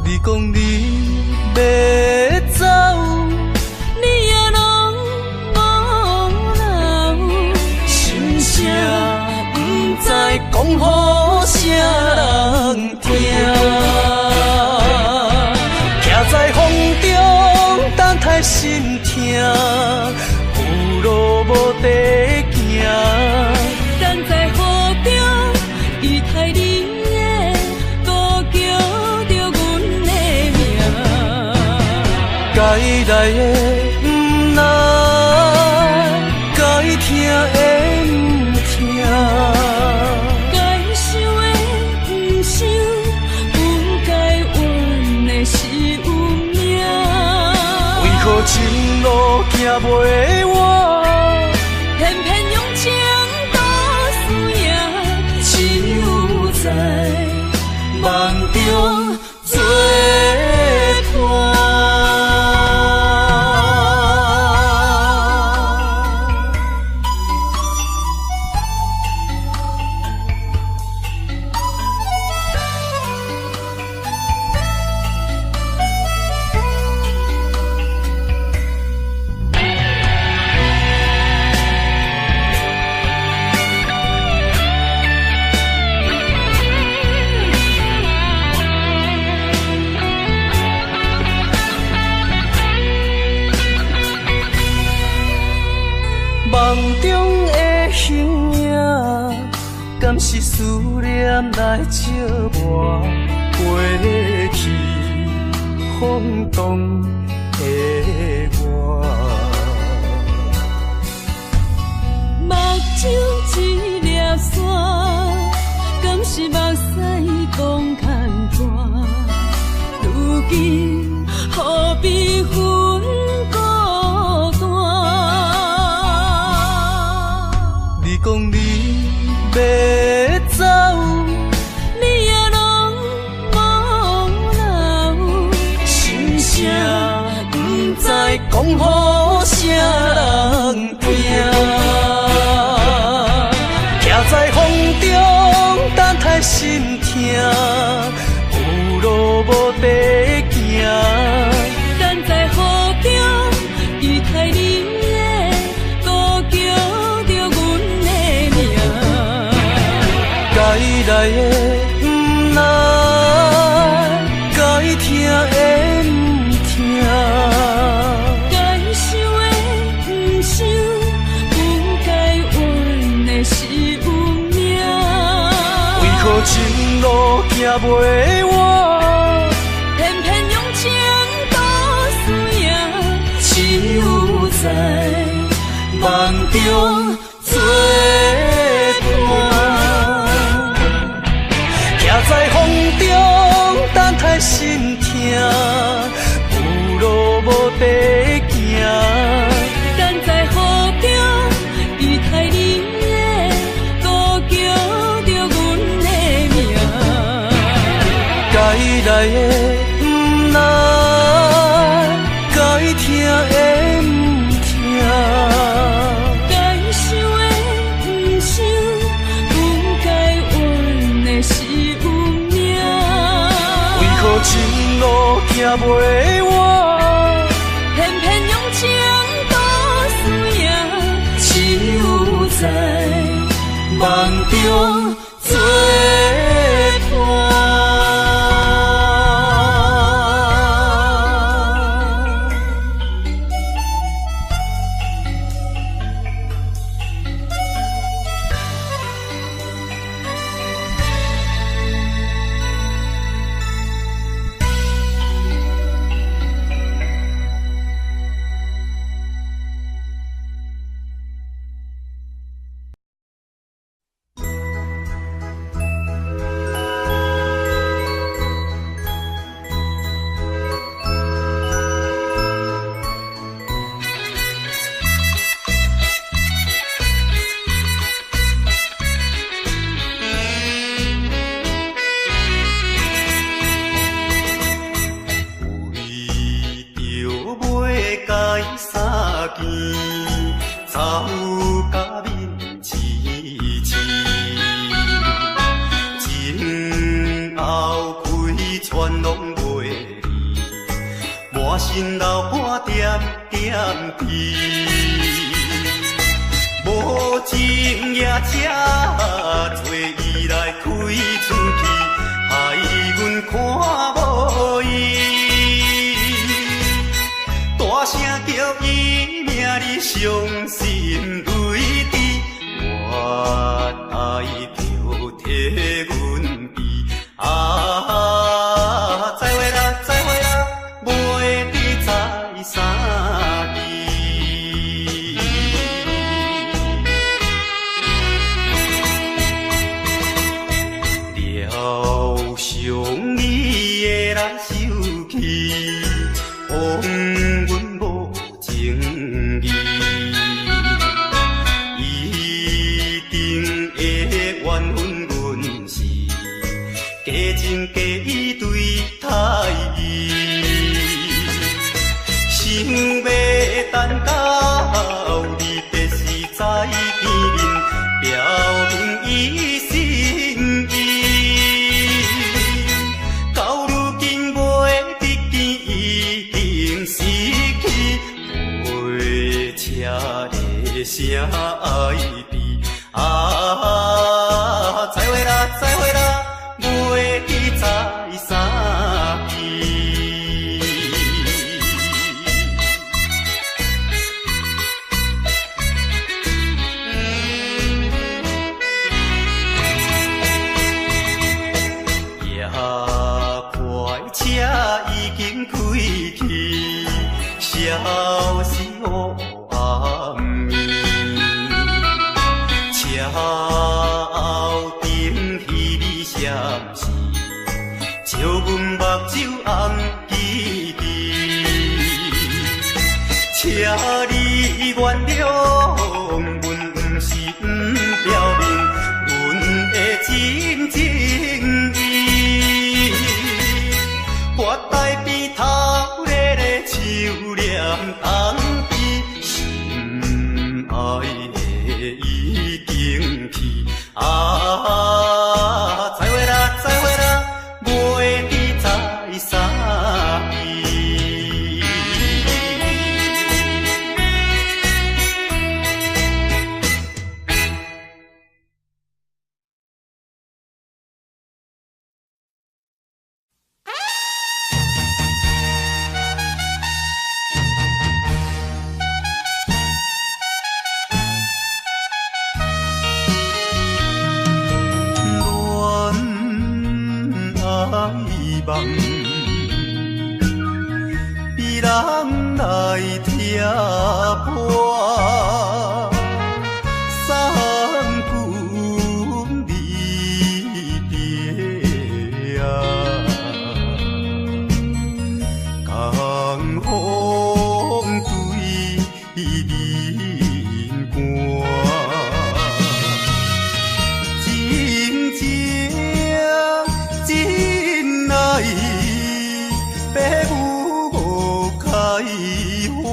你講你欲走，你也攏無留，心聲毋知講予啥人聽。徛在風中等待心疼，有路無地行。等在雨中期待你的，閣叫著阮的名。該來的毋來，該疼的毋疼。該想的毋想，阮該怨的是運命。為何情路行袂完？偏偏用情賭輸贏，只有在夢中做伴。夢中的形影，敢是思念來折磨過去風動的我？目睭一粒沙，敢是目屎講牽拖？如今何必分孤單？你講你欲走，你也攏無留，心聲毋知講予啥人聽。徛在風中等待心疼，有路無地行。等在雨中期待你的，閣叫著阮的名。該來的毋來，該疼的毋疼。該想的毋想，阮該怨的是運命。為何情路行袂完？偏偏用情賭輸贏，只有在夢中做伴。徛在風中等待心疼，有路無地行。等在雨中期待你的，閣叫著阮的名。該來的毋來，該疼的毋疼。該想的毋想，阮該怨的是運命。為何情路行袂完？偏偏用情賭輸贏，只有在夢中做伴。见，走甲面青青。情后开船拢袂离，满身流汗点点滴。无情驮车坐伊来开出去，害阮看无伊。大声叫伊名，你伤心泪滴，我爱着替阮悲。啊，再会啦，再会啦，袂得再相见。疗伤伊会来受气，予阮无情义，一定会怨恨阮是假情假意对待伊，想欲等到离别时再见面，表明伊心意。到如今袂得见，已经失去，火车的声哀悲。啊，再会啦，再会啦，袂得再相见。驮快车已经开去，消失乌暗暝。车后灯彼暝闪烁，照阮目睭红吱吱。请你原谅，阮毋是毋表明阮的真情意。月台边头咧咧手念东边，心爱的已经去。啊，再会啦，再会啦，袂得再相见。恋爱梦，被人来拆破，送阮离别啊，江风对面寒。真情真爱，白母开花。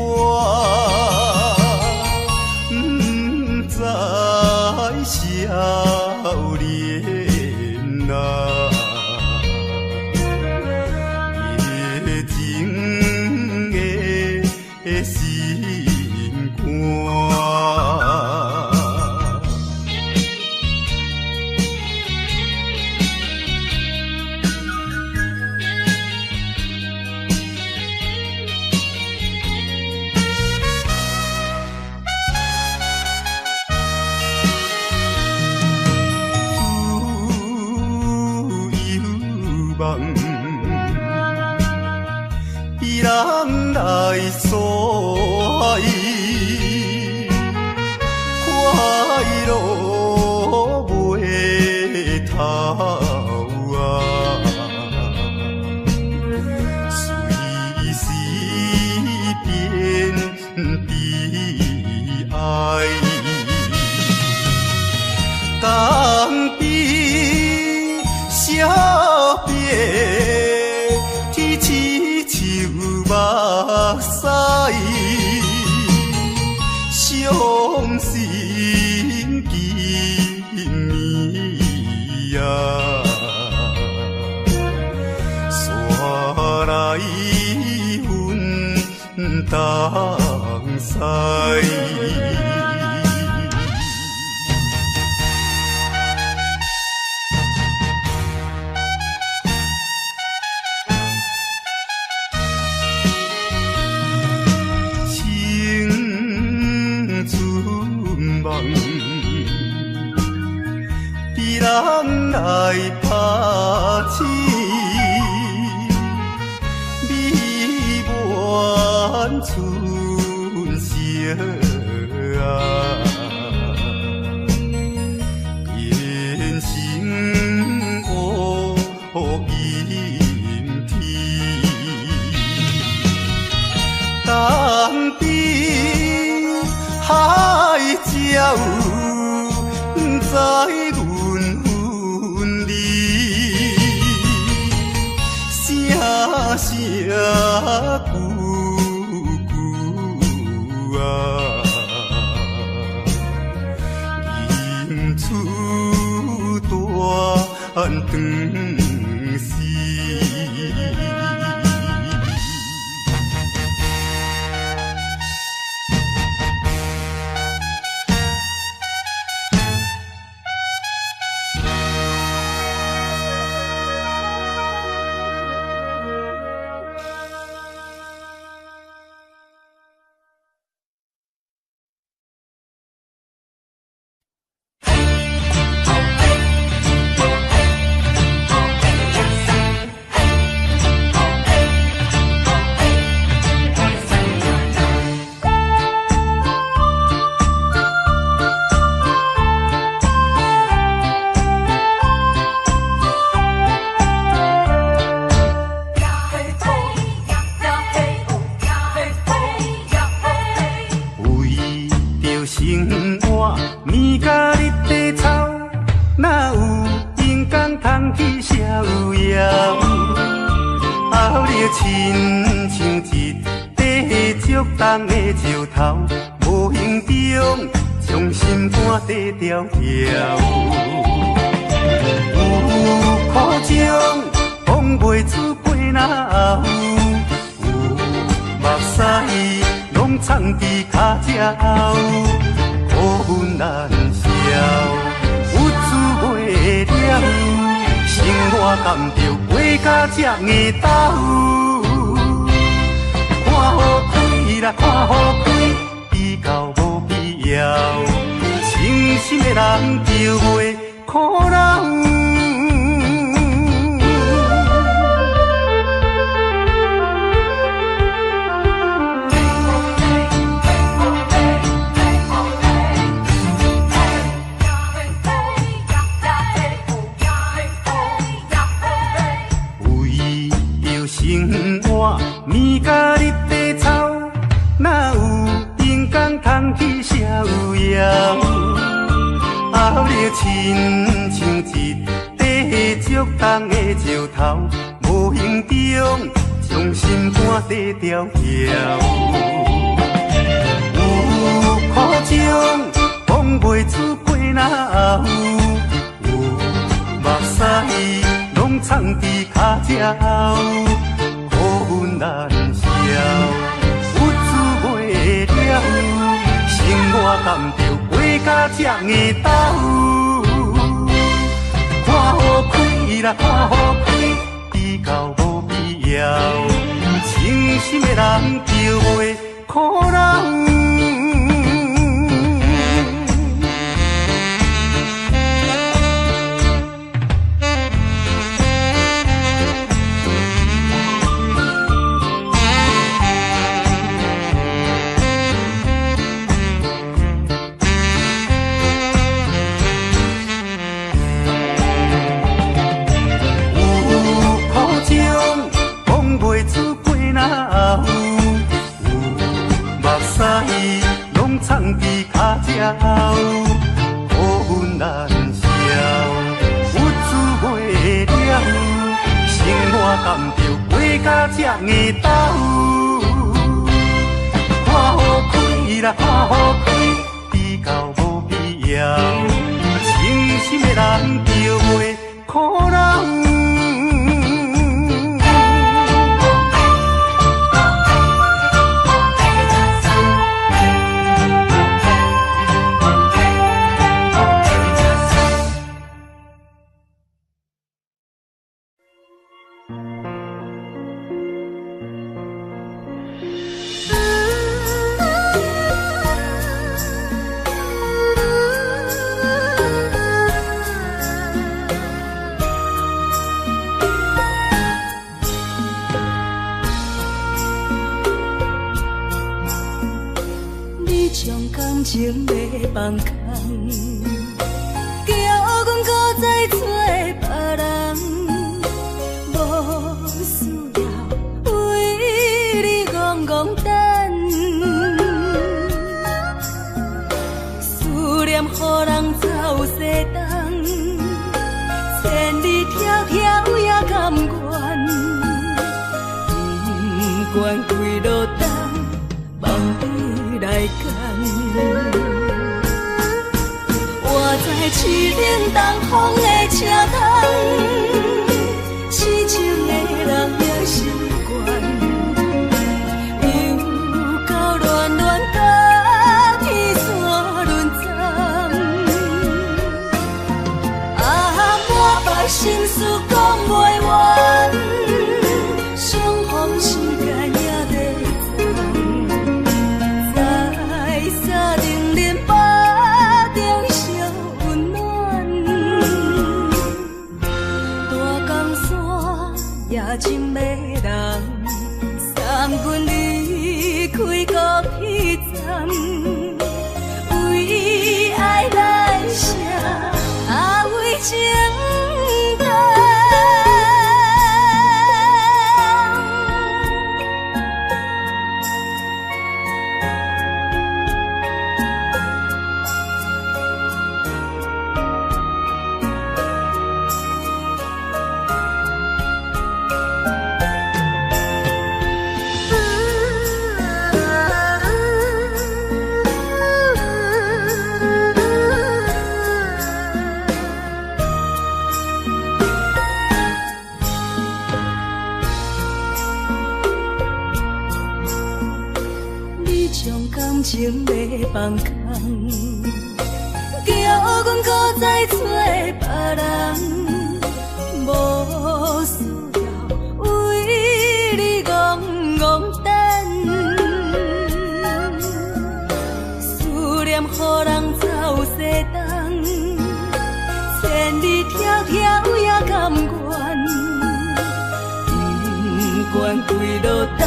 心金暝啊，煞來分東西。人來拍醒，美滿春色啊，變成烏陰天。東邊海鸟在声句句啊，吟出断肠诗。較無必要。清心的人就袂苦惱。你將感情欲放空，叫阮閣再找別人，無需要為你戆戆等，思念予人走西東，千里迢迢也甘願，不管幾落冬，望你來牽。活在凄冷東風的車窗，痴情的人也習慣，又到暖暖甲天山轮转，啊，满腹心事讲袂完，相逢时间也在转，在三重林腹中相温暖，大江山也情迷人，送阮离开高铁站，为爱来写，啊为情等。你將感情欲放空，叫阮閣再找別人，無需要為你戆戆等，思念予人走西東，千里迢迢也甘願，不管幾落冬，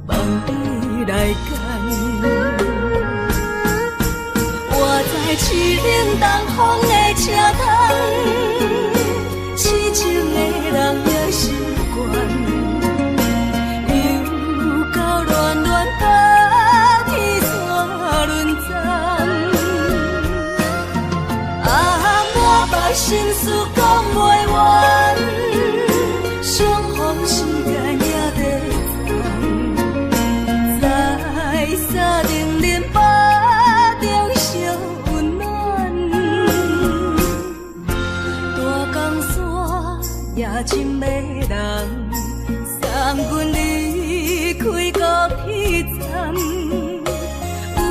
望你來牽。活在凄冷東風的車窗，痴情的人也習慣，又到暖暖甲天山轮转，啊，满腹心事讲袂完，相逢时间也在转，在三重林腹中相温暖，大江山也情迷人，送阮离开高铁站，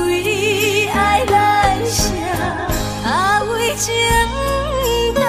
为爱来写，啊为情等。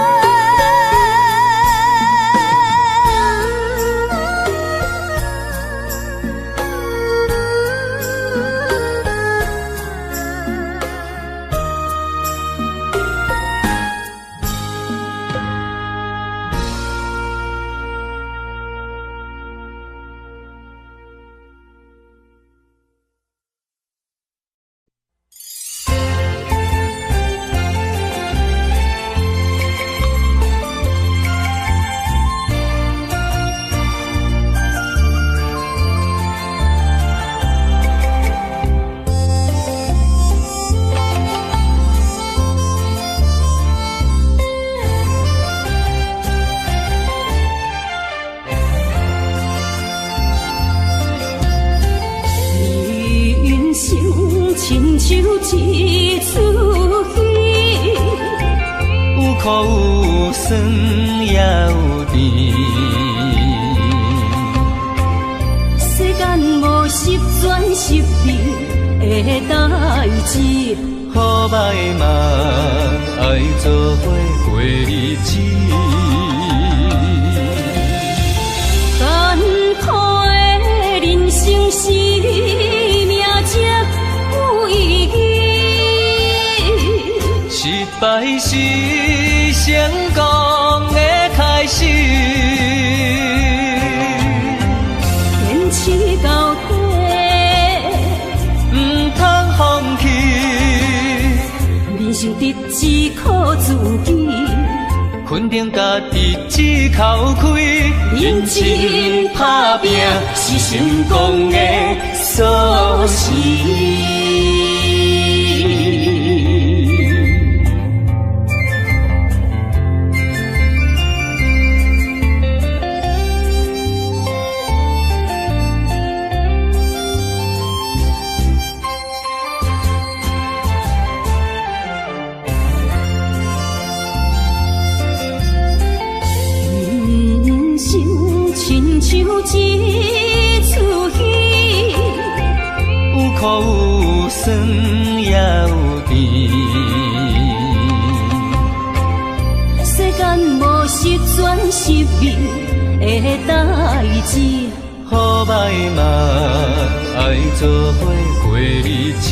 人生亲像一出苦有酸也有甜。世間無十全十美的代誌，好歹嘛愛做伙過日子。艱苦的人生是命才有意義。失敗是成功的開始。堅持到底，毋通放棄。人生得只靠自己，肯定家己一口氣。認真打拼是成功的鎖匙。人生親像一齣戲，有苦有酸也有甜。世間無十全十美的代誌，好歹嘛愛做伙過日子。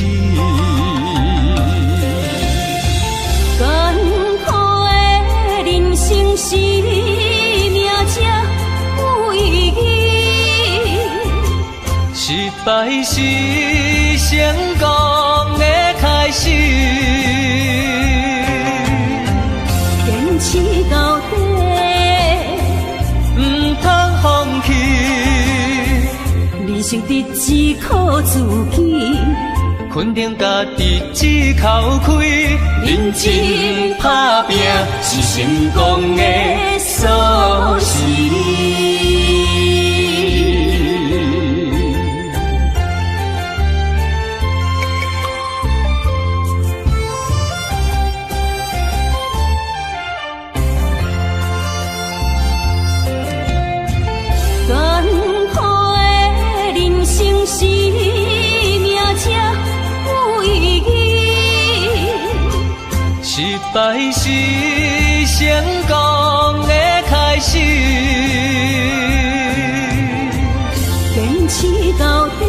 艱苦的人生是命才有意義。失敗是成功的開始。堅持到底，毋通放棄。人生得只靠自己，肯定家己一口氣。認真打拼是成功的鎖匙。艱苦的人生是命才有意義。失敗是成功的開始。堅持到底，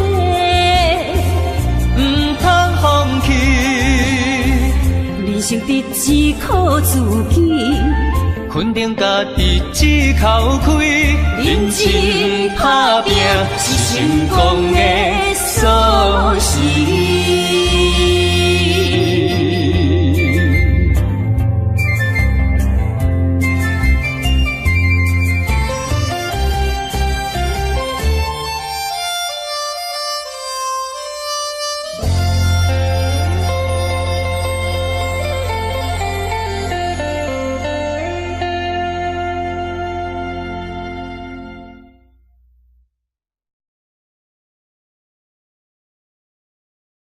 毋通放棄。人生得只靠自己，肯定家己一口氣。認真打拼是成功的